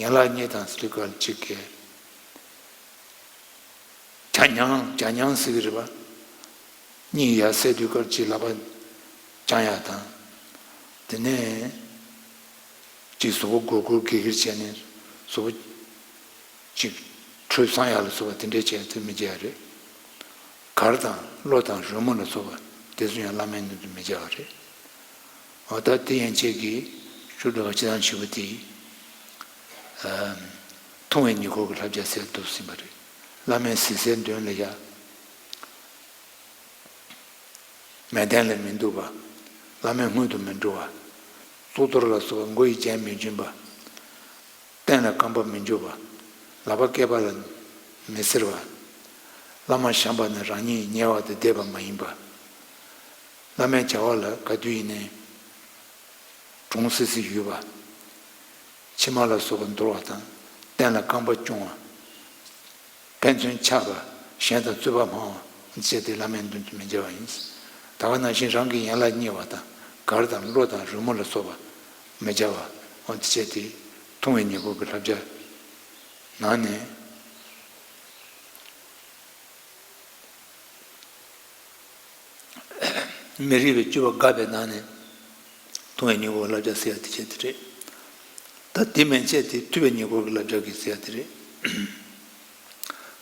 ཡན་ལག་གཉིས་དང་ཟེར་དུས་སྐབས་ཅིག་གིས། བྱ་རྐྱང་བྱ་རྐྱང་ཟེར་གི་རེད་པ། གཉིད་ཡར་སད་དུས་སྐབས་ཅིག་ལག་པ་བརྐྱང་ཡག་དང་། དེ་ནས་ཅིག་གཟུགས་པོ་སྒུར་སྒུར་སྒེར་སྒེར་བྱས་ནས་གཟུགས་པོ་ཅིག་ཁྲོས་སངས་ཡག་ལ་སོགས་པ་དེ་འདྲས་བྱས་ཚེ་མི་བྱེད་ཡ་རེད། གར་དང་གློ་དང་རོལ་མོ་ལ་སོགས་པ་དེ་ཚོ་ཡང་བླ་མའི་མདུན་དུ་མི་བྱ་བ་རེད། འོ་ད་དེ་ཡན་ཆད་ཀྱིས་ཤུགས་སྒྲུབ་པ་སྤྱི་དང་བྱེད་པོ་དེ། མཐོང་བའི་ཉེ་འཁོར་གྱི་བསླབ་བྱ་ཟེར་འདུག་ཟིན་པ་རེད། བླ་མའི་གཟིགས་སའི་མདུན་ལ་ཡ། མལ་སྟན་ལ་མི་འདུག་པ། བླ་མའི་སྔོན་དུ་མི་འགྲོ་བ། གཙུག་ཏོར་ལ་སོགས་པ་མགོ་ཡི་རྒྱན་མི་འབྱིན་པ། སྟན་ལ་རྐང་པ་མི་འཇུ་བ། ལག་པ་སྐེད་པ་ལ་མི་བཙིར་བ། བླ་མ་བཤམས་པ་ནི་རང་ཉིད་ཉལ་བ་དང་བསྡད་པ་མ་ཡིན་པ། བླ་མའི་བྱ་བ་ལ་ག་དུས་ཡིན་ནའི་གྲོང་སི་སི་ཡོད་པ། ཕྱི་མ་ལ་སོགས་པ་འདོར་བ་དང་སྟན་ལ་རྐང་པ་རྐྱོང་བ། ཕན་ཚུན་འཕྱག་པ། གཞན་དང་རྩོད་པ་སྨྲ་བ་བཅས་ཏེ་བླ་མའི་མདུན་དུ་མི་མཇལ་བ་ཡིན། ད་ག་ནང་བཞིན་རང་གི་ཡན་ལག་བརྙས་པ་དང་གར་དང་གློ་དང་རོལ་མོ་ལ་སོགས་པ་མི་མཇལ་བ་འོ་དེ་བཅས་ཏེ་མཐོང་བའི་ཉེ་འཁོར་གྱི་བསླབ་བྱ་ནང་ནས། མི་རིགས་པའི་སྤྱོད་པ་དགག་པའི་ནང་ནས་མཐོང་བའི་ཉེ་འཁོར་བསླབ་བྱ་ཟེར་ཡ་དེ་བྱས་དེ་རེད། ད་དེ་མན་ཆད་དེ་ཐུབ་པའི་ཉེ་འཁོར་གྱི་བསླབ་བྱ་གི་ཟེར་ཡ་དེ་རེད།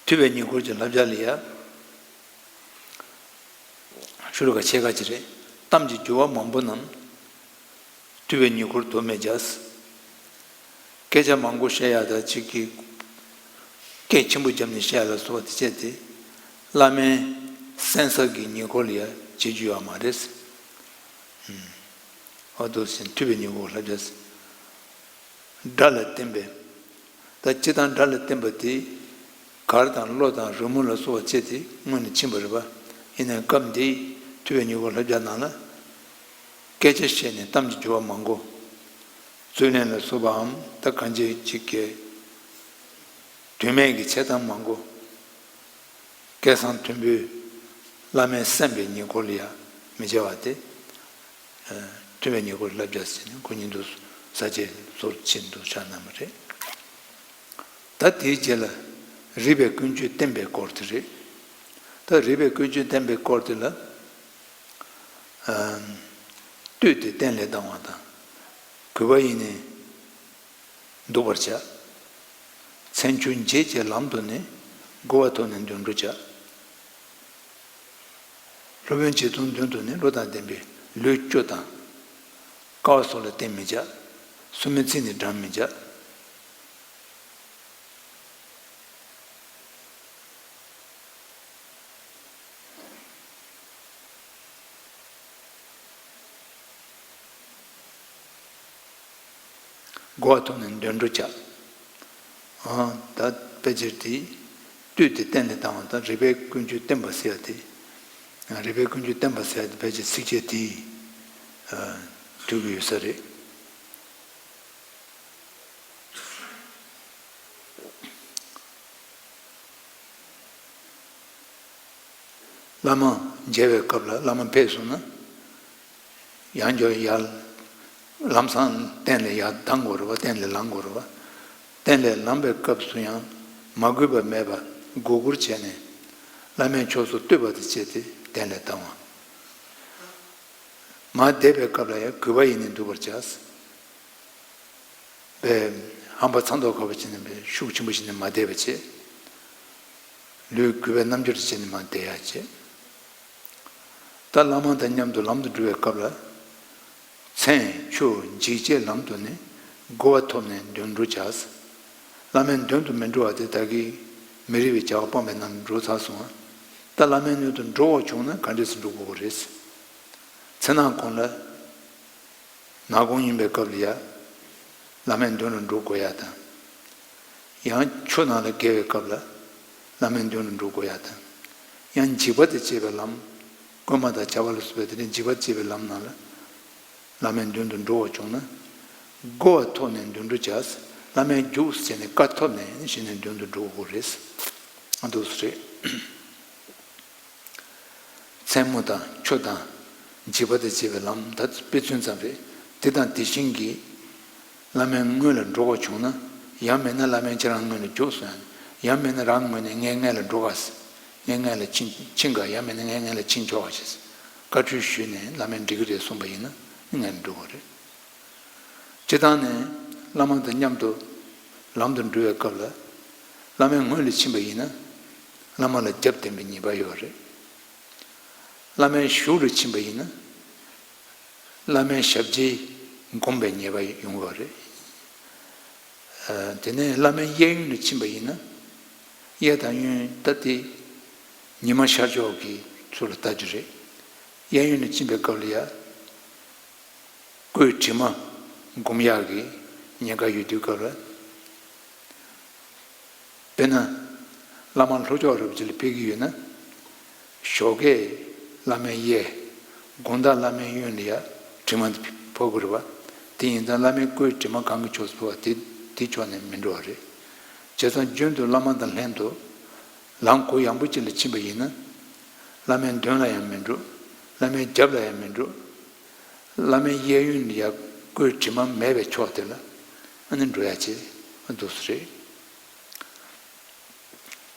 ཐུབ་པའི་ཉེ་འཁོར་གྱི་བསླབ་བྱ་ལ་ཡ། ཤུ་རུ་ཁ་ཕྱེད་ཀ་ཅིག་རེད། གཏམ་གྱི་རྒྱུ་བ་མང་པོ་རྣམས། ཐུབ་པའི་ཉེ་འཁོར་དོ་མི་རྒྱག་སྐད་ཆ་མང་པོ་བཤད་ཡག་དང་གཅིག་གིས་སྐད་ཆེན་པོ་བརྒྱབ་ནས་བཤད་ཡག་ལ་སོགས་པ་དེ་བྱས་ཏེ། བླ་མའི་གསན་ས་གི་ཉེ་འཁོར་ལ་ཡང་བྱེད་རྒྱུ་ཡོད་མ་རེད། ཨ་དོ་ཟིན་ཐུབ་པའི་ཉེ་འཁོར་ལ་རྒྱག་སྒྲ་ལ་བརྟེན་པའི། ད་སྤྱིར་བཏང་སྒྲ་ལ་བརྟེན་པ་དེ། གར་དང་གློ་དང་རོལ་མོ་ལ་སོགས་པ་བཅས་ཏེ་སྔོན་ནས་ཕྱིན་པ་རེད་པ། ཡིན་ནའི་སྐབས་འདིའི་ཐུབ་པའི་ཉེ་འཁོར་བསླབ་བྱ་ནང་ལ། སྐད་ཆ་བཤད་ནས་གཏམ་གྱི་རྒྱུ་བ་མང་པོ། རྩོད་གླེང་ལ་སོགས་པའམ་ད་གང་ཅི་ཅིག་གི། དོན་མེད་ཀྱི་འཆལ་གཏམ་མང་པོ། སྐད་གསང་མཐོན་པོས་བླ་མའི་གསན་པའི་ཉེ་འཁོར་ལ་ཡང་མི་བྱ་བ་སྟེ། ཐུབ་པའི་ཉེ་འཁོར་བསླབ་བྱ་ཟེར་ནས་ཁོ་ཉིད་དུ་ས་བཅད་ཚུར་ཕྱིན་དུ་ཆ་གནང་བ་རེད། ད་དེའི་རྗེས་ལ་རིགས་པའི་ཀུན་སྤྱོད་བསྟན་པའི་སྐོར་དེ་རེད། ད་རིགས་པའི་ཀུན་སྤྱོད་བསྟན་པའི་སྐོར་དེ་ལ། ལྟོས་ཏེ་གཏན་ལ་བཏང་བ་དང་། གུས་པ་ཡིས་ནི། འདུག་པར་བྱ། མཚན་མཆོག་འབྱེད་ཅེས་ལམ་དུ་ནི། གོ་བ་ཐོབ་ནས་འདོན་འགྲོ་བྱ། སློབ་དཔོན་རྗེ་བཙུན་མདུན་དུ་ནི་བློ་དང་ལྡན་པའི་ལུས་སྐྱོ་དང་། དཀའ་བ་སོགས་ལ་བརྟེན་མི་བྱ། སུ་མི་ཚེ་ནི་འགྲམ་མི་བྱ། གོ་བ་ཐོབ་ནས་འདོན་འགྲོ་བྱ། ཨ། ད་ཕལ་ཆེར་དེ། ལྟོས་ཏེ་གཏན་ལ་བཏང་བ་དང་རིགས་པའི་ཀུན་སྤྱོད་བསྟན་པ་ཟེར་ཡ་དེ། རིགས་པའི་ཀུན་སྤྱོད་བསྟན་པ་ཟེར་ཡ་དེ་ཕལ་ཆེར་ཚིགས་བཅད་དེ། ཐུག་གི་ཡོད་ས་རེད། བླ་མ་མཇལ་བའི་སྐབས་ལ་བླ་མ་ཕེབས་སོང་ན། ཡང་བསྐྱར་ཡར། ལམ་སང་སྟན་ལས་ཡར་ལྡང་དགོས་རེད་པ། སྟན་ལས་ལངས་དགོས་རེད་པ། སྟན་ལས་ལངས་པའི་སྐབས་སུ་ཡང་མ་གུས་པ་མེད་པར་མགོ་སྒུར་བྱས་ནས། བླ་མའི་ཕྱོགས་སུ་བསྟོད་པ་དང་བཅས་ཏེ་སྟན་ལས་ལྡང་བ། མར་བསྡད་པའི་སྐབས་ལ་ཡང་གུས་པ་ཡིས་ནི་འདུག་པར་བྱ། པའི་ཧམ་པ་ཚ་མདོག་ཁ་པོ་བྱས་ནས་པའི་ཤུགས་ཆེན་པོ་བྱས་ནས་མ་བསྡད་པ་བྱེད། ལུས་གུས་པའི་རྣམ་འགྱུར་བྱས་ནས་མ་བསྡད་ཡ་བྱེད། ད་བླ་མ་དང་མཉམ་དུ་ལམ་དུ་འགྲོ་བའི་སྐབས་ལ། མཚན་མཆོག་འཇིགས་བྱེད་ལམ་དུ་ནི། གོ་བ་ཐོབ་ནས་འདོན་འགྲོ་བྱ། བླ་མའི་མདུན་དུ་མི་འགྲོ་བ་དེ་ད་གིན་མི་རིགས་པའི་བྱ་བ་སྤངས་པའི་ནང་འགྲོ་ཚར་སོང་བ། ད་བླ་མའི་མདུན་དུ་འགྲོ་བ་བྱུང་ན་ག་འདྲས་སེ་འགྲོ་དགོས་ཀྱི་རེད། མཚན་ནག་གུང་ལ། ནག་གུང་ཡིན་པའི་སྐབས་ལ་ཡ། བླ་མའི་མདུན་ལ་འགྲོ་དགོས་ཡ་དང་། ཡང་ཆུ་ནང་ལ་བརྒལ་བའི་སྐབས་ལ། བླ་མའི་མདུན་ལ་འགྲོ་དགོས་ཡ་དང་། ཡང་འཇིགས་པ་དང་བཅས་པའི་ལམ། རྐུན་མ་དང་བྱ་བ་ལ་སོགས་པའི་དེ་ནས་འཇིགས་པ་དང་བཅས་པའི་ལམ་ནང་ལ། བླ་མའི་མདུན་དུ་འགྲོ་བ་བྱུང་ན། གོ་བ་ཐོབ་ནས་འདོན་འགྲོ་བྱ། བླ་མའི་རྒྱུགས་བྱས་ནས་བཀའ་ཐོབ་ནས་གཞི་ནས་མདུན་དུ་འགྲོ་དགོས་རེད། ཨ་འདུག་སེ་རེད། མཚན་མོ་དང་ཆུ་དང་། འཇིགས་པ་དང་བཅས་པའི་ལམ་ད་དཔེ་མཚོན་ཙམ་རེད། དེ་དང་དེ་བཞིན་གྱི། བླ་མའི་སྔོན་ལ་འགྲོ་དགོས་བྱུང་ན། ཡང་མིན་ན་བླ་མས་ཁྱེད་རང་སྔོན་ལ་རྒྱུགས་སོང་། ཡང་མིན་ན་རང་ངོས་ནས་ངས་སྔོན་ལ་འགྲོ་ག་ངས་སྔོན་ལ་ཕྱིན་ཕྱིན་ག་ཡང་མིན་ན་ངས་སྔོན་ལ་ཕྱིན་ཆོག་ག་ཞེས། བཀའ་འཁྲོལ་ཞུས་ནས་བླ་མས་འགྲིག་གི་རེད་གསུངས་པ་ཡིན་ན་སྔོན་ལ་འགྲོ་དགོས་རེད། སྤྱིར་བཏང་ནས་བླ་མ་དང་མཉམ་དུ་ལམ་དུ་འགྲོ་བའི་སྐབས་ལ། བླ་མའི་སྔོན་ལ་ཕྱིན་པ་ཡིན་ན། བླ་མ་ལ་རྒྱབ་བརྟེན་པའི་ཉེས་པ་ཡོད་རེད། བླ་མའི་གཞུག་ལ་ཕྱིན་པ་ཡིན་ན། བླ་མའི་ཞབས་རྗེས་བསྒོམ་པའི་ཉེས་པ་ཡོང་གི་རེད། དེ་ནས་བླ་མའི་གཡས་གཡོན་ལ་ཕྱིན་པ་ཡིན་ན། གཡས་དང་གཡོན་ད་དེ་ཉི་མ་ཤར་ཕྱོགས་ཀྱི་ཚུལ་ལ་ལྟ་རྒྱུ་རེད། གཡས་གཡོན་ལ་ཕྱིན་པའི་སྐབས་ལ་ཡ། སྐུའི་དྲི་མ་སྒོམ་ཡག་གི་ཉེན་ཁ་ཡོད་དུས་སྐབས་ལ། དཔེར་ན། བླ་མ་ལྷོ་ཕྱོགས་རུ་ཅིག་ལ་ཕེབས་ཀྱི་ཡོད་ན། ཞོགས་ཀས་བླ་མའི་གཡས། དགོང་དག་བླ་མའི་གཡོན་ལ་ཡ་དྲི་མ་འདི་ཕོག་གི་རེད་བ། དེ་ཡིན་ཙང་བླ་མའི་སྐུའི་དྲི་མ་གང་གི་ཕྱོགས་སུ་ཕོག་པ་དེ་དེ་ཕྱོགས་ནས་མི་འགྲོ་བ་རེད། བྱས་ཙང་རྒྱུན་དུ་བླ་མ་དང་ལྷན་དུ་ལམ་གུ་ཡངས་པོ་ཅིག་ལ་ཕྱིན་པ་ཡིན་ན། བླ་མའི་མདུན་ལ་ཡང་མི་འགྲོ། བླ་མའི་རྒྱབ་ལ་ཡང་མི་འགྲོ། བླ་མའི་གཡས་གཡོན་ལ་ཡ་སྐུའི་དྲི་མ་མེད་པའི་ཕྱོགས་དེ་ལ་ཨ་ནི་འགྲོ་ཡ་ཅེས་འདུག་སེ་རེད།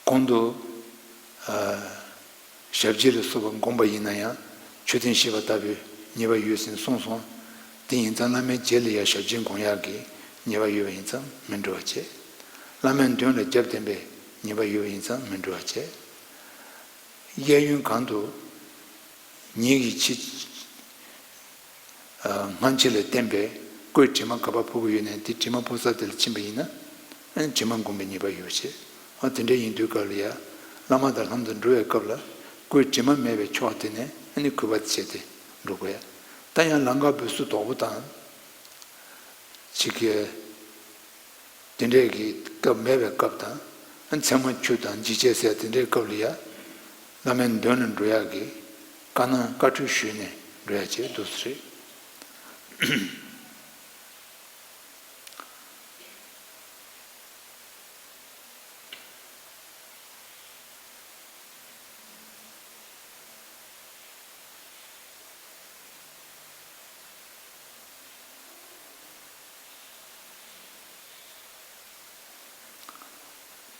གོང་དུ། ཨ། ཞབས་རྗེས་ལ་སོགས་པ་བསྒོམས་པ་ཡིན་ན་ཡང་མཆོད་རྟེན་བཞེས་པ་ལྟ་བུའི་ཉེས་པ་ཡོད་ཟེར་གསུངས་སོང་། དེ་ཡིན་ཙང་བླ་མའི་རྗེས་ལ་ཡང་ཞབས་རྗེས་བསྒོམ་ཡག་གི་ཉེས་པ་ཡོད་པ་ཡིན་ཙང་མི་འགྲོ་བ་བྱས། བླ་མའི་མདུན་ལ་རྒྱབ་བསྟན་པའི་ཉེས་པ་ཡོད་པ་ཡིན་ཙང་མི་འགྲོ་བ་བྱས། གཡས་གཡོན་གང་དུ། ཉིད་ཀྱི་ཕྱི། སྔ་ཕྱི་ལ་བརྟེན་པའི་སྐུའི་དྲི་མ་ག་པར་ཕོག་གི་ཡོད་ནའི་དེ་དྲི་མ་ཕོག་ས་དེ་ལ་ཕྱིན་པ་ཡིན་ན། ཨ་ནི་དྲི་མ་སྒོམ་པའི་ཉེས་པ་ཡོད་ཅེས། ཨ་དེ་འདྲ་ཡིན་དུས་སྐབས་ལ་ཡ། བླ་མ་དང་ལྷན་དུ་འགྲོ་བའི་སྐབས་ལ་སྐུའི་དྲི་མ་མེད་པའི་ཕྱོགས་དེ་ནས་ཨ་ནི་གུས་པ་བྱས་ཏེ་འགྲོ་དགོས་ཡ། ད་ཡང་ལང་ཀ་བུ་སུ་དོག་པོ་དང་། ཅིག་གིས། དེ་འདྲའི་གི་སྐབས་མེད་པའི་སྐབས་དང་། མཚན་མོ་ཆུ་དང་འཇིགས་བྱེད་ཟེར་དེ་འདྲའི་སྐབས་ལ་ཡ། བླ་མའི་མདུན་ལ་འགྲོ་ཡག་གི་བཀའ་གནང་བཀའ་འཁྲོལ་ཞུས་ནས་འགྲོ་ཡག་བྱས་འདུག་སེ་རེད།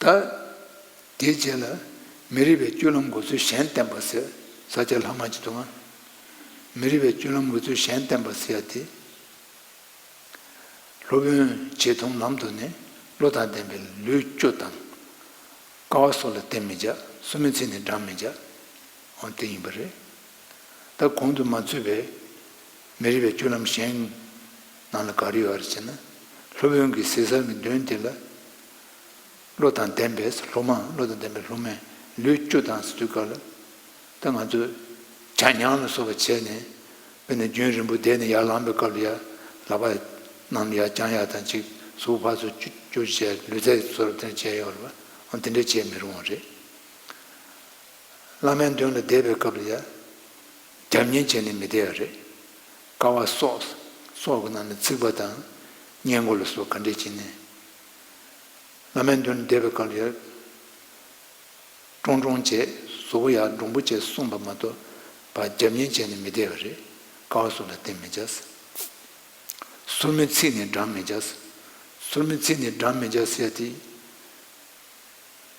ད། དེའི་རྗེས་ལ་མི་རིགས་པའི་སྤྱོད་ལམ་འགོ་ཚུལ་གཞན་བསྟན་པ་ཟེར་ས་སྐྱ་ལྷག་མ་གཅིག་འདུག་ག་མི་རིགས་པའི་སྤྱོད་ལམ་འགོ་ཚུལ་གཞན་བསྟན་པ་ཟེར་ཡ་དེ། སློབ་དཔོན་རྗེ་མཐོང་ལམ་དུ་ནི། བློ་དང་ལྡན་པའི་ལུས་སྤྱོད་དང་། དཀའ་བ་སོགས་ལ་བརྟེན་མི་བྱ། སོར་མོའི་ཚིགས་ནི་འགྲམ་མི་བྱ། འོ་དེ་ཡིན་པ་རེད། ད་གོང་དུ་མ་ཚུད་པའི་མི་རིགས་པའི་སྤྱོད་ལམ་གཞན་ནང་ལ་ག་རེ་ཡོད་རེད་ཅེ་ན། སློབ་དཔོན་གྱི་ཟས་གསར་གྱི་མདུན་དེ་ལ། བློ་དང་ལྡན་པའི་སློབ་མ། བློ་དང་ལྡན་པའི་སློབ་མས་ལུས་སྤྱོད་དང་ཟེར་དུས་སྐབས་ལ། ད་ང་ཚོས་བྱ་རྐྱང་ལ་སོགས་པ་བྱས་ནས། དཔེར་ན་རྒྱུན་རིང་པོ་བསྡད་ནས་ཡར་ལངས་པའི་སྐབས་ལ་ཡ། ལག་པ་གནམ་ལ་ཡར་བརྐྱང་ཡག་དང་ཅིག་གཟུགས་ཕར་ཚུར་བཅུ་བཅུ་བྱས་ལུས་རྩལ་བཟོ་འདྲ་དེ་འདྲ་བྱས་ཡོད་རེད་པ། འོ་དེ་འདྲ་བྱས་མི་རུང་བ་རེད། བླ་མའི་མདུན་ལ་བསྡད་པའི་སྐབས་ལ་ཡ། རྒྱབ་གཉེར་བྱས་ནས་མི་བསྡད་པ་རེད། དཀའ་བ་སོགས། སོགས་ཀྱི་ནང་ནས་ཚིག་པ་དང་། སྔས་མགོ་ལ་སོགས་ག་འདྲས་བྱས་ནས། བླ་མའི་མདུན་ལ་བསྡད་པའི་སྐབས་ལ་ཡ། ཀྲོང་ཀྲོང་བྱས། གཟུགས་པོ་ཡར་འགྲོང་པོ་བྱས་གསུངས་པ་མ་གཏོགས། ཕར་རྒྱབ་གཉེར་བྱས་ནས་མི་བསྡད་པ་རེད། དཀའ་བ་སོགས་ལ་བརྟེན་མི་བྱ། སོར་མོའི་ཚིགས་ནི་འགྲམ་མི་བྱ། སོར་མོའི་ཚིགས་ནི་འགྲམ་མི་བྱ་ཟེར་ཡ་དེ།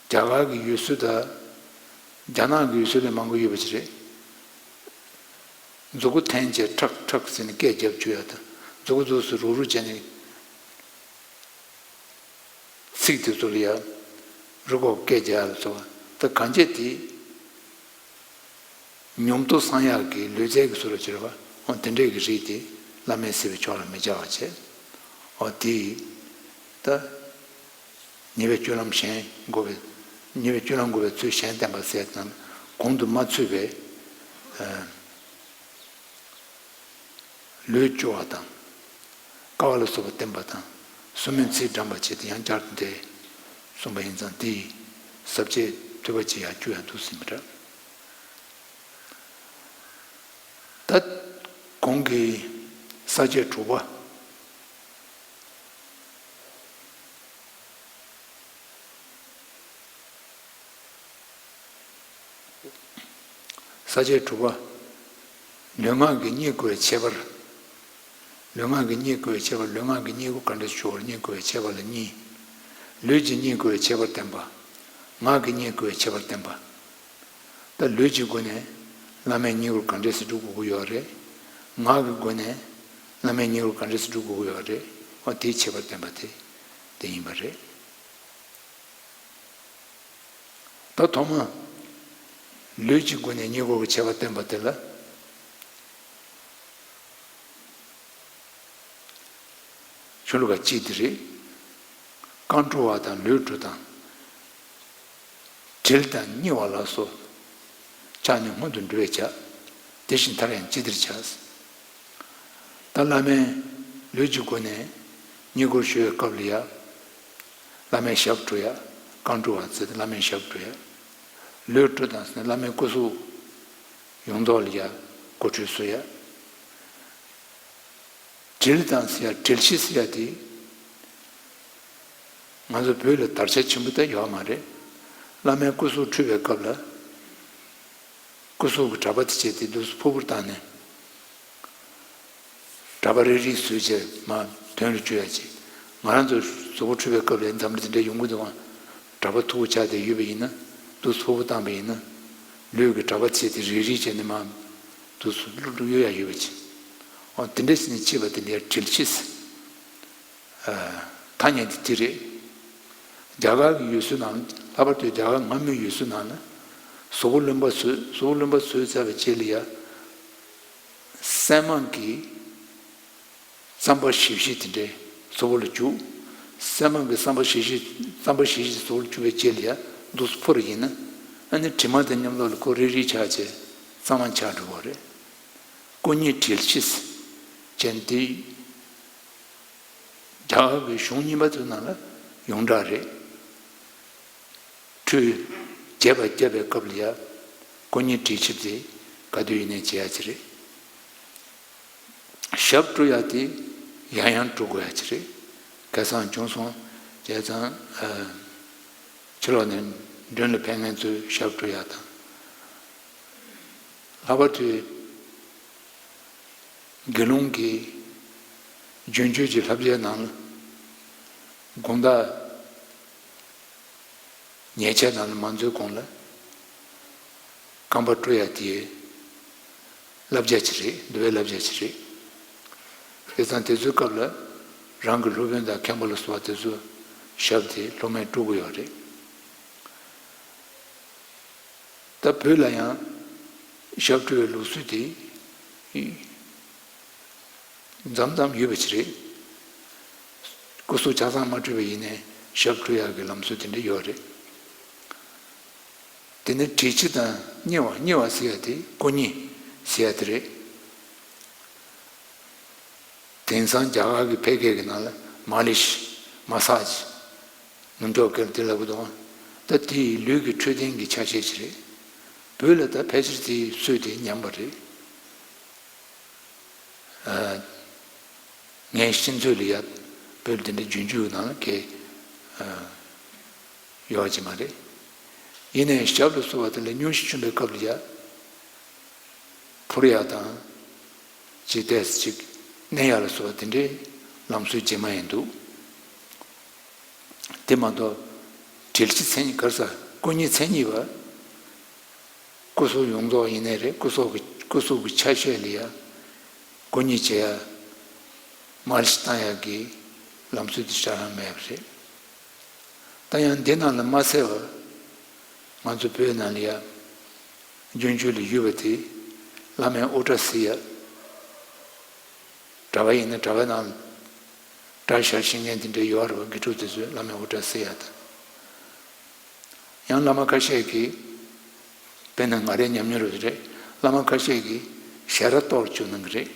རྒྱ་གར་གྱི་ཡུལ་སྲོལ་དང་། རྒྱ་ནག་གི་ཡུལ་སྲོལ་ལས་མང་པོ་ཡོད་པ་ཞིག་རེད། མཛུ་གུ་འཐེན་བྱས་ཁྲག་ཁྲག་ཟེར་ནས་སྐད་རྒྱབ་བཅུག་ཡ་དང་། མཛུ་གུ་མཛུག་སུ་རུག་རུག་བྱས་ནས། ཚིགས་དེ་ཚོ་ལ་ཡ། རུས་ཁོག་སྐད་རྒྱག་ཡ་ལ་སོགས་པ། ད་གང་བྱས་དེ། ཉམས་རྟོགས་སངས་ཡག་གི་ལུས་རྩལ་གྱི་སོ་ལ་བྱེད་པ། འོ་དེ་འདྲས་ཀྱི་རིགས་དེ་བླ་མའི་བསྲེ་བའི་ཕྱོགས་ལ་མི་བྱ་བ་བྱས། འོ་དེ་ཡིས། ད། ཉེས་པའི་སྤྱོད་ལམ་གཞན་འགོག་པའི། ཉེས་པའི་སྤྱོད་ལམ་འགོག་པའི་ཚུལ་གཞན་བསྟན་པ་ཟེར་ན། གོང་དུ་མ་ཚུད་པའི། ཨ། ལུས་སྐྱོ་བ་དང་། དཀའ་བ་ལ་སོགས་པ་བསྟན་པ་དང་། སོར་མོའི་ཚིགས་འགྲམ་པ་བྱས་ཏེ་ཡང་བསྐྱར་དུ་འདས། གསུངས་པ་ཡིན་ཙང་དེ་ཡི་ཟབ་ཆོས་ཐོས་པ་ཅིག་ཡར་བསྐྱུར་ཡ་འདུག་ཟིན་པ་འདྲ། ད་གོང་གི་ས་བཅད་དྲུག་པ། ས་བཅད་དྲུག་པ། ལུས་ངག་གི་རྙེད་དགོས་པའི་ཁྱད་པར། ལུས་ངག་གི་རྙེད་དགོས་པའི་ཁྱད་པར། ལུས་ངག་གི་རྙེད་དགོས་ག་འདྲ་ཞིག་རྙེད་དགོས་པའི་ཁྱད་པར་ལ་གཉིས། ལུས་ཀྱི་རྙེད་དགོས་པའི་ཁྱད་པར་བསྟན་པ། ངག་གི་རྙེད་དགོས་པའི་ཁྱད་པར་བསྟན་པ། ད་ལུས་ཀྱི་སྒོ་ནས་བླ་མའི་བསྙེན་བཀུར་ག་འདྲས་སེ་སྒྲུབ་དགོས་ཀྱི་ཡོད་རེད། ངག་གི་སྒོ་ནས་བླ་མའི་བསྙེན་བཀུར་ག་འདྲས་སེ་སྒྲུབ་དགོས་ཀྱི་ཡོད་རེད། འོ་དེའི་ཁྱད་པར་བསྟན་པ་དེ་དེ་ཡིན་པ་རེད། ད་ཐོག་མ། ལུས་ཀྱི་སྒོ་ནས་བསྙེན་བཀུར་གྱི་ཁྱད་པར་བསྟན་པ་དེ་ལ། ཆོས་ལུགས་པ་གཅིག་དེ་རེད། རྐང་བཀྲུ་བ་དང་ལུས་བཀྲུ་དང་། དྲིལ་དང་མཉེ་བ་ལ་སོགས། ཕྱག་ནི་སྔོན་དུ་འགྲོ་བས་བྱ། དེ་བཞིན་མཐར་ཡང་ཅི་བདེར་བྱ། ད་བླ་མའི་ལུས་ཀྱི་སྒོ་ནས་བསྙེན་བཀུར་ཞུ་བའི་སྐབས་ལ་ཡ། བླ་མའི་ཞབས་བཀྲུ་ཡ། རྐང་བཀྲུ་བ་ཚེ་བླ་མའི་ཞབས་བཀྲུ་ཡ། ལུས་བཀྲུ་དང་ཟེར་ན་བླ་མའི་སྐུ་གཟུགས་ཡོངས་རྫོགས་ལ་ཡ་སྐུ་ཁྲུས་གསོལ་ཡ། དྲིལ་དང་ཟེར་ཡ་དྲིལ་ཕྱིས་ཟེར་ཡ་དེ། ང་ཚོ་བོད་ལ་དར་ཆ་ཆེན་པོ་ད་ཡོད་མ་རེད། བླ་མའི་སྐུ་གཟུགས་འཁྲུད་པའི་སྐབས་ལ། སྐུ་གཟུགས་ཀྱི་གྲྭ་པ་དེ་བྱས་ཏེ་འདུག་སེ་ཕུར་བུར་བཏང་ནས། གྲྭ་པ་རེ་རེ་བཟོས་བྱས་མར་དོན་ལ་བཅུག་ཡ་བྱས། ང་རང་ཚོ་གཟུགས་པོ་འཁྲུད་པའི་སྐབས་ལ་འཛམ་གླིང་དེ་འདྲ་ཡོང་གི་འདུག་ག་གྲྭ་པ་མཐུ་བོ་ཆགས་ཏེ་ཡོད་པ་ཡིན་ན། འདུག་སེ་ཕུར་བུར་བཏང་པ་ཡིན་ན། ལུས་ཀྱི་གྲྭ་པ་བྱས་ཏེ་རེ་རེ་བྱས་ནས་མར་འདུག་སེ་བླུགས་བླུགས་གཡུག་ཡ་ཡོད་པ་བྱས། འོ་དེ་འདྲ་བྱས་ནས་བྱས་པ་དེ་ལ་དྲིལ་ཕྱིས། ཐ་སྙད་དེ་དེ་རེད། རྒྱ་གར་གྱི་ཡུལ་སྲོལ་ནང་ལྷག་པར་དུ་རྒྱ་གར་སྔ་མོའི་ཡུལ་སྲོལ་ནང་ལ། གཟུགས་པོ་རློན་པ་བཟོས་གཟུགས་པོ་རློན་པ་བཟོས་ཚར་བའི་རྗེས་ལ་ཡ། སྲན་མ་གི་རྩམ་པ་ཞིབ་ཞིབ་དེ་འདྲའི་གཟུགས་པོ་ལ་བྱུག་སྲན་མ་གི་རྩམ་པ་ཞིབ་ཞིབ་རྩམ་པ་ཞིབ་ཞིབ་གཟུགས་པོ་ལ་བྱུག་པའི་རྗེས་ལ་ཡ་འདུག་སེ་ཕུར་ཡིན་ན། ཨ་ནི་དྲི་མ་དང་མཉམ་དུ་ལ་ཁོ་རིལ་རིལ་ཆགས་བྱས་གཙང་མ་ཆགས་འགྲོ་གི་རེད། སྐུ་མཉེ་དྲིལ་ཕྱིས་ཅན་དེ། རྒྱ་གར་གྱི་གཞུང་རྙིང་པ་ཚོའི་ནང་ལ་ཡོངས་གྲགས་རེད། ཁྲུས་རྒྱས་པ་བརྒྱབ་པའི་སྐབས་ལ་ཡ། སྐུ་མཉེ་དྲིལ་ཕྱིས་དེ་ག་དུས་ཡིན་ནའི་བྱེད་ཡ་ཅིག་རེད། ཞབས་བཀྲུ་ཡ་དེ་ཡང་ཡང་བཀྲུ་དགོས་ཡ་ཅིག་རེད། ཁ་སང་བྱུང་སོང་། བྱས་ཙང་། ཕྱི་ལོགས་ནས་མགྲོན་ལ་ཕེབས་མཁན་ཚོས་ཞབས་བཀྲུ་ཡ་དང་། ལྷག་པར་དུ་དགེ་སློང་གི་རྒྱུན་སྤྱོད་ཀྱི་བསླབ་བྱའི་ནང་ལ། དགོང་དག་ཉལ་ཆས་ནང་ལ་མ་འཛུལ་གོང་ལ་རྐང་པ་བཀྲུ་ཡ་དེ་བསླབ་བྱ་ཅིག་རེད། འདུལ་བའི་བསླབ་བྱ་ཅིག་རེད། བྱས་ཙང་དེ་ཚོའི་སྐབས་ལ་རང་གི་སློབ་དཔོན་དང་མཁན་པོ་ལ་སོགས་པ་དེ་ཚོ་ཞབས་དེ་སློབ་མས་བཀྲུ་དགོས་ཡོད་རེད། ད་བོད་ལ་ཡང་ཞབས་བཀྲུ་བའི་ལུགས་སྲོལ་དེ་མཚམས་མཚམས་ཡོད་པ་ཅིག་རེད། སྐུ་གཟུགས་ཆ་ཚང་མ་བཀྲུས་པ་ཡིན་ནའི་ཞབས་བཀྲུ་ཡག་གི་ལམ་སྲོལ་དེ་འདྲ་ཡོད་རེད། དེ་ནས་དྲིལ་ཕྱིས་དང་མཉེ་བ། མཉེ་བ་ཟེར་ཡ་དེ་སྐུ་མཉེ་ཟེར་ཡ་དེ་རེད། དེང་སང་རྒྱ་གར་གྱི་ཕལ་སྐད་ཀྱི་ནང་ལ་མ་ལི་ཤི། མ་སཱ་ཇི། ནུབ་ཕྱོགས་སྐད་ལ་དེ་ལབ་ཀྱི་འདུག་ད་དེ་ཡི་ལུས་ཀྱི་འཕྲོད་བསྟེན་གྱི་ཆ་ཤས་ཤིག་རེད། བོད་ལ་ད་ཕལ་ཆེར་དེའི་སྲོལ་དེ་ཉམས་པ་རེད། ཨ། ངའི་ཤེས་ཚོད་ལ་ཡ། བོད་དེ་འདྲའི་རྒྱུན་སྤྱོད་ནང་ལ་གལ་ཡོད་ཀྱི་མ་རེད། ཡིན་ནའི་ཞབས་ལ་སོགས་པ་དེ་ལ་སྙུང་གཞི་བཅུག་པའི་སྐབས་ལ་ཡ། ཕུར་ཡ་དང་། ཅིག་ཏོག་ཙམ་ཅིག་མནན་ཡ་ལ་སོགས་པ་དེ་འདྲའི་ལམ་སྲོལ་རྗེས་མ་ཡིན་འདུག་དེ་མ་གཏོགས། དྲིལ་ཕྱིས་མཚན་ཉིད་ག་རེ་ཟེར། སྐུ་མཉེ་མཚན་ཉིད་པ། སྐུ་གཟུགས་ཡོངས་རྫོགས་ཡིན་ནའི་རེད། སྐུ་གཟུགས་ཀྱི་སྐུ་གཟུགས་ཀྱི་ཆ་ཤས་ལ་ཡ། སྐུ་མཉེ་བྱེད་ཡ། མ་ལི་ཤི་བཏང་ཡ་གི་ལམ་སྲོལ་དེ་ཆགས་ཡ་མེད་པ་རེད། ད་ཡང་འདི་ནང་ལ་མ་གསལ་བ། ང་ཚོ་བོད་ནང་ལ་ཡ། རྒྱུན་སྤྱོད་ལ་ཡོད་པ་དེ། བླ་མའི་དབུ་སྐྲ་བསིལ་ཡ། གྲྭ་པ་ཡིན་ན་གྲྭ་པ་ནང་སྐྲ་བཞར་ཤེས་མཁན་དེ་འདྲ་ཡོད་རེད་པ། དགེ་ཕྲུག་དེ་ཚོས་བླ་མའི་དབུ་སྐྲ་བསིལ་ཡ་དང་། ཡང་བླ་མ་ཁ་ཤས་ཀྱིས། དཔེར་ན་ང་རའི་ཉམས་མྱོང་རེད། བླ་མ་ཁ་ཤས་ཀྱིས་ཞལ་རས་གཏོར་བཅུག་གནང་གི་རེད།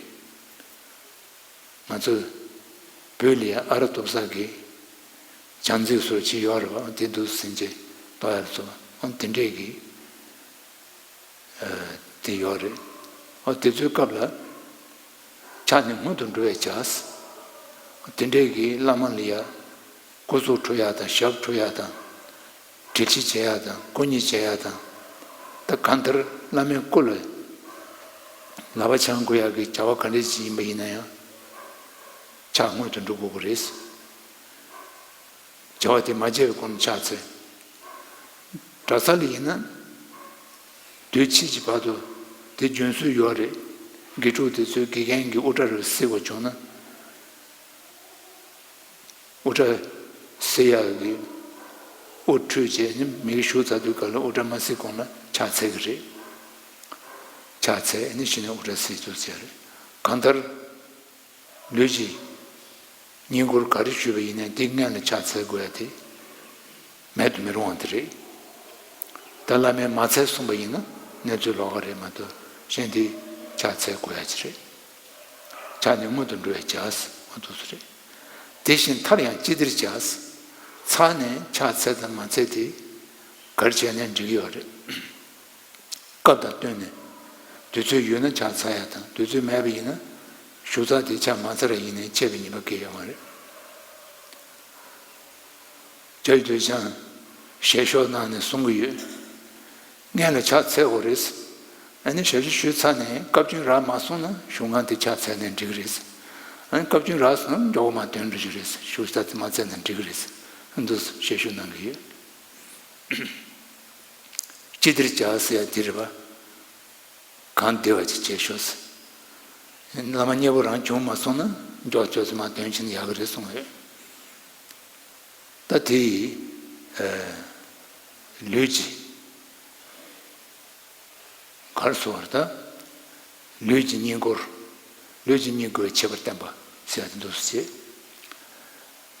ང་ཚོ་བོད་ལ་ཡ་ཨ་ར་གཏོར་ས་གི་བྱང་རྩིག་བཟོ་ཅིག་ཡོད་རེད་པ། དེ་འདུག་སེ་བྱས་གཏོར་ཡ་ལ་སོགས་པ། འོ་དེ་འདྲས་ཀྱི་དེ་ཡོད་རེད། འོ་དེ་ཚོའི་སྐབས་ལ་ཕྱག་ནི་སྔོན་དུ་འགྲོ་བས་བྱ། དེ་འདྲས་ཀྱི་བླ་མ་ལ་ཡ་སྐུ་གཟུགས་འཁྲུ་ཡ་དང་། ཞབས་འཁྲུ་ཡ་དང་། དྲིལ་ཕྱིས་བྱེད་ཡ་དང་། སྐུ་མཉེ་བྱེད་ཡ་དང་། ད་གང་ལྟར་བླ་མའི་སྐུ་ལ་ལག་པ་འཆང་དགོས་ཡ་གི་བྱ་བ་ག་འདྲ་ཞིག་ཡིན་པ་ཡིན་ན་ཡང་། ཕྱག་སྔོན་དུ་འགྲོ་དགོས་ཀྱི་རེད། བྱ་བ་དེ་མ་བྱས་པའི་གོང་ནས་ཕྱག་འཚལ། གྲྭ་ས་ལ་ཡིན་ན། དུས་ཕྱིས་ཀྱི་བར་དུ་དེ་རྒྱུན་སྲོལ་ཡོད་རེད། དགེ་ཕྲུག་དེ་ཚོས་དགེ་རྒན་གྱི་དབུ་སྐྲ་རེ་བསིལ་བ་བྱུང་ན། དབུ་སྐྲ་བསིལ་ཡག་གི་དབུ་ཁྲུས་བྱས་ནས་མི་གཞུག་ཚར་དུས་སྐབས་ལ་དབུ་སྐྲ་མ་བསིལ་གོང་ལ་ཕྱག་འཚལ་གྱི་རེད། ཕྱག་འཚལ་ནས་གཞི་ནས་དབུ་སྐྲ་བསིལ་བཅུག་བྱས་རེད། གང་ལྟར་ལུས་ཀྱི་ བསྙེན་བཀུར་ག་རེ་ཞུས་པ་ཡིན་ནའི་དེ་སྔོན་ལ་ཕྱག་འཚལ་དགོས་ཡ་དེ་མེད་དུ་མི་རུང་བ་དེ་རེད། ད་བླ་མས་མ་འཚལ་གསུངས་པ་ཡིན་ན་གནས་ཚུལ་ལོགས་ཀ་རེད་མ་གཏོགས་གཞན་དེ་ཕྱག་འཚལ་དགོས་ཡ་ཅིག་རེད། ཕྱག་ནི་སྔོན་དུ་འགྲོ་ཡ་བྱ་ཟེར་འོ་འདུག་སེ་རེད། དེ་བཞིན་མཐར་ཡང་ཅི་བདེར་བྱ། ཚར་ནས་ཕྱག་འཚལ་དང་མ་འཚལ་དེ་ག་རེ་བྱས་ནས་འགྲིག་གི་ཡོད་རེད། སྐབས་དང་བསྟུན་ནས་དུས་ཚོད་ཡོད་ན་ཕྱག་འཚལ་ཡ་དང་དུས་ཚོད་མེད་པ་ཡིན་ན་ཞུ་ཚགས་དེ་ཕྱག་མ་འཚལ་ར་ཡིན་ནའི་ཆད་པའི་ཉེས་པ་གང་ཡང་ཡོད་མ་རེད། བྱ་ཡི་དུས་ཀྱང་ཞལ་ཤོག་གནང་ནས་གསུང་གི་ཡོད། སྔོན་ལ་ཕྱག་འཚལ་དགོས་རེད། ཨ་ནི་ཞབས་ཕྱི་ཞུས་ཚར་ནས་སྐབས་བཅུ་རག་མ་སོང་ན་གཞུང་སྒང་དེ་ཕྱག་འཚལ་ནས་འགྲིག་གི་རེད། ཨ་ནི་སྐབས་བཅུ་རག་སོང་ན་མགྱོགས་པོ་མར་འདོན་འགྲོ་རྒྱུ་རེད། ཞུ་ཚགས་དེ་མ་འཚལ་ན་འགྲིག་གི་རེད། འདུག་ཞལ་ཤོག་གནང་གི་ཡོད། ཅི་བདེར་བྱ་ཟེར་ཡ་འདི་རེད་པ། གང་བདེ་བ་ཅིག་བྱེད་ཤོག་ཟེར། བླ་མ་མཉེས་པོ་རང་བྱུང་མ་སོང་ན་མགྱོགས་ཆོག་ཙམ་མར་འདོན་ཕྱིན་ན་ཡག་གི་རེད་གསུངས་ཡོད། ད་དེ་ཡི་ལུས་ཀྱི་གར་སོ་བར་ད། ལུས་ཀྱི་བསྙེན་བཀུར། ལུས་ཀྱི་བསྙེན་བཀུར་བའི་ཁྱད་པར་བསྟན་པ་ཟེར་ཡ་དེ་འདུག་སེ་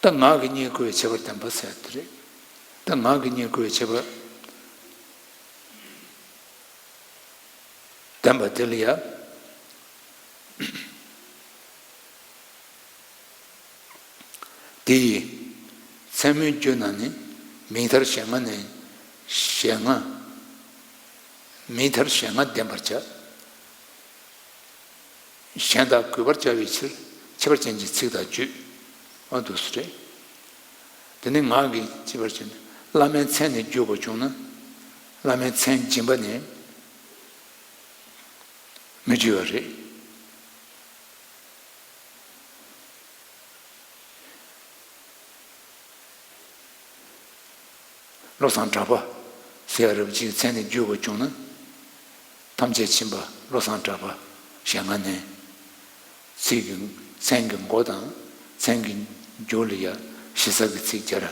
བྱེད། ད་ངག་གི་བསྙེན་བཀུར་བའི་ཁྱད་པར་བསྟན་པ་ཟེར་ཡ་དེ་རེད། ད་ངག་གི་བསྙེན་བཀུར་བའི་ཁྱད་པར་བསྟན་པ་དེ་ལ་ཡ། དེ་ཡི་མཚན་མོའི་རྒྱུད་ན་ནི་མིང་མཐར་ཞལ་སྔ་ནས་ཞལ་སྔ། མིང་མཐར་ཞལ་སྔ་བསྟན་པར་བྱ། གཞན་དག་གུས་པར་བྱ་བའི་ཕྱིར་ཁྱད་པར་ཅན་གྱི་ཚིག་དང་བརྗོད་འོ་འདུག་སེ་རེད། དེ་ནི་ངག་གི་ཁྱད་པར་ཅན་བླ་མའི་མཚན་ནས་བརྗོད་དགོས་བྱུང་ན་བླ་མའི་མཚན་སྦྱིན་པ་ནས་མི་བརྗོད་པ་རེད། བློ་བཟང་གྲགས་པ་ཟེར་ཡ་རབ་ཅིག་མཚན་ནས་བརྗོད་དགོས་བྱུང་ན། ཐམས་ཅད་མཁྱེན་པ་བློ་བཟང་གྲགས་པ་ཞལ་སྔ་ནས། ཚིག་གི་མཚན་གྱི་མགོ་དང་མཚན་གྱི་མཇུག་ལ་ཡ་ཞེ་ས་གི་ཚིག་སྦྱར།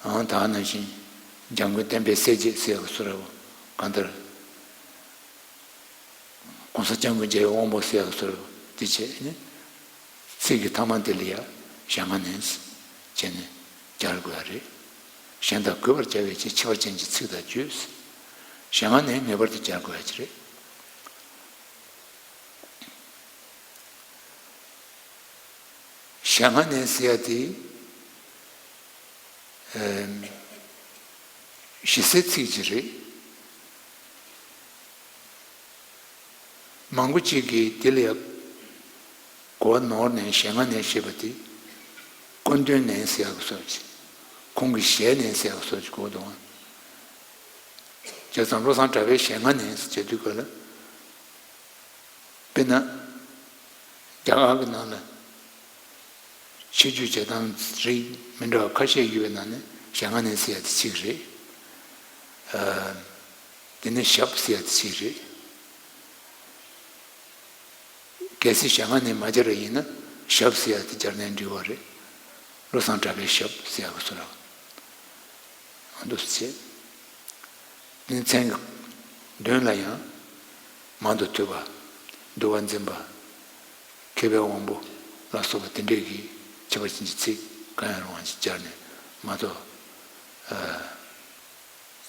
ཨང་ད་ནང་བཞིན་འཇམ་མགོན་བསྟན་པའི་གསལ་བྱེད་ཟེར་ཡ་གི་བཟོ་འདྲ་བོ་གང་ལྟར། གོང་ས་སྐྱབས་མགོན་རྒྱལ་བའི་དབང་པོ་ཟེར་ཡག་སོར་དེ་བྱས་ནས་ཚིག་གི་ཐ་མ་དེ་ལ་ཡ་ཞལ་སྔ་ནས་བྱས་ནས་སྦྱར་དགོས་ཡ་རེད། གཞན་དག་གུས་པར་བྱ་བའི་ཕྱིར་ཁྱད་པར་ཅན་གྱི་ཚིག་དང་བརྗོད། ཞལ་སྔ་ནས་ངེས་པར་དུ་སྦྱར་དགོས་ཡ་ཅིག་རེད། ཞལ་སྔ་ནས་ཟེར་ཡ་དེ། ཞེ་སའི་ཚིག་ཅིག་རེད། མང་པོ་ཅིག་གིས་དེ་ལ་ཡ་གོ་བ་ནོར་ནས་ཞལ་སྔ་ནས་ཞེས་པ་དེ་སྐུ་མདུན་ནས་ཟེར་ཡག་གི་སོར་ཅིག་ཁོང་གི་ཞལ་ནས་ཟེར་ཡག་གི་སོར་ཅིག་གོ་འདུག་བྱས་ཙང་བློ་བཟང་གྲགས་པའི་ཞལ་སྔ་ནས་ཟེར་དུས་སྐབས་ལ། དཔེར་ན། རྒྱ་གར་གྱི་ནང་ལ་ཆོས་བརྒྱུད་བྱེད་སྟངས་རིགས་མི་འདྲ་བ་ཁ་ཤས་ཡོད་པའི་ནང་ནས་ཞལ་སྔ་ནས་ཟེར་ཡ་དེ་གཅིག་རེད། ཨ། དེ་ནས་ཞབས་ཟེར་ཡ་དེ་གཅིག་རེད། གལ་སྲིད་ཞལ་སྔ་ནས་མ་སྦྱར་བ་ཡིན་ན་ཞབས་ཟེར་ཡ་དེ་སྦྱར་ནའི་འགྲིག་པ་རེད། བློ་བཟང་གྲགས་པའི་ཞབས་ཟེར་ཡ་གི་བཟོ་འདྲ་བ། འདུག་སེ་བྱས། དེ་ནས་མཚན་གྱི་མདུན་ལ་ཡང་མང་དུ་ཐོས་པ། འདུལ་བ་འཛིན་པ། མཁས་པའི་དབང་པོ་ལ་སོགས་པ་དེ་འདྲས་ཀྱི་ཁྱད་པར་ཅན་གྱི་ཚིག་གང་ཡང་རུང་བ་ཞིག་སྦྱར་ནས་མ་གཏོགས། ཨ།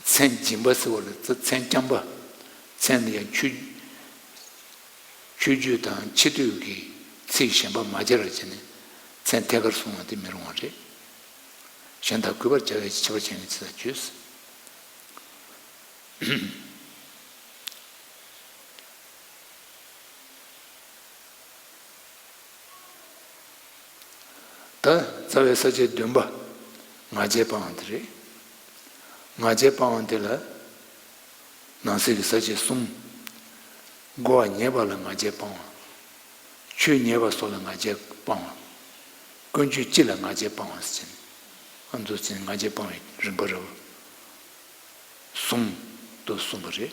མཚན་སྦྱིན་པ་ཟེར་བ་ལ་མཚན་རྐྱང་པ། མཚན་ལ་ཡང་ཆོས་ཆོས་བརྒྱུད་དང་ཕྱི་སྡོད་ཀྱི་ཚིག་གཞན་པ་མ་སྦྱར་བར་བྱས་ནས་མཚན་ཐད་ཀར་གསུང་བ་དེ་མི་རུང་བ་རེད། གཞན་དག་གུས་པར་བྱ་བའི་ཕྱིར་ཁྱད་པར་ཅན་གྱི་ཚིག་དང་བརྗོད། ད་རྩ་བའི་ས་བཅད་བདུན་པ་ང་རྒྱལ་སྤང་བ་དེ་རེད། ང་རྒྱལ་སྤང་བ་དེ་ལ་ནང་གསེས་ཀྱི་ས་བཅད་གསུམ། རྒོལ་བ་ཉེས་པ་ལ་ང་རྒྱལ་སྤང་བ། ཆོས་ཉེས་པ་སོགས་ལ་ང་རྒྱལ་སྤང་བ། ཀུན་སྤྱོད་སྤྱི་ལ་ང་རྒྱལ་སྤང་བ་ཟེར་ནས་ཨ་མདོ་ཚན་ང་རྒྱལ་སྤང་བའི་རིམ་པ་རེད། གསུམ་དུ་གསུངས་པ་རེད།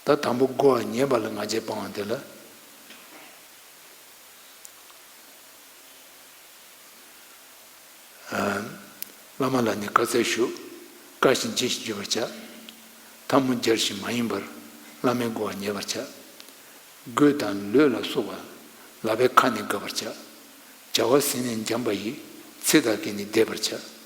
ད་དང་པོ་རྒོལ་བ་ཉེས་པ་ལ་ང་རྒྱལ་སྤང་བ་དེ་ལ། བླ་མ་ལ་ནི་བཀའ་སྩལ་ཞུ། བཀའ་བཞིན་བྱས་ཤིང་བརྗོད་པར་བྱ། ཐལ་མོ་སྦྱར་ཞིང་མ་ཡེངས་པར། བླ་མའི་རྒོལ་བ་ཉེས་པར་བྱ། རྒོད་དང་ལོད་ལ་སོགས་པ། ལག་པའི་ཁ་ནི་དགབ་པར་བྱ། བྱ་བ་ཟིན་ནས་འཇམ་པ་ཡི། ཚིག་དང་གིས་ནི་བདེ་བར་བྱ།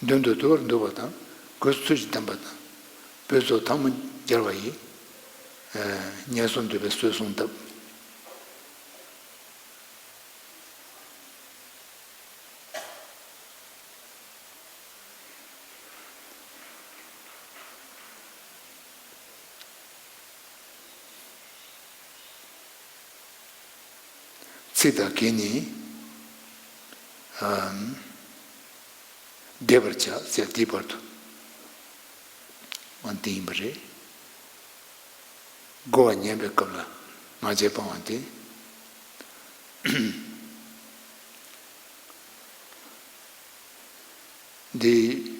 མདུན་དུ་དུ་བར་འདུག་པ་དང་། གོས་ཚུལ་བཞིན་ལྡན་པ་དང་། སྤོས་ཚོགས་ཐལ་མོ་སྦྱར་བ་ཡིས། ངན་སོང་འདུལ་བའི་གསོལ་གསུམ་བཏབ། ཚིག་དང་གིས་ནི་བདེ་བར་བྱ་ཟེར་དེའི་བར་དུ་འོ་དེ་ཡིན་པ་རེད། བསྒོ་བ་ཉན་པའི་སྐབས་ལ་ང་རྒྱལ་སྤང་བ་སྟེ། འདི།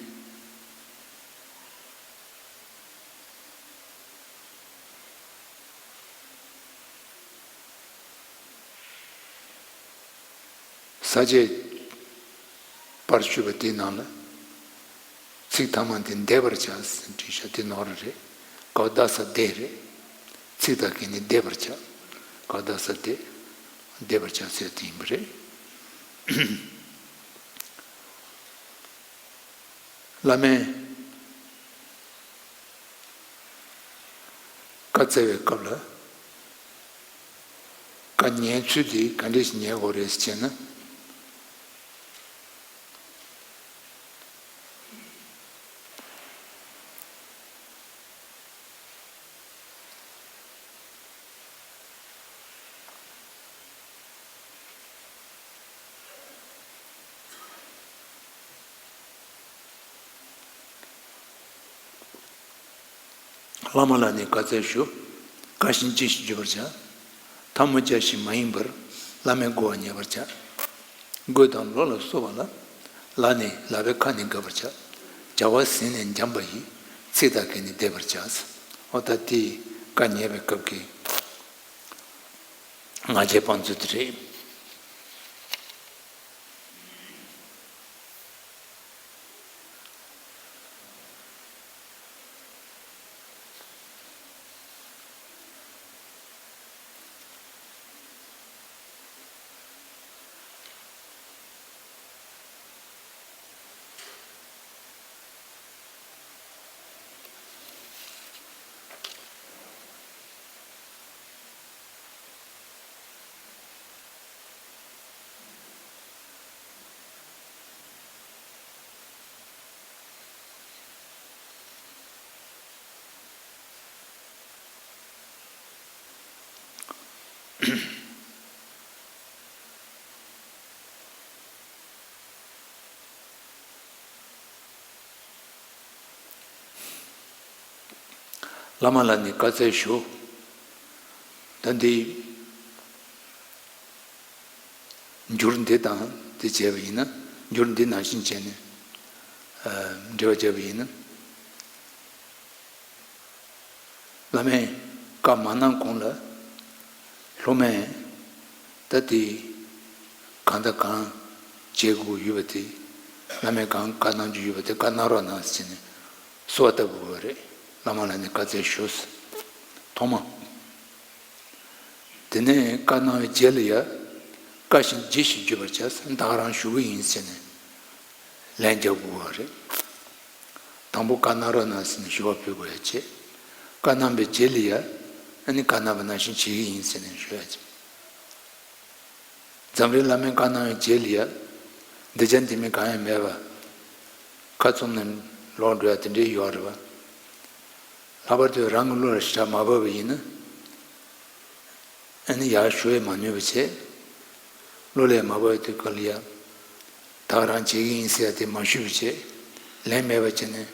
ས་བཅད་པར་ཞུས་པ་དེའི་ནང་ལ། ཚིག་ཐ་མ་འདི་བདེ་བར་བྱ་ཟེར་བྲིས་ཤག་དེ་ནོར་རེད། ག་བ་ད་ས་བདེ་རེད། ཚིག་དང་གིས་ནི་བདེ་བར་བྱ། ག་བ་ད་ས་བདེ། བདེ་བར་བྱ་ཟེར་དེ་ཡིན་པ་རེད། བླ་མས་བཀའ་སྩལ་བའི་སྐབས་ལ། བཀའ་ཉན་ཚུལ་དེ་ག་འདྲས་ཤིག་ཉན་དགོས་རེད་ཟེར་ན། བླ་མ་ལ་ནི་བཀའ་སྩལ་ཞུ། བཀའ་བཞིན་ཅི་ཞིག་བརྗོད་པར་བྱ། ཐལ་མོ་སྦྱར་ཞིང་མ་ཡེངས་པར། བླ་མའི་བསྒོ་བ་ཉན་པར་བྱ། གོས་དང་ལོ་ལ་སོགས་པ་ལ། ལ་ནི་ལག་པའི་ཁ་ནི་དགབ་པར་བྱ། བྱ་བ་ཟིན་ནས་འཇམ་པ་ཡིས། ཚིག་དང་གིས་ནི་བདེ་བར་བྱ། འོ་ད་དེའི་བཀའ་ཉན་པའི་སྐབས་ཀྱི་ང་རྒྱལ་སྤང་ཚུལ་དེ་རེད། བླ་མ་ལ་ནི་བཀའ་སྩལ་ཞུ། ད་འདི་འགྱུར་འདི་དང་འདི་བྱས་པ་ཡིན་ན། འགྱུར་འདི་ནང་བཞིན་བྱས་ནས་འགྲེལ་བ་བརྒྱབ་པ་ཡིན་ན། བླ་མས་བཀའ་མ་གནང་གོང་ལ་སློབ་མས་ད་དེ་གང་དང་གང་བྱེད་དགོས་ཡོད་པ་དེ། བླ་མས་གང་བཀའ་གནང་རྒྱུ་ཡོད་པ་དེ་བཀའ་གནང་རོགས་གནང་ཟེར་ནས་གསོལ་བ་བཏབ་དགོས་པ་རེད། བླ་མ་ལ་ནི་བཀའ་སྩལ་ཞུ། ཐོག་མ། དེ་ནས་བཀའ་གནང་བའི་རྗེས་ལ་ཡ། བཀའ་བཞིན་ཅི་ཞིག་བརྗོད་པར་བྱ། ད་ག་རང་ཞུ་གི་ཡིན་ཟེར་ནས་ལན་རྒྱག་དགོས་པ་རེད། དང་པོ་བཀའ་གནང་རོགས་གནང་ཟེར་ནས་ཞུ་བ་ཕུལ་དགོས་ཡ་བྱེད། བཀའ་གནང་བའི་རྗེས་ལ་ཡ། ཨ་ནི་བཀའ་གནང་བ་ནང་བཞིན་བྱེད་ཀྱི་ཡིན་ཟེར་ནས་ཞུ་ཡ་བྱེད། འཛམ་རིག་བླ་མའི་བཀའ་གནང་བའི་རྗེས་ལ་ཡ། འདི་བྱ་འདི་མིན་གང་ཡང་མེད་པ། ཁ་བཙུམ་ནས་ལོག་འགྲོ་ཡ་དེ་འདྲའི་ཡོད་རེད་པ། ལྷག་པར་དུ་རང་གི་བློ་ལ་ཞེ་དྲག་མ་བབས་པ་ཡིན་ན། ཨ་ནི་ཡར་ཞུ་ཡས་མ་ནུས་པ་བྱས། བློ་ལ་མ་བབས་དུས་སྐབས་ལ་ཡ། ད་ག་རང་བྱེད་ཀྱི་ཡིན་ཟེར་ཡ་དེ་མ་ཞུས་པ་བྱས། ལན་མེད་པ་བྱས་ནས་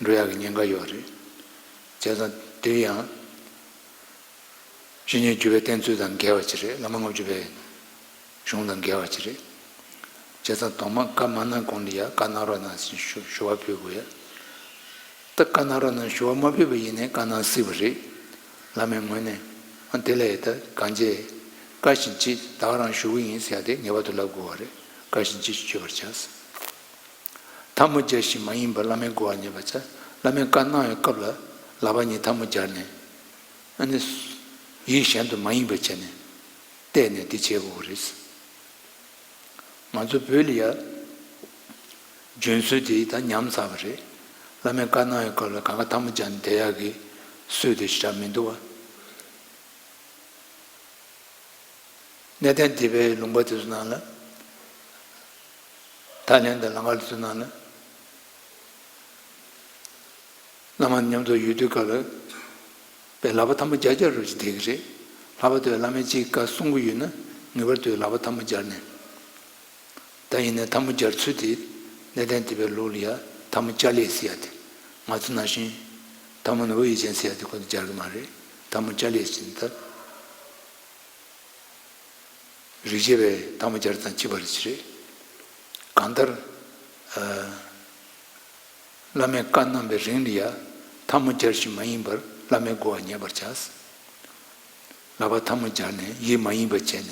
འགྲོ་ཡག་གི་ཉེན་ཁ་ཡོད་རེད། བྱས་ཙང་དེ་ཡང་། བཤེས་གཉེན་བརྒྱུད་པའི་བསྟེན་ཚུལ་དང་འགལ་བ་ཅིག་རེད། བླ་མ་ལྔ་བཅུ་པའི་གཞུང་དང་འགལ་བ་ཅིག་རེད། བྱས་ཙང་དང་མ་བཀའ་མ་གནང་གོང་ལ་ཡ་བཀའ་གནང་རོགས་གནང་ཞེས་ཞུ་ཞུ་བ་ཕུལ་དགོས་ཡ། ད་བཀའ་གནང་རོགས་གནང་ཞུ་བ་མ་ཕུལ་བ་ཡིན་ནའི་བཀའ་གནང་སྲིད་པ་རེད། བླ་མའི་ངོས་ནས་ཨ་དེ་ལ་ཡ་ད་གང་བྱས། བཀའ་བཞིན་ཅི་ད་ག་རང་ཞུ་གི་ཡིན་ཟེར་ཡ་དེ་ངེས་པར་དུ་ལབ་དགོས་པ་རེད། བཀའ་བཞིན་ཅི་ཞིག་བརྗོད་པར་བྱ། ད་ ཐལ་མོ་སྦྱར་ཞིང་མ་ཡེངས་པར་བླ་མའི་སྒོ་ལ་ཉེ་བར་བྱ། བླ་མའི་བཀའ་གནང་བའི་སྐབས་ལ་ལག་པ་གཉིས་ཐལ་མོ་སྦྱར་ནས། ཨ་ནི། ཡིད་གཞན་དུ་མ་ཡེངས་པར་བྱས་ནས། བལྟས་ནས་དེ་བྱེད་དགོས་ཀྱི་རེད། ང་ཚོ་བོད་ལ་ཡ། བྱོན་སྲོལ་དེ་ད་ཉམས་ཚར་བ་རེད། བླ་མའི་བཀའ་གནང་བའི་སྐབས་ལ་གང་ག་ཐལ་མོ་སྦྱར་ནས་བསྡད་ཡག་གི་སྲོལ་དེ་ཞེ་དྲག་མི་འདུག་བ། གནས་བརྟན་སྡེ་པའི་ལུང་པ་དེ་ཚོ་ནང་ལ། ཐའི་ལེན་དང་ལང་ཀ་དེ་ཚོ་ནང་ལ། བླ་མ་མཉམ་དུ་ཡོད་དུས་སྐབས་ལ། པའི་ལག་པ་ཐལ་མོ་སྦྱར་སྦྱར་རོགས་ཅིག་བསྡད་ཀྱི་རེད། ལྷག་པར་དུ་བླ་མས་ཅིག་བཀའ་གསུང་གི་ཡོད་ན་ངེས་པར་དུ་ལག་པ་ཐལ་མོ་སྦྱར་ནས། ད་ཡིན་ནའི་ཐལ་མོ་སྦྱར་ཚུལ་དེ་གནས་བརྟན་སྡེ་པའི་ལུགས་ལ་ཡ་ཐལ་མོ་སྦྱར་ལེ་ཟེར་ཡ་དེ། ང་ཚོ་ནང་བཞིན་ཐལ་མོ་ནོར་བུ་ཡིད་ཅན་ཟེར་ཡ་དེ་ཁོ་ཚོ་སྦྱར་གི་མ་རེད། ཐལ་མོ་སྦྱར་ལེ་ཟེར་ནས་ད། རིག་བྱེད་པའི་ཐལ་མོ་སྦྱར་དང་གཅིག་པ་རེད་ཅེས་རེད། གང་ལྟར། ཨ། བླ་མས་བཀའ་གནང་བའི་རིང་ལ་ཡང་ཐལ་མོ་སྦྱར་ཞིང་མ་ཡེངས་པར་བླ་མའི་སྒོ་ལ་ཉེ་བར་བྱ། ལག་པ་ཐལ་མོ་སྦྱར་ནས་ཡིད་མ་ཡེངས་པར་བྱས་ནས་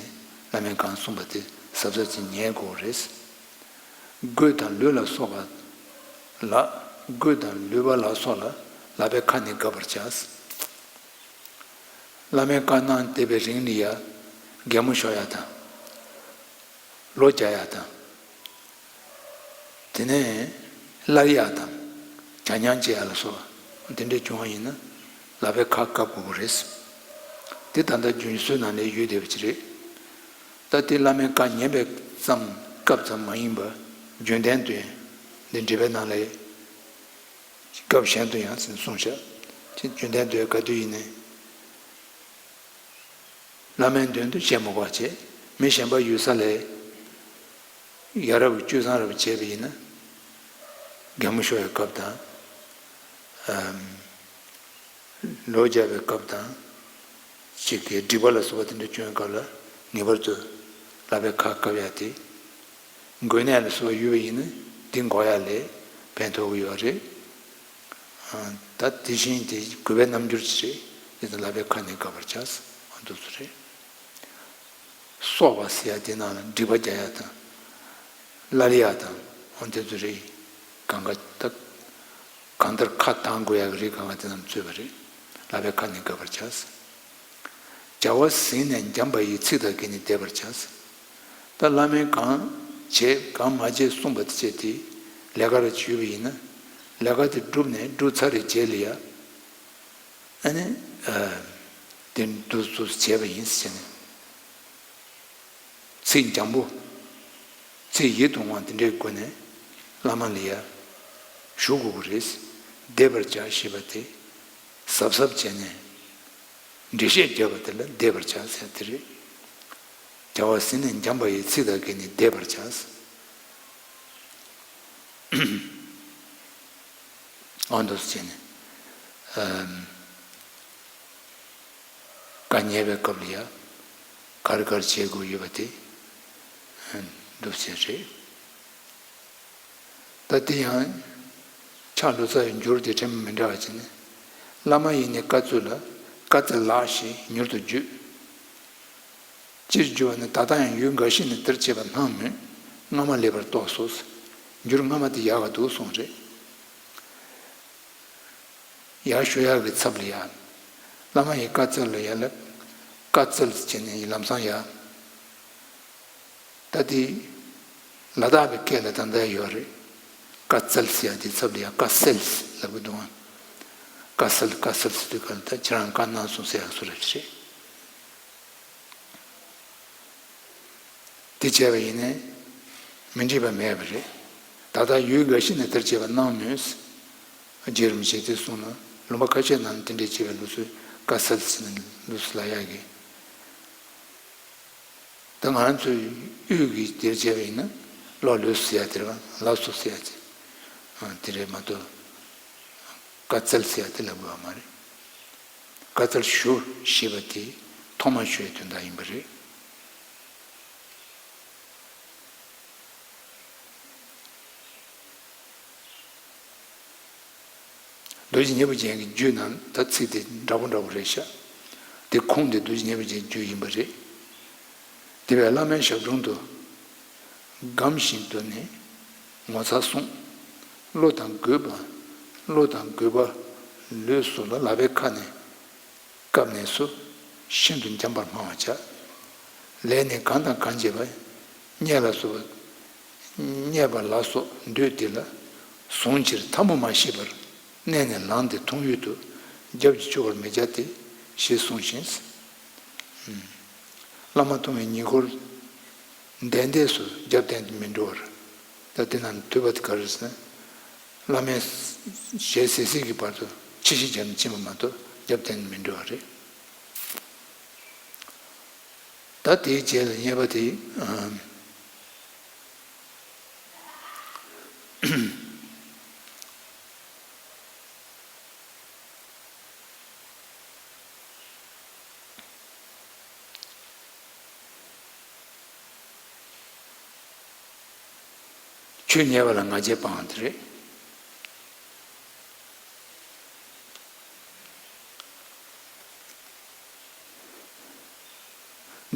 བླ་མས་གང་གསུངས་པ་དེ་གཟབ་གཟབ་ཀྱིས་ཉན་དགོས་རེད། རྒོད་དང་ལུས་ལ་སོགས་པ་ལ། རྒོད་དང་ལུས་པ་ལ་སོགས་ལ་ལག་པའི་ཁ་ནི་དགབ་པར་བྱ། བླ་མའི་བཀའ་གནང་བསྡད་པའི་རིང་ལ་ཡ། གད་མོ་ཤོར་ཡ་དང་། ལོ་རྒྱག་ཡ་དང་། དེ་ནས་སླར་ཡ་དང་། གྱང་མྱང་བྱེད་ཡ་ལ་སོགས་པ་དེ་འདྲ་བྱུང་བ་ཡིན་ན་ལག་པའི་ཁ་བཀབ་དགོས་ཀྱི་རེད། དེ་ད་ལྟ་རྒྱུན་སྲོལ་ནང་ལ་ཡོད་བསྡད་པ་ཅིག་རེད། ད་དེ་བླ་མའི་བཀའ་ཉན་པའི་ཙམ་སྐབས་ཙམ་མ་ཡིན་པར་རྒྱུན་ལྡན་དུ་ཡང་འདི་འགྲེལ་པའི་ནང་ལ། སྐབས་གཞན་དུ་ཡང་ཟེར་ནས་གསུངས་བཞག་ཅིག་རྒྱུན་ལྡན་དུ་ཡང་ག་དུས་ཡིན་ནའི། བླ་མའི་མདུན་དུ་བཤད་མ་དགོས་པ་བྱས། མི་གཞན་པ་ཡོད་ས་ལ་ཡ་རབས་ཀྱི་སྤྱོད་བཟང་རབས་བྱས་པ་ཡིན་ན། གད་མོ་ཤོར་བའི་སྐབས་དང་། ཨམ། ལོ་བརྒྱབ་པའི་སྐབས་དང་། ཅིག་གི་སྒྲིབ་པ་ལ་སོགས་པ་དེ་འདྲ་བྱུང་བའི་སྐབས་ལ་ངེས་པར་དུ་ལག་པའི་ཁ་བཀབ་ཡ་དེ། འགོས་ནད་ལ་སོགས་པ་ཡོད་པ་ཡིན་ན་འདི་འགོག་ཡ་ལ་ཕན་ཐོགས་ཀྱི་ཡོད་རེད། ད་དེ་བཞིན་དེ་དགོས་པའི་རྣམ་འགྱུར་ཅིག་རེད། དེ་ཚོ་ལག་པའི་ཁ་ནས་དགབ་པར་བྱ། འོ་འདུག་སེ་རེད། སོགས་པ་ཟེར་ཡ་དེ་ནང་ལ་སྒྲིབ་པ་རྒྱག་ཡ་དང་། སླར་ཡ་དང་། འོ་དེ་ཚོ་རེད། གང་ག་ད། གང་ལྟར་ཁ་གདངས་དགོས་ཡ་གི་རིགས་གང་ག་དེ་རྣམས་གཙོས་པ་རེད། ལག་པའི་ཁ་ནས་དགབ་པར་བྱ། བྱ་བ་ཟིན་ནས་འཇམ་པ་ཡི། ཚིག་དང་འགལ་ནས་བཟླས་པར་བྱ། ད་བླ་མས་གང་བྱེད་གང་མ་བྱེད་གསུངས་པ་དེ་བྱས་ཏེ་ལས་ཀ་རེ་བྱས་པ་ཡིན་ན། ལས་ཀ་དེ་བསྒྲུབས་ནས་བསྒྲུབས་ཚར་བའི་རྗེས་ལ་ཡ། ཨ་ནི། ཨ། དེ་འདུག་སེ་བྱས་པ་ཡིན་ཟེར་ནས། ཚིག་འཇམ་པོ། ཚིག་ཡིད་དུ་འོང་བ་དེ་འདྲའི་སྒོ་ནས་བླ་མ་ལ་ཡ་ཞུ་དགོས་ཀྱི་རེད། བཟླས་པར་བྱ་ཞེས་པ་དེ་གཟབ་གཟབ་བྱས་ནས་འགྲེལ་བཤད་བརྒྱབ་པ་དེ་ལ་བཟླས་པར་བྱ་ཟེར་དེ་རེད། བྱ་བ་ཟིན་ནས་འཇམ་པ་ཡི། ཚིག་དང་འགལ་ནས་བཟླས་པར་བྱ། ཨ་འདུག་སེ་བྱས་ནས། ཨམ། བཀའ་ཉན་པའི་སྐབས་ལ་ཡ། ག་རེ་ག་རེ་བྱེད་དགོས་ཡོད་པ་དེ། འདུག་སེ་རེད། ད་དེ་ཡང་། ཕྱག་ལུས་རྩ་བའི་འགྱུར་དེ་ཕྲན་བུ་མི་འདྲ་བ་ཅིག་ནི། བླ་མ་ཡིས་ནི་བཀའ་སྩལ་ལ། བཀའ་སྩལ་ལགས་ཞེས་མྱུར་དུ་བརྗོད། སྤྱིར་བརྗོད་པ་ནི། ད་ལྟ་ཡང་ཡུལ་འགའ་ཞིག་ནས་དེར་བྱེད་པ་སྣང་མོད། སྔ་མ་ལེགས་པར་རྟོགས་སོ། འགྱུར་སྔ་མ་དེ་ཡག་ག་འདུག་གསུངས་རེད། ཡར་ཞུ་ཡག་གི་ཚབ་ལ་ཡ། བླ་མ་ཡི་བཀའ་སྩལ་ལ་ཡ་ལ། བཀའ་སྩལ་བྱས་ནས་ལམ་སང་ཡ། ད་དེ། ལ་དྭགས་པའི་སྐད་ལ་ད་ལྟ་ཡོད་རེད། བཀའ་སྩལ་ཟེར་ཡ་དེ་ཚབ་ལ་ཡ་བཀའ་སྩལ་ལབ་གི་འདུག་ཨང་། བཀའ་སྩལ་བཀའ་སྩལ་ཟེར་དུས་སྐབས་ལ་ད་ཁྱེད་རང་བཀའ་གནང་སོང་ཟེར་ཡག་བཟོ་འདྲ་ཞིག་རེད། དེ་བྱས་པ་ཡིན་ནའི་མི་འགྲིག་པ་མེད་པ་རེད། ད་ལྟ་ཡུལ་འགའ་ཞིག་ནས་དེར་བྱེད་པ་སྣང་མོད། རྗེ་རིན་པོ་ཆེས་དེ་གསུངས་ན་ལུང་པ་ཁ་ཤས་ནང་ནས་དེ་འདྲས་བྱེད་པའི་ལུགས་སྲོལ་བཀའ་སྩལ་ཟེར་ནས་ལུགས་སྲོལ་ལབ་ཡག་གི། ད་ང་རང་ཚོའི་དབུས་ཀྱི་དེར་བྱས་པ་ཡིན་ན་བློ་ལོས་ཟེར་ཡ་དེ་རེད་པ། ལགས་སོ་ཟེར་ཡ་དེ། དེ་རེད་མ་གཏོགས། བཀའ་སྩལ་ཟེར་ཡ་དེ་ལབ་དགོས་པ་མ་རེད། བཀའ་སྩལ་ཞུ་ཞེས་པ་དེ་ཐོག་མར་ཞུ་བའི་དོན་དག་ཡིན་པ་རེད། རྡོ་རྗེ་སྙིང་པོ་ཅན་གྱི་རྒྱུད་ནང་ད་ཚིག་དེ་འདྲ་པོ་འདྲ་པོ་རེད་ཤག་དེ་ཁུངས་དེ་རྡོ་རྗེ་སྙིང་པོ་ཅན་གྱི་རྒྱུད་ཡིན་པ་རེད། དེ་བས་བླ་མའི་ཞབས་དྲུང་དུ། སྒམ་ཞིག་ཏུ་ནི་ངོ་མཚར་གསུངས། བློ་དང་རྒུད་པ། བློ་དང་རྒུད་པ། ལུས་སོགས་ལ་ལག་པའི་ཁ་ནས་བཀབ་ནས་སུ། ཤིན་ཏུ་འཇམ་པར་སྨྲ་བར་བྱ། ལས་ནི་གང་དང་གང་བྱེད་པ། རྙེད་ལ་སོགས་པ། རྙེད་པ་ལ་སོགས་འདོད་དེ་ལ། བཟུང་ཕྱིར་ཐལ་མོ་མ་ཤེས་པར། མནན་ནས་ལངས་ཏེ་མཐོང་ཡུལ་དུ། རྒྱབ་ཀྱིས་ཕྱོགས་པར་མི་བྱ་སྟེ། ཞེས་གསུངས་ཤིང་། བླ་མ་མཐོང་བའི་ཉེ་འཁོར། འདས་འདས་སུ་རྒྱབ་བསྟན་དུ་མི་འགྲོ་བར། ད་དེ་རྣམས་ཐོས་པ་དེ་ག་རེ་ཟེར་ན། བླ་མའི་ཞལ་གཟིགས་གཟིགས་ཀྱི་བར་དུ་ཕྱི་བཤིག་བརྒྱབ་ནས་ཕྱིན་པ་མ་གཏོགས་རྒྱབ་བསྟན་དུ་མི་འགྲོ་བ་རེད། ད་དེའི་རྗེས་ལ་གཉིས་པ་དེ། ཆོས་ཉན་པ་ལ་ང་རྒྱལ་སྤང་བ་དེ་རེད།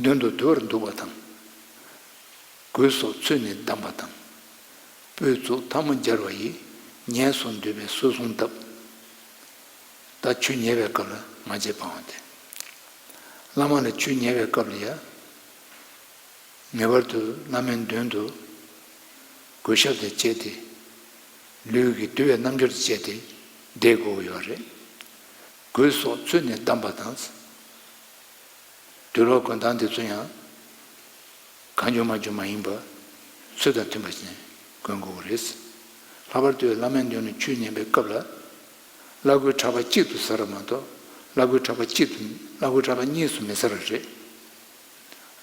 མདུན་དུ་དུ་བར་འདུག་པ་དང་། གོས་སོགས་ཚུད་ནས་བསྡམས་པ་དང་། སྤོས་བཙུགས་ཐལ་མོ་སྦྱར་བ་ཡིས། ངལ་གསོ་འདོད་པས་སོ་བཟུང་བརྡབ། ད་ཆོས་ཉན་པའི་སྐབས་ལ་ང་རྒྱལ་སྤང་བ་དེ། བླ་མ་ལ་ཆོས་ཉན་པའི་སྐབས་ལ་ཡང་། ངེས་པར་དུ་བླ་མའི་མདུན་དུ་གུས་ཞབས་དང་བཅས་ཏེ། ལུས་ཀྱི་དུལ་བའི་རྣམ་འགྱུར་དང་བཅས་ཏེ་བསྡད་དགོས་ཀྱི་ཡོད་རེད། གོས་སོགས་ཚུད་ནས་བསྡམས་པ་དང་། དུག་ལོག་གོན་སྟངས་དེ་ཚོ་ཡང་གང་བྱུང་མང་བྱུང་མ་ཡིན་པར་ཚུལ་དང་མཐུན་པ་ཞིག་གོན་དགོས་ཀྱི་རེད། ལྷག་པར་དུ་བླ་མའི་མདུན་ལ་ཆོས་ཉན་པའི་སྐབས་ལ། བླ་གོས་ཕྲག་པ་གཅིག་ཏུ་ཟ་ར་མ་གཏོགས་བླ་གོས་ཕྲག་པ་གཅིག་ཏུ། བླ་གོས་ཕྲག་པ་གཉིས་སུ་མི་ཟ་ར་རེད།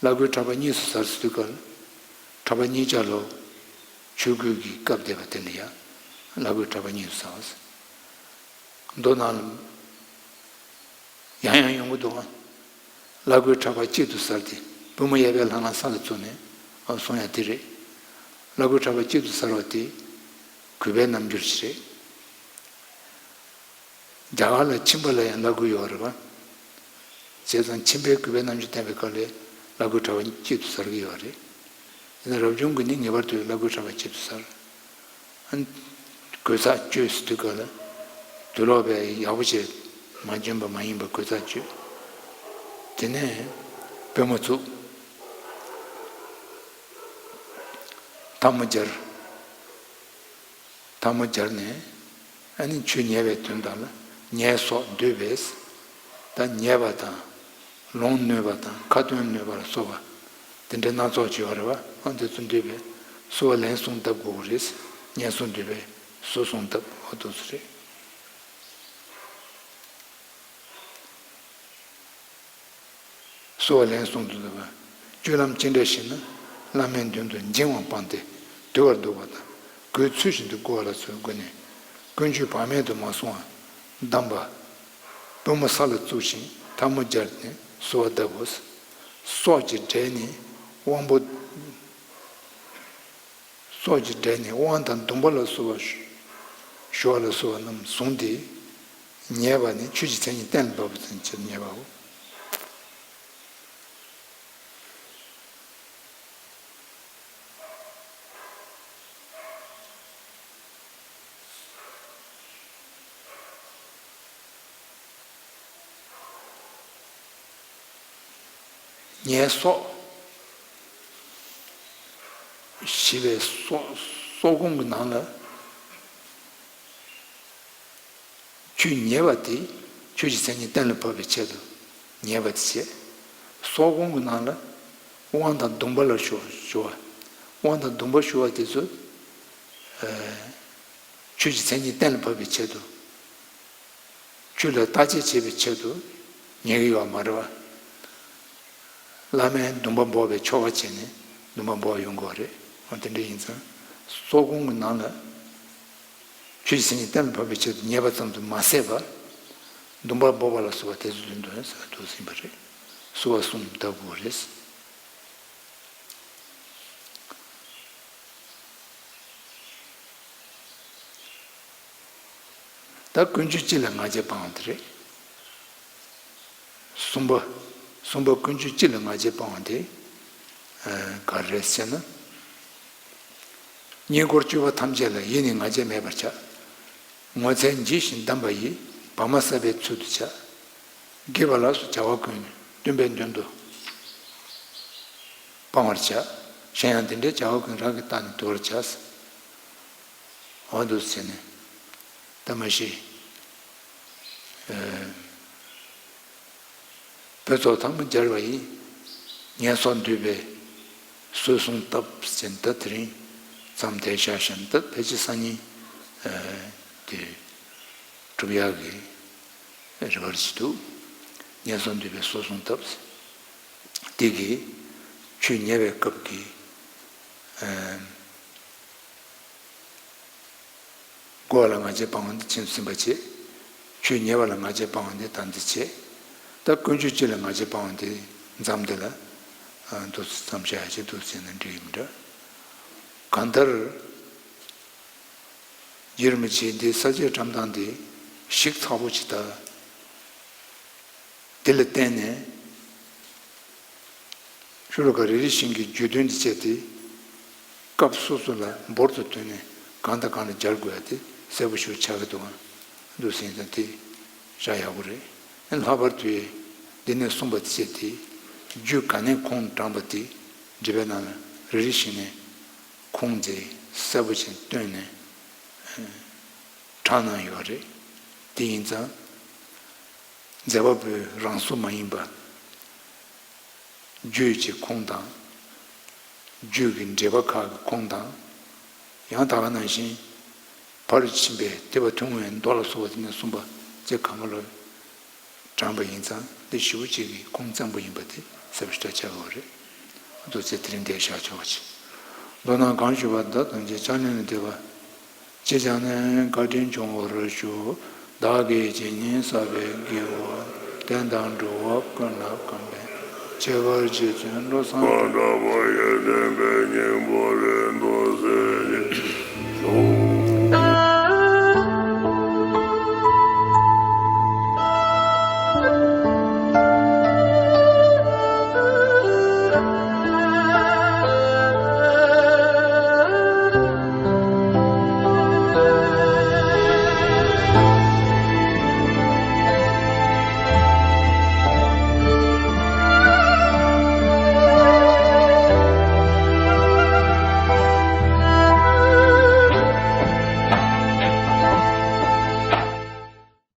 བླ་གོས་ཕྲག་པ་གཉིས་སུ་ཟ་ར་ཟེར་དུས་སྐབས། ཕྲག་པ་གཉིས་ཆ་ལ་ཆོས་གོས་ཀྱིས་བཀབ་བསྡད་པ་དེ་ལ་ཡང་བླ་གོས་ཕྲག་པ་གཉིས་སུ་ཟ་བ་ཟེར། མདོ་ནང་ལ་ཡང་ཡང་ཡོང་གི་འདུག་ག་བླ་གོས་ཕྲག་པ་གཅིག་ཏུ་ཟ་ར་དེ་པུས་མོ་གཡས་པའི་ལྷ་ང་ས་ལ་བཙུགས་ནས་གསུང་ཡ་དེ་རེད། བླ་གོས་ཕྲག་པ་གཅིག་ཏུ་ཟ་ར་བ་དེ་གུས་པའི་རྣམ་འགྱུར་ཞིག་རེད། རྒྱ་གར་ལ་ཕྱིན་པ་ལ་ཡང་བླ་གོས་ཡོད་རེད་པ། བྱས་ཙང་ཕྱིན་པའི་གུས་པའི་རྣམ་འགྱུར་བསྟན་པའི་སྐབས་ལ་བླ་གོས་ཕྲག་པ་གཅིག་ཏུ་ཟ་ར་གི་ཡོད་རེད། ཡིན་ན་རབ་བྱུང་གིས་ནི་ངེས་པར་དུ་བླ་གོས་ཕྲག་པ་གཅིག་ཏུ་ཟ་ར། ཨ་ནི་གོས་ཚགས་གཅོད་ཟེར་དུས་སྐབས་ལ། དུག་ལོག་པའི་ཡག་པོ་བྱས་མ་གྱོན་པ་མ་ཡིན་པར་གོས་ཚགས་གཅོད། དེ་ནས་པུས་མོ་བཙུགས། ཐལ་མོ་སྦྱར། ཐལ་མོ་སྦྱར་ནས། ཨ་ནི་ཆོས་ཉན་པའི་དོན་དག་ལ་ངལ་གསོ་འདོད་པས། ད་ཉལ་བ་དང་། ལོང་གནོད་པ་དང་ཁ་ཏོན་གནོད་པ་ལ་སོགས་པ། དེ་འདྲའི་སྣ་ཚོགས་ཅིག་ཡོད་རེད་པ། ཨ་དེ་ཚོ་འདོད་པས་གསོལ་བ་ལན་གསུམ་བཏབ་དགོས་ཀྱི་རེད། ངལ་གསོ་འདོད་པས་སོ་བཟུང་བཏབ། ཨ་དེ་ཚོ་རེད། གསོལ་བ་ལན་གསུམ་དུ་འདོད་པ། སྤྱོད་ལམ་ཅི་འདྲ་ཞེ་ན། བླ་མའི་མདུན་དུ་འགྱིང་བ་སྤངས་ཏེ་དུལ་བར་འདུག་པ་དང་། གོས་ཚུལ་བཞིན་དུ་བགོ་བ་ལ་སོགས་སྒོ་ནས། ཀུན་སྤྱོད་བག་མེད་དུ་མ་སོང་བར་བསྡམས་པ། པུས་མོ་ས་ལ་བཙུགས་ཤིང་ཐལ་མོ་སྦྱར་ནས་གསོལ་བ་གདབ་བོ། སྲོག་གི་སྒྲས་ནི་དབང་པོ། སྲོག་གི་སྒྲས་ནི་དབང་དང་སྡུག་པ་ལ་སོགས་པ་ཞུ་བ་ལ་སོགས་པ་རྣམས་བཟུང་སྟེ། ཉལ་བ་ནི་ཆོས་ཀྱི་མཚན་ཉིད་གཏན་ལ་ཕབ་པའི་ཚུལ་གྱིས་ཉལ་བའོ། ངལ་གསོ། ཞེས་པའི་གསོ། གསོ་སྐོང་གི་ནང་ལ། ཆོས་ཉན་པ་དེ་ཆོས་ཀྱི་མཚན་ཉིད་གཏན་ལ་ཕབ་པའི་ཆེད་དུ་ཉན་པ་དེ་བྱས། གསོ་སྐོང་གི་ནང་ལ་དབང་དང་སྡུག་པ་ལ་ཞུ་ཞུ་བ། དབང་དང་སྡུག་པ་ཞུ་བ་དེ་ཚོ། ཨ། ཆོས་ཀྱི་མཚན་ཉིད་གཏན་ལ་ཕབ་པའི་ཆེད་དུ། ཆོས་ལ་བརྟག་དཔྱད་བྱེད་པའི་ཆེད་དུ་ཉན་གྱི་ཡོད་མ་རེད་པ། བླ་མས་འདུན་པ་འབོགས་པའི་ཆོ་ག་བྱས་ནས་འདུན་པ་འབོགས་ཡོང་གི་ཡོད་རེད། འོ་དེ་འདྲ་ཡིན་ཙང་། གསོ་སྐོང་གི་ནང་ལ་ཆོས་ཀྱི་མཚན་ཉིད་གཏན་ལ་ཕབ་པའི་ཆེད་དུ་ཉན་པ་ཙམ་དུ་མ་ཟད་པར། འདུན་པ་འབོགས་པ་ལ་སོགས་པ་དེ་ཚོ་ཡིན་དོན་ཟེར་བ་འདུག་ཟིན་པ་རེད། གསོལ་བ་གསུམ་བཏབ་དགོས་རེད། ད་ཀུན་སྤྱོད་སྤྱི་ལ་ང་རྒྱལ་སྤང་བ་དེ་རེད། གསུམ་པ། གསུམ་པ་ཀུན་སྤྱོད་སྤྱི་ལ་ང་རྒྱལ་སྤང་བ་དེ། ཨ། ག་རེ་རེད་ཟེར་ན། ཉེ་འཁོར་བཅུ་པོ་ཐམས་ཅད་ལ་ཡེ་ནས་ང་རྒྱལ་མེད་པར་བྱ། ངོ་ཚ་ཇི་བཞིན་གདམས་པ་ཡིས། བག་མ་བསད་པའི་ཚུལ་དུ་བྱ། དགེ་བ་ལ་སོགས་བྱ་བ་ཀུན། སྟོན་པའི་མདུན་དུ་སྤང་བར་བྱ། གཞན་ཡང་འདི་འདྲའི་བྱ་བ་ཀུན། རང་གིས་བལྟས་ནས་དུལ་བར་བྱ། འོ་འདུག་ཟེར་ནས་ད་མ་གཞི། བོད་ཚོགས་ཐང་མ་སྦྱར་བ་ཡིས། ངན་སོང་འདུལ་བའི་སྲོལ་བཟུང་བཏབ་ཟེར། ད་དེ་རིང་མཚམས་དེ་བཞག་བཞིན་ད་ཕལ་ཆེར་སང་ཉིན་དེ་གྲུབ་ཡག་གི་རེ་བ་ཞིག་འདུག་ངན་སོང་འདུལ་བའི་སྲོལ་བཟུང་བཏབ་དེ་གིས་ཆོས་ཉེ་བའི་སྐབས་ཀྱི། དགེ་བ་ལ་ང་རྒྱལ་སྤང་བ་འདི་ཁྱིམ་ཟིན་པ་བྱེད། ཆོས་ཉེ་བ་ལ་ང་རྒྱལ་སྤང་བ་འདི་དམ་འཛིན་བྱེད། ད་ཀུན་སྤྱོད་སྤྱི་ལ་ང་རྒྱལ་སྤང་བ་འདི་མཚམས་འདི་ལ་འདུག་མཚམས་བཞག་ཡ་ཆེད་འདུག་ཟེར་ན་འགྲིག་གི་མི་འདྲ། གང་ལྟར་རྗེ་རིན་པོ་ཆེ་འདི་ས་བཅད་བཀྲམ་སྟངས་འདི་ཞིབ་ཚགས་པོ་ཅིག་ད། དེ་ལ་བརྟེན་ནས་ཤོ་ལོ་ཀ་རེ་རེ་བཞིན་གྱི་བརྗོད་དོན་འདི་བྱས་ཏེ། སྐབས་སོ་སོ་ལ་འབུར་དུ་བཏོན་ནས་གང་དང་གང་ལ་སྦྱར་དགོས་ཡ་དེ་གསལ་པོ་ཞིག་ཆགས་ཀྱི་འདུག་ག་འདུག་ཟེར་ཙང་དེ་བཞག་ཡག་པོ་རེད། ལྷག་པར་དུ་འདི་ནས་གསུངས་པ་དེ་བྱས་ཏེ། རྒྱུད་ག་ནས་ཁུངས་དྲངས་པ་དེ་འགྲེལ་པའི་ནང་ལ་རེ་རེ་བཞིན་ནས་ཁུངས་དེ་གསལ་པོ་ཞིག་བཏོན་ནས་དྲངས་གནང་ཡོད་རེད། དེ་ཡིན་ཙང་། མཛད་པ་པོའི་རང་བཟོ་མ་ཡིན་པ། རྒྱུད་ཀྱི་ཁུངས་དང་། རྒྱུད་ཀྱི་འགྲེལ་པ་ཁག་གི་ཁུངས་དང་། ཡང་དག་པ་ནང་བཞིན་ཕར་ཕྱིན་པའི་ཐེག་པ་ཐུན་མོང་བའི་མདོ་ལ་སོགས་པ་དེ་ནས་གསུངས་པ་བཅས་གང་ག་ལ་དྲངས་པ་ཡིན་ཙང་འདི་ཞེ་པོ་ཅིག་གི་ཁུངས་བཙན་པོ་ཡིན་པ་དེ་གསལ་པོ་ཞེ་དྲག་ཆགས་ཡོད་རེད། འདུག་ཚེ་དེ་རིང་འདིར་བཞག་ཆོག་པ་བྱེད། མདོར་ན་གང་ཞུས་པ་དག་ཐམས་ཅད་ཕྱག་ལེན་ལ་འདེབས་པ། ཅི་བྱས་ནས་བཀའ་དྲིན་ཆེ་བར་ཤོག་བདག་གིས་ཇི་སྙེད་བསགས་པའི་དགེ་བ་དེ་དག་འགྲོ་བ་ཀུན་ལ་གང་ཕན་ཁྱད་པར་ཅན་དུ་བསམས་ཏེ།